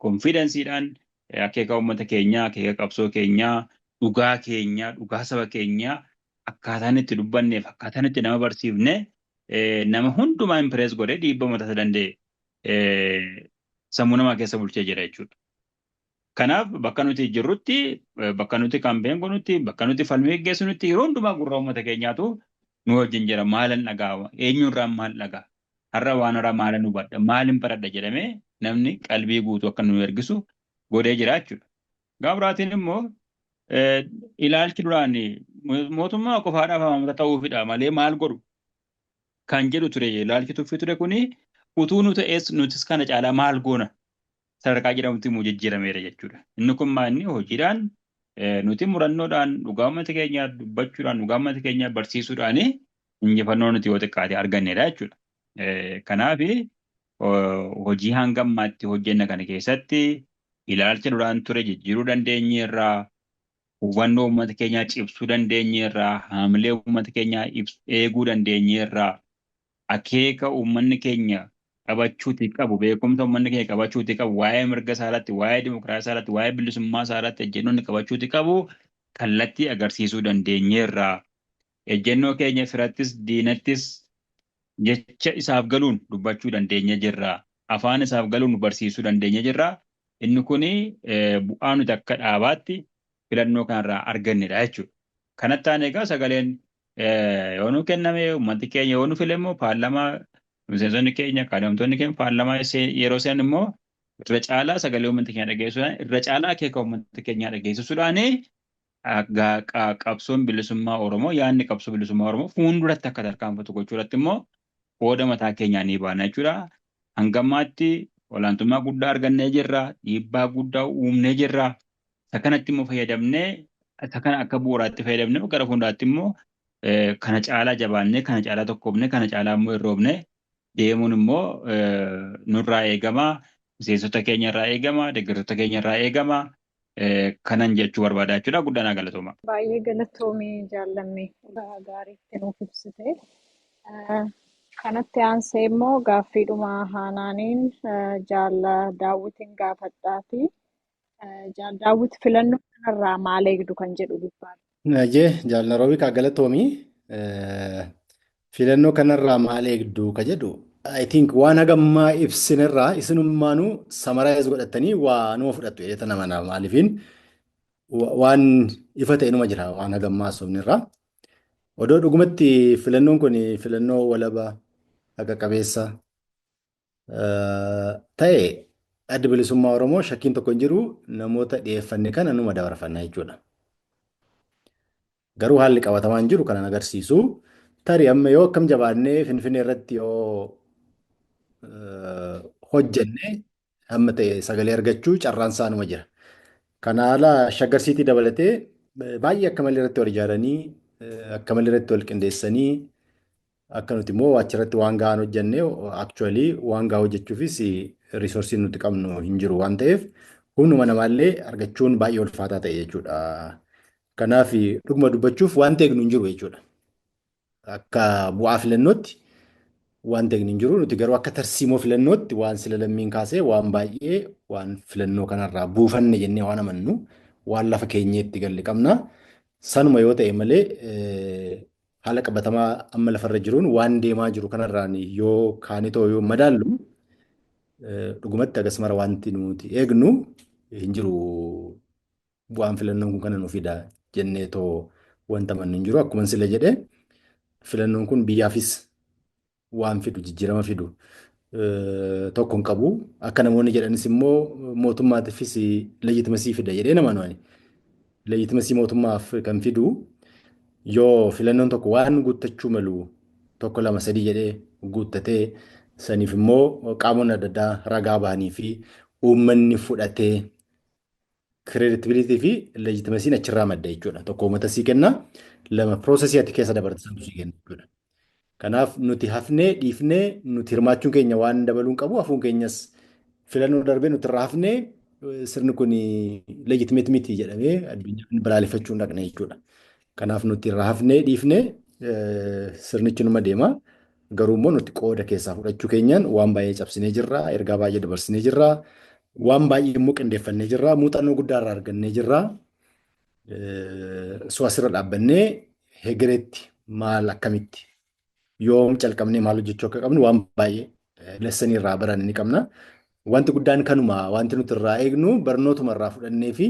confidenceiidhaan akeeka uummata keenyaa, akeeka qabsoo keenyaa, dhugaa keenyaa, dhugaa saba keenyaa akkaataan itti dubbanneef akkaataan itti nama barsiifne nama hundumaa impress godhee dhiibbaa mataa isaa danda'e sammuu namaa keessa bulchee jira jechuudha. Kanaaf bakka nuti jirrutti, bakka nuti campaign goonutti, bakka nuti falmii geggeessinutti yeroo hundumaa gurra uummata keenyaatu nu wajjin jira. Maalan dhagaa? Eenyurraa maal dhagaa? Har'a waan haaraa maalan hubadha? Maalin baradha jedhamee namni qalbii guutuu akka nu ergisu godhee jira jechuudha. Gaafa biraatiin immoo ilaalchi duraan mootummaa qofaadhaaf amanta ta'uufidha malee maal godhu kan jedhu ture, ilaalchi tuffii ture kuni utuu nu ta'es nutis kana caalaa maal goona sadarkaa jedhamutti immoo jijjiirameera jechuudha. Inni kun maal inni hojiidhaan nuti murannoodhaan dhugaa uummata keenyaa dubbachuudhaan, dhugaa uummata keenyaa barsiisuudhaan injifannoo nuti yoo xiqqaate argannedha jechuudha. Kanaaf hojii hanga ammaatti hojjenna kana keessatti ilaalcha duraan ture jijjiiruu dandeenyeerraa, hubannoo uummata keenyaa cimsuu dandeenyeerraa, haamilee uummata keenyaa eeguu dandeenyeerraa, akeeka uummanni keenya qabachuuti qabu, beekumsa uummanni keenya qabachuuti qabu, waa'ee mirga isaa irratti, waa'ee dimokiraasii isaa irratti, waa'ee bilisummaa isaa irratti ejjennoo inni qabachuuti qabu kallattii agarsiisuu dandeenyeerraa. Ejjennoo keenya firattis diinattis jecha isaaf galuun dubbachuu dandeenya jirra. Afaan isaaf galuun barsiisuu dandeenya jirra. Inni kun bu'aa nuti akka dhaabaatti filannoo kanarraa argannedha jechuudha. Kanatti aanee egaa sagaleen yoo nu kenname, uummanni keenya yoo nu file immoo paarlaamaa miseensonni keenya, kaadhimamtoonni keenya paarlaamaa yeroo seenan immoo irra caalaa sagalee uummata keenya dhageessisuudhaan, irra caalaa akeeka uummata keenyaa dhageessisuudhaan qabsoon bilisummaa Oromoo, yaadni qabsoo bilisummaa Oromoo fuulduratti akka tarkaanfatu gochuu irratti immoo qooda mataa keenyaa ni baana jechuudha. Hanga ammaatti olaantummaa guddaa argannee jirra. Dhiibbaa guddaa uumnee jirra. Isa kanatti immoo fayyadamnee, isa kana akka bu'uuraatti fayyadamnee, gara fuulduraatti immoo kana caalaa jabaannee, kana caalaa tokkoomnee, kana caalaa immoo irroomnee deemuun immoo nurraa eegama. Miseensota keenya irraa eegama. Deeggartoota keenya irraa eegama. Kanan jechuu barbaada jechuudha. Guddaa naa galatooma. Baay'ee galatoomii, jaallanni gaariitti nuuf ibsite. Kanatti aansee immoo gaaffiidhuma haanaaniin jaalla Daawwitiin gaafadhaati. Jaal Daawwit, filannoo kanarraa maal eegdu kan jedhu gubbaadha. Najee, jaalna kaa galatoomii. Filannoo kanarraa maal eegdu ka jedhu, I think waan hagammaa ibsinirraa isinummaanuu summarize godhatanii waa numa fudhattu jedhee nama na. Maaliifin waan ifa ta'e numa jira waan hagammaa haasofnirraa. Odoo dhugumatti filannoon kun filannoo walaba, haqa qabeessa ta'e, Adda Bilisummaa Oromoo shakkiin tokko hin jiru, namoota dhiyeeffanne kana numa dabarfanna jechuudha. Garuu haalli qabatamaan jiru kanan agarsiisu, tarii amma yoo akkam jabaannee Finfinnee irratti yoo hojjenne hamma ta'e sagalee argachuu carraan isaa numa jira. Kana haala Shaggar City dabalatee baay'ee akka malee irratti wal ijaaranii, akka malee irratti wal qindeessanii, akka nuti immoo achirratti waan gahaan hojjenne, actually waan gahaa hojjechuufis resourceiin nuti qabnu hin jiru waan ta'eef, humnuma namaallee argachuun baay'ee ulfaataa ta'e jechuudha. Kanaaf dhuguma dubbachuuf waan eegnu hin jiru jechuudha. Akka bu'aa filannootti waan eegnu hin jiru. Nuti garuu akka tarsiimoo filannootti waan sila Lammiin kaasee, waan baay'ee waan filannoo kanarraa buufanne jennee waan amannu, waan lafa keenyeetti galle qabna. Sanuma yoo ta'e malee, haala qabatamaa amma lafarra jiruun waan deemaa jiru kanarraan yoo kaanee ta'u yoo madaallu, dhugumatti agas mara wanti nuti eegnu hin jiru. Bu'aan filannoon kun kana nu fida jennee too wanta amannu hin jiru. Akkuma sila jedhe, filannoon kun biyyaafis waan fidu, jijjiirama fidu tokko hin qabu. Akka namoonni jedhanis immoo mootummaatiifis legitimacy fida jedhee nama nuyi. Legitimacy mootummaaf kan fidu, yoo filannoon tokko waan guuttachuu malu tokko, lama, sadii jedhee guuttatee, saniif immoo qaamonni adda addaa ragaa bahanii fi uummanni fudhatee, credibility fi legitimacyn achirraa madda jechuudha. Tokko uummata sii kenna, lama processii ati keessa dabarte santu sii kenna jechuudha. Kanaaf nuti hafnee dhiifnee, nuti hirmaachuun keenya waan dabaluun qabu, hafuun keenyas, filannoo darbee nuti irraa hafnee sirni kun legitimate miti jedhamee addunyaan balaaleffachuu hin dhaqne jechuudha. Kanaaf nuti irraa hafnee dhiifnee sirnichi numa deema. Garuu immoo nuti qooda keessaa fudhachuu keenyaan waan baay'ee cabsinee jirra, ergaa baay'ee dabarsinee jirra, waan baay'ee immoo qindeeffannee jirra, muuxannoo guddaa irraa argannee jirra. So asirra dhaabbannee hegereetti maal, akkamitti, yoom calqabnee maal hojjechuu akka qabnu waan baay'ee lessonii irraa baranne ni qabna. Wanti guddaan kanuma. Wanti nuti irraa eegnu barnootuma irraa fudhannee fi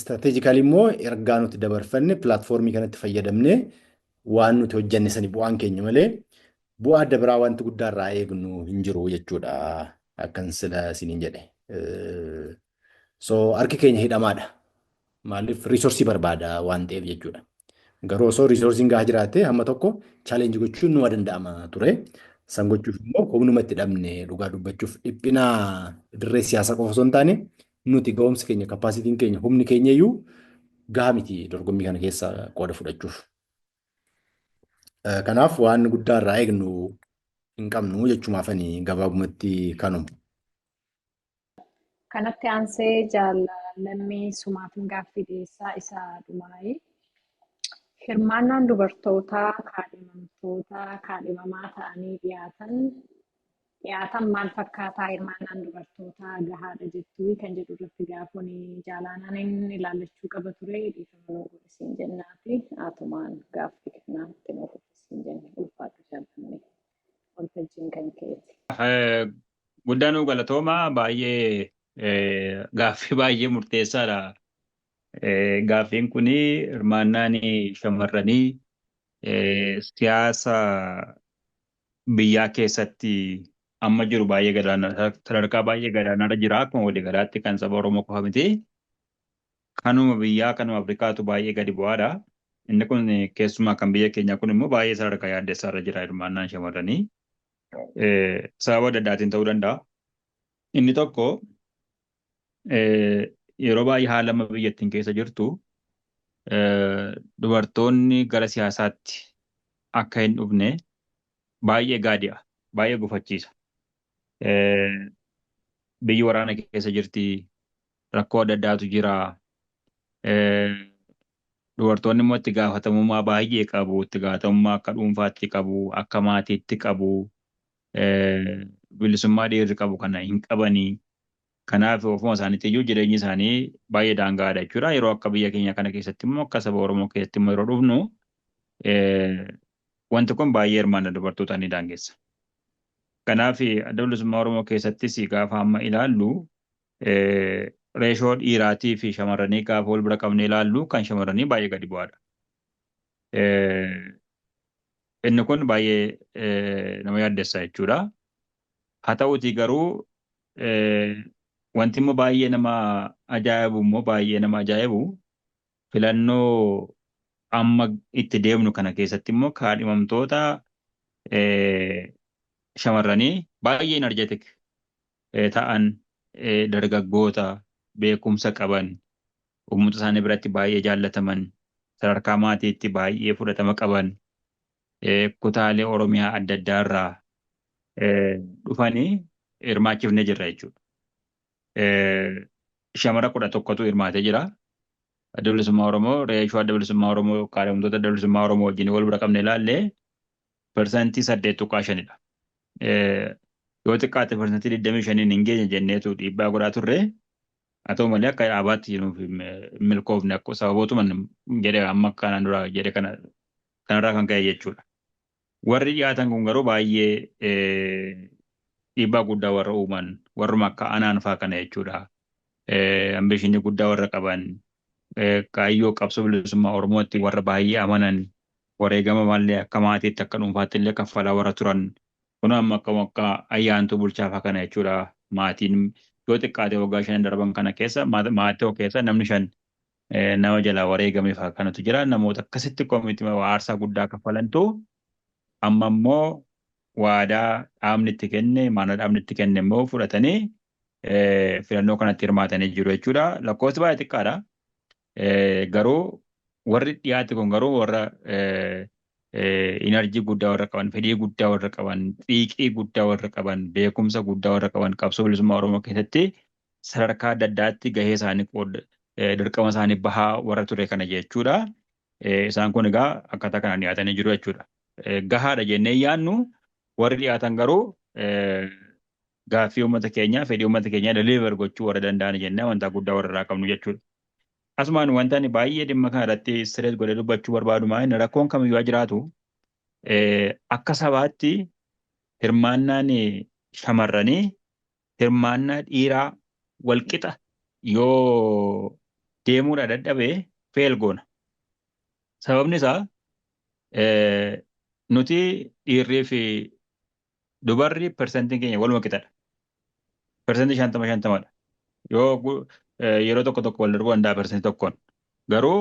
strategically immoo ergaa nuti dabarfanne, platformii kanatti fayyadamnee waan nuti hojjenne sani bu'aan keenya malee, bu'aa adda biraa wanti guddaa irraa eegnu hin jiru jechuudha, akkan sila isiniin jedhe. So harki keenya hidhamaadha. Maaliif, resourceii barbaada waan ta'eef jechuudha. Garuu osoo resourceiin gahaa jiraate hamma tokko challenge gochuun numa danda'ama ture. San gochuuf immoo humnuma itti dhabne. Dhugaa dubbachuuf, dhiphina dirree siyaasaa qofa osoo hin taane, nuti ga'umsi keenya, capacityn keenya, humni keenya iyyuu gahaa miti dorgommii kana keessa qooda fudhachuuf. Kanaaf waan guddaa irraa eegnu hin qabnu jechumaafani, gabaabumatti kanuma. Kanatti aansee Lammii Sumaafin gaaffii dhiyeessaa isa dhumaa'ee. Hirmaannaan dubartootaa kaadhimamtoota kaadhimamaa ta'anii dhiyaatan maal fakkaataa? Hirmaannaan dubartootaa gahaadha jettuu kan jedhu irratti gaafoon jaalaanaan inni ilaallachuu qaba ture, dhiifama nuu godhisiin jennaati. Atumaan gaaffii kanaatti nuuf uffisiin jenne. Ulfaadhu jaallanne, waltajjiin kan keeti. Guddaa nuu galatooma, baay'ee gaaffii baay'ee murteessaadha. Gaaffiin kun hirmaannaan shamarranii siyaasa biyyaa keessatti amma jiru baay'ee gadaanaa, sadarkaa baay'ee gadaanaarra jira. Akkuma waliigalaatti kan saba Oromoo qofa miti. Kanuma biyyaa, kanuma Afrikaatu baay'ee gadi bu'aadha. Inni kun keessumaa kan biyya keenyaa kun immoo baay'ee sadarkaa yaaddessaarra jira hirmaannaan shamarranii. Sababa adda addaatiin ta'uu danda'a. Inni tokko Yeroo baay'ee haala amma biyyattiin keessa jirtu dubartoonni gara siyaasaatti akka hin dhufne baay'ee gaadi'a, baay'ee gufachiisa. Biyyi waraana keessa jirti, rakkoo adda addaatu jira. Dubartoonni immoo itti gaafatamummaa baay'ee qabu, itti gaafatamummaa akka dhuunfaatti qabu, akka maatiitti qabu, bilisummaa dhiirri qabu kana hin qabanii. Kanaaf ofuma isaaniitti iyyuu jireenyi isaanii baay'ee daangaadha jechuudha. Yeroo akka biyya keenya kana keessatti immoo, akka saba Oromoo keessatti immoo yeroo dhufnu, wanti kun baay'ee hirmaannaa dubartootaa ni daangessa. Kanaaf Adda Bilisummaa Oromoo keessattis gaafa amma ilaallu, ratio dhiiraatii fi shamarranii gaafa wal bira qabnee ilaallu, kan shamarranii baay'ee gadi bu'aadha. Inni kun baay'ee nama yaaddessa jechuudha. Haa ta'uutii garuu wanti immoo baay'ee nama ajaa'ibu immoo, baay'ee nama ajaa'ibu, filannoo amma itti deemnu kana keessatti immoo kaadhimamtoota shamarranii baay'ee energetic ta'an, dargaggoota beekumsa qaban, uummata isaanii biratti baay'ee jaallataman, sadarkaa maatiitti baay'ee fudhatama qaban, kutaalee Oromiyaa adda addaa irraa dhufanii hirmaachifnee jirra jechuudha. Shamara 11tu hirmaatee jira. Adda Bilisummaa Oromoo, ratio Adda Bilisummaa Oromoo kaadhimamtoota Adda Bilisummaa Oromoo wajjin wal bira qabne ilaallee, 8.5%dha. Yoo xiqqaate 25%n hin geenye jenneetu dhiibbaa godhaa turre. Haa ta'u malee akka dhaabaatti nuuf hin milkoofne, akka sababootuma jedhe amma kanaan dura jedhe kana kanarraa kan ka'e jechuudha. Warri dhiyaatan kun garuu baay'ee dhiibbaa guddaa warra uuman, warruma akka anaan faa kana jechuudha. Ambition guddaa warra qaban, kaayyoo qabsoo bilisummaa Oromootti warra baay'ee amanan, wareegama mallee akka maatiitti akka dhuunfaatti illee kaffalaa warra turan, kun amma akka Ayyaantuu Bulchaa faa kana jechuudha. Maatiin yoo xiqqaate waggaa 5 darban kana keessa maatii tokko keessa namni shan nama jalaa wareegame faa kanatu jira. Namoota akkasitti koomitii aarsaa guddaa kaffalantu amma immoo waadaa dhaabni itti kenne, maana dhaabni itti kenne immoo fudhatanii filannoo kanatti hirmaatanii jiru jechuudha. Lakkoofsi baay'ee xiqqaadha. Garuu warri dhiyaate kun garuu warra energy guddaa warra qaban, fedhii guddaa warra qaban, xiiqii guddaa warra qaban, beekumsa guddaa warra qaban, qabsoo bilisummaa Oromoo keessatti sadarkaa adda addaatti gahee isaanii, dirqama isaanii bahaa warra ture kana jechuudha. Isaan kun egaa akkaataa kanaan dhiyaatanii jiru jechuudha. Gahaadha jennee yaannu, warri dhiyaatan garuu gaaffii uummata keenyaa, fedhii uummata keenyaa deliver gochuu warra danda'an jennee amantaa guddaa warra irraa qabnu jechuudha. Asumaan wanta ani baay'ee dhimma kana irratti stress godhee dubbachuu barbaadu maa inni, rakkoon kamiyyuu haa jiraatu, akka sabaatti hirmaannaan shamarranii hirmaannaa dhiiraa walqixa yoo deemuudha dadhabe fail goona. Sababni isaa nuti dhiirrii fi dubarri persentiin keenya waluma qixadha. 50% 50dha. Yoo yeroo tokko tokko wal darbuu danda'a 1%n. Garuu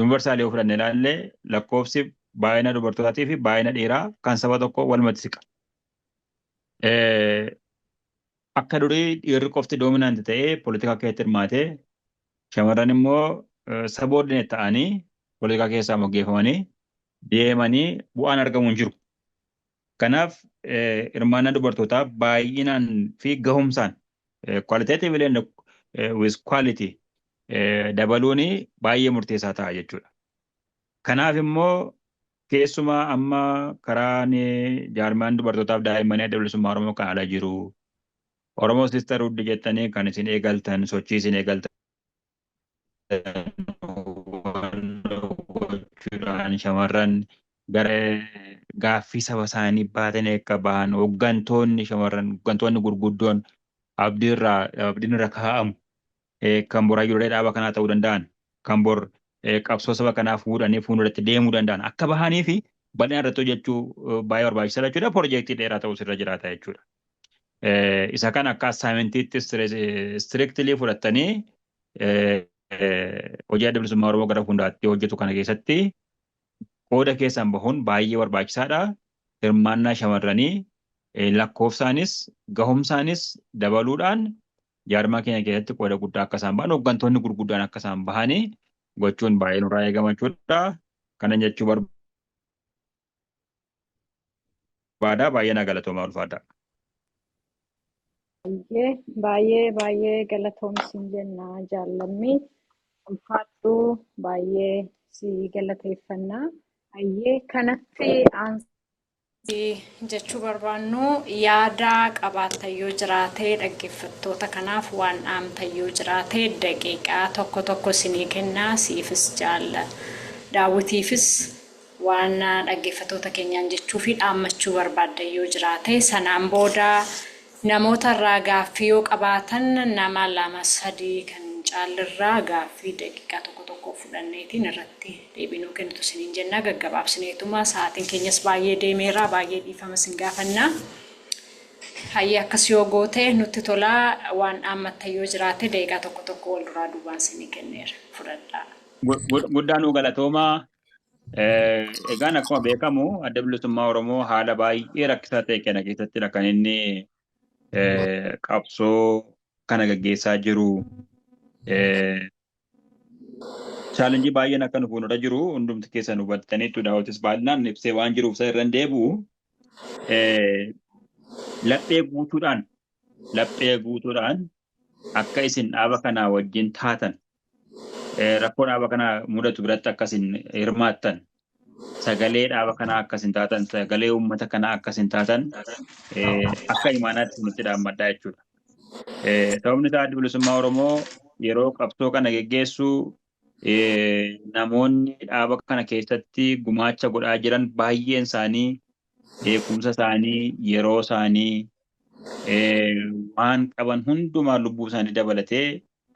universal yoo fudhanne ilaalle, lakkoofsi baay'ina dubartootaatii fi baay'ina dhiiraa kan saba tokko walumatti siqa. Akka durii dhiirri qofti dominant ta'ee poolitikaa keessatti hirmaatee, shamarran immoo subordinate ta'anii poolitikaa keessaa moggeeffamanii deemanii bu'aan argamu hin jiru. Kanaaf hirmaannaa dubartootaa baay'inaan fi gahumsaan, qualitatively and with quality, dabaluun baay'ee murteessaa ta'a jechuudha. Kanaaf immoo keessumaa amma karaan jaarmaan dubartootaaf daa'immanii Adda Bilisummaa Oromoo kan ala jiru, Oromoo Sisterhood jettanii kan isin eegaltan, sochii isin eegaltan gochuudhaan, shamarran gara gaaffii saba isaanii baatanii akka bahan, hooggantoonni shamarran, hooggantoonni gurguddoon abdiin irra kaa'amu, kan bor hayyuulee dhaaba kanaa ta'uu danda'an, kan bor qabsoo saba kanaa fuudhanii fuulduratti deemuu danda'an akka bahanii fi bal'ina irratti hojjechuu baay'ee barbaachisaadha jechuudha. Piroojeektii dheeraa ta'us irra jiraata jechuudha. Isa kana akka assignmentiitti strictly fudhattanii hojii Adda Bilisummaa Oromoo gara fuulduraatti hojjetu kana keessatti qooda keessan bahuun baay'ee barbaachisaadha. Hirmaannaa shamarranii lakkoofsaanis gahumsaanis dabaluudhaan Jaarmaa keenya keessatti qooda guddaa akka isaan bahan, hooggantoonni gurguddaan akka isaan bahanii gochuun baay'ee nurraa eegama jechuudha. Kana jechuu barbaada. Baay'ee na galatoomaa, ulfaadha. Baay'ee baay'ee baay'ee galatoomsiin jenna jaallammii, ulfaadhuu, baay'ee si galateeffannaa. Baay'ee kanatti aansii jechuu barbaannu, yaada qabaattan yoo jiraate, dhaggeeffattoota kanaaf waan dhaamtan yoo jiraate, daqiiqaa tokko tokko isinii kennaa. Siifis, jaalla daawwitiifis, waan dhaggeeffattoota keenyaan jechuu fi dhaammachuu barbaaddan yoo jiraate, sanaan booda namoota irraa gaaffii yoo qabaatan, nama lama sadii kan caallirraa gaaffii daqiiqaa tokko tokko fudhanneetiin irratti deebii nuu kennitu isiniin jenna. Gaggabaabsineetuma, sa'aatiin keenyas baay'ee deemeera, baay'ee dhiifama isin gaafannaa. Hayyee, akkas yoo goote nutti tolaa. Waan dhaammattan yoo jiraate, daqiiqaa tokko tokko wal duraa duubaan isinii kenneera, fudhadhaa. Guddaa nuu galatoomaa. Egaan akkuma beekamu Adda Bilisummaa Oromoo haala baay'ee rakkisaa ta'e kana keessattidha kan inni qabsoo kana gaggeessaa jiru. Challenge baay'een akka nu fuuldura jiru hundumti keessan hubattaniitu, daawwatis baay'inaan ibsee waan jiruuf isa irra hin deebi'u. Laphee guutuudhaan akka isin dhaaba kanaa wajjin taatan, rakkoo dhaaba kanaa mudatu biratti akka isin hirmaattan, sagalee dhaaba kanaa akka isin taatan, sagalee uummata kanaa akka isin taatan akka imaanaatti nutti dhaammadhaa jechuudha. Sababni isaa, Addi Bilisummaa Oromoo yeroo qabsoo kana geggeessu namoonni dhaaba kana keessatti gumaacha godhaa jiran baay'een isaanii beekumsa isaanii, yeroo isaanii, waan qaban hundumaa, lubbuu isaanii dabalatee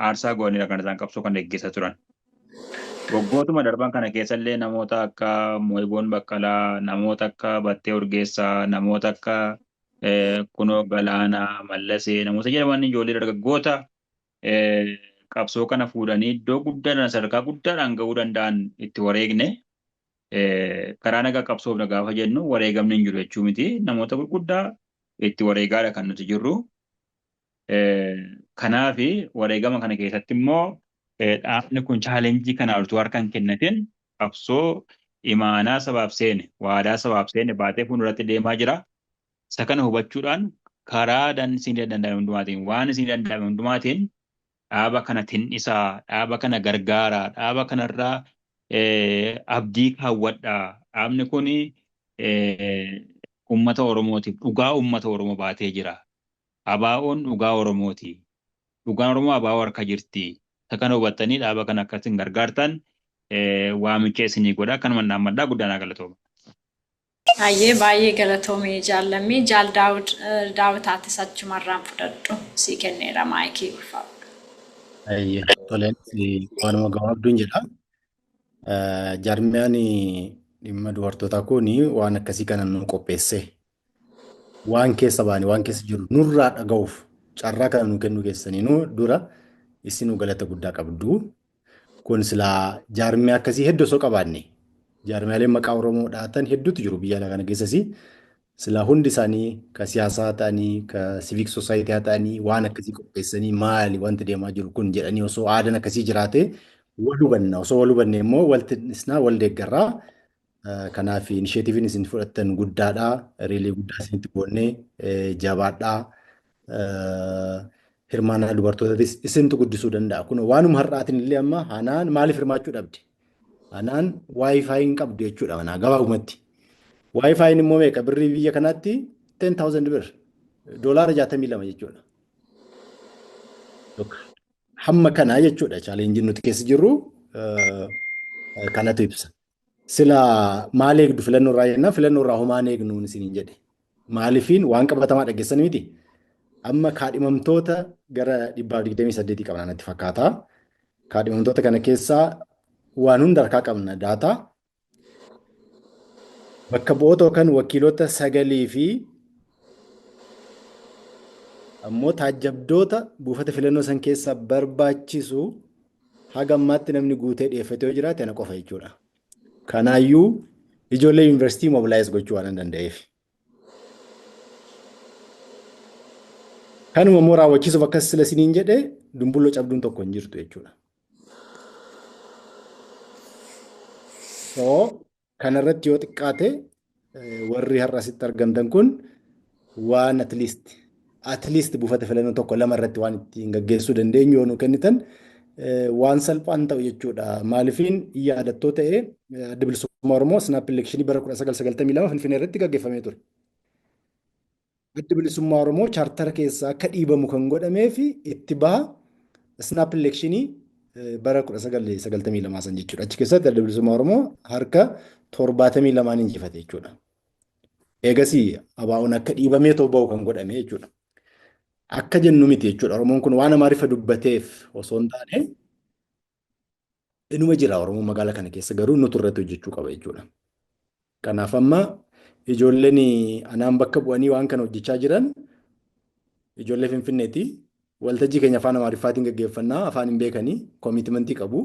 aarsaa godhanidha kan isaan qabsoo kana geggeessaa turan. Waggootuma darban kana keessallee namoota akka Mooyiboon Baqqalaa, namoota akka Battee Urgeessaa, namoota akka Kunoo Galaanaa, Mallasee, namoota jedhaman, ijoollee dargaggoota qabsoo kana fuudhanii iddoo guddaadhaan, sadarkaa guddaadhaan gahuu danda'an itti wareegne. Karaa nagaa qabsoofna gaafa jennu wareegamni hin jiru jechuu miti. Namoota gurguddaa itti wareegaadha kan nuti jirru. Kanaaf wareegama kana keessatti immoo dhaabni kun challenge kana utuu harka hin kennatin qabsoo imaanaa sabaaf seene, waadaa sabaaf seene baatee fuulduratti deemaa jira. Isa kana hubachuudhaan karaa isin danda'ame hundumaatiin, waan isin danda'ame hundumaatiin dhaaba kana tin'isaa, dhaaba kana gargaaraa, dhaaba kanarraa abdii kaawwadhaa. Dhaabni kun uummata Oromootiif dhugaa uummata Oromoo baatee jira. ABO'n dhugaa Oromooti. Dhugaan Oromoo ABO harka jirti. Isa kana hubattanii dhaaba kana akkasiin gargaartan waamicha isinii godha. Kanuma dhaammadhaa, guddaa naa galatooma. Baay'ee baay'ee galatoomii jaallammii. Jaal Daawit, atis achumarraan fudhadhu, sii kenneera maayikii, ulfaadhu. Ayyee, toleen, waanuma gabaabduun jedha. Jaarmiyaan dhimma dubartootaa kun waan akkasii kana nu qopheesse. Waan keessa baane, waan keessa jiru nurraa dhaga'uuf carraa kana nu kennuu keessaniinuu dura isinuu galata guddaa qabdu. Kun silaa jaarmiyaa akkasii hedduu osoo qabaanne, jaarmiyaaleen maqaa Oromoo dhaatan hedduutu jiru biyya alaa kana keessas. Silaa hundi isaanii ka siyaasaa ta'anii, ka civic society ta'anii, waan akkasii qopheessanii maali wanti deemaa jiru kun jedhanii osoo aadaan akkasii jiraate wal hubanna. Osoo wal hubanne immoo wal tin'isnaa, wal deeggarraa. Kanaaf initiativeiin isin fudhattan guddaadha. Really guddaa isinitti boonnee, jabaadhaa. Hirmaannaa dubartootaatis isintu guddisuu danda'a. Kun waanuma har'aatiin illee amma Hanaan maaliif hirmaachuu dhabde? Hanaan WiFi hin qabdu jechuudha manaa gabaabumatti. WiFiin immoo meeqa birrii biyya kanaatti? 10,000 bir, $62 jechuudha. Hamma kanaa jechuudha challengeiin nuti keessa jirru kanatu ibsa. Sila maal eegdu filannoo irraa jennaan, filannoo irraa homaan eegnuun isiniin jedhe. Maaliifiin waan qabatamaa dhaggeessan miti. Amma kaadhimamtoota gara 128 qabna natti fakkaata. Kaadhimamtoota kana keessaa waan hunda harkaa qabna, data. Bakka bu'oota yookaan wakiilota sagalii fi ammoo taajjabdoota buufata filannoo san keessaa barbaachisu haga ammaatti namni guutee dhiyeeffate yoo jiraate ana qofa jechuudha. Kanaayyuu ijoollee yuunivarsiitii mobilize gochuu waan hin danda'eef. Kanuma immoo raawwachiisuuf akkas sila isiniin jedhe dumbulloo cabduun tokko hin jirtu jechuudha. So kanarratti yoo xiqqaate warri har'a asitti argamtan kun waan at least buufata filannoo tokko lama irratti waan ittiin gaggeessuu dandeenyu yoo nu kennitan waan salphaan ta'u jechuudha. Maalifiin yaadattoo ta'e, Adda Bilisummaa Oromoo snap election bara 1992 Finfinnee irratti gaggeeffamee ture. Adda Bilisummaa Oromoo chaartara keessaa akka dhiibamu kan godhamee fi itti baha snap election bara 1992 san jechuudha. Achi keessatti Adda Bilisummaa Oromoo harka 72n injifate jechuudha. Eegasii ABO'n akka dhiibamee ta'u bahu kan godhame jechuudha. Akka jennu miti jechuudha. Oromoon kun waan Amaariffa dubbateef osoo hin taane inuma jira Oromoon magaalaa kana keessa, garuu nutu irratti hojjechuu qaba jechuudha. Kanaaf amma ijoolleen anaan bakka bu'anii waan kana hojjechaa jiran ijoollee Finfinneeti. Waltajjii keenya afaan Amaariffaatiin gaggeeffannaa, afaan hin beekanii commitment qabu.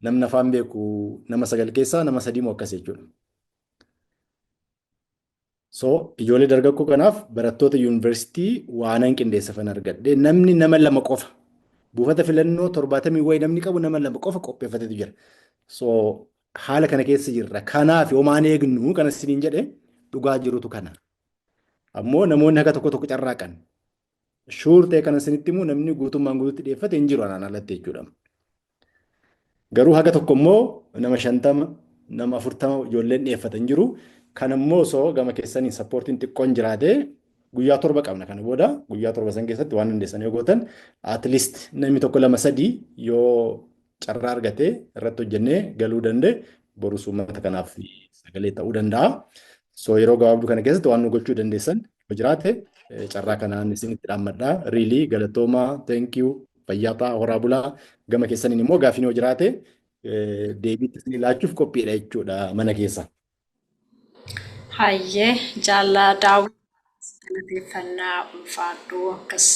Namni afaan beeku nama sagal keessaa nama sadii moo akkas jechuudha. So ijoollee dargaggoo kanaaf barattoota yuunivarsiitii waanan qindeessafan argadhe, namni nama lama qofa buufata filannoo 70 wayi namni qabu nama lama qofa qopheeffatetu jira. So haala kana keessa jirra. Kanaaf homaan eegnu kana isiniin jedhe, dhugaa jirutu kana. Ammoo namoonni haga tokko tokko carraaqan. Sure ta'e kana isinitti immoo namni guutummaan guutuutti dhiyeeffate hin jiru anaan alatti jechuudha. Garuu haga tokko immoo nama 50, nama 40 ijoolleen dhiyeeffatan jiru. Kan immoo osoo gama keessanii supportiin xiqqoon jiraate, guyyaa 7 qabna kana booda, guyyaa 7 san keessatti waan dandeessan yoo gootan, at least namni tokko, lama, sadii yoo carraa argatee irratti hojjennee galuu danda'e, borus uummata kanaaf sagalee ta'uu danda'a. So yeroo gabaabduu kana keessatti waan nu gochuu dandeessan yoo jiraate carraa kanaan isinitti dhaammadhaa. Really galatoomaa, thank you, fayyaa ta'a, horaa bulaa. Gama keessaniin immoo gaafiin yoo jiraate deebiitti isin laachuuf qophiidha jechuudha mana keessa. Hayyee, jaallaa daawwit, galateeffannaa, ulfaadhuu akkas.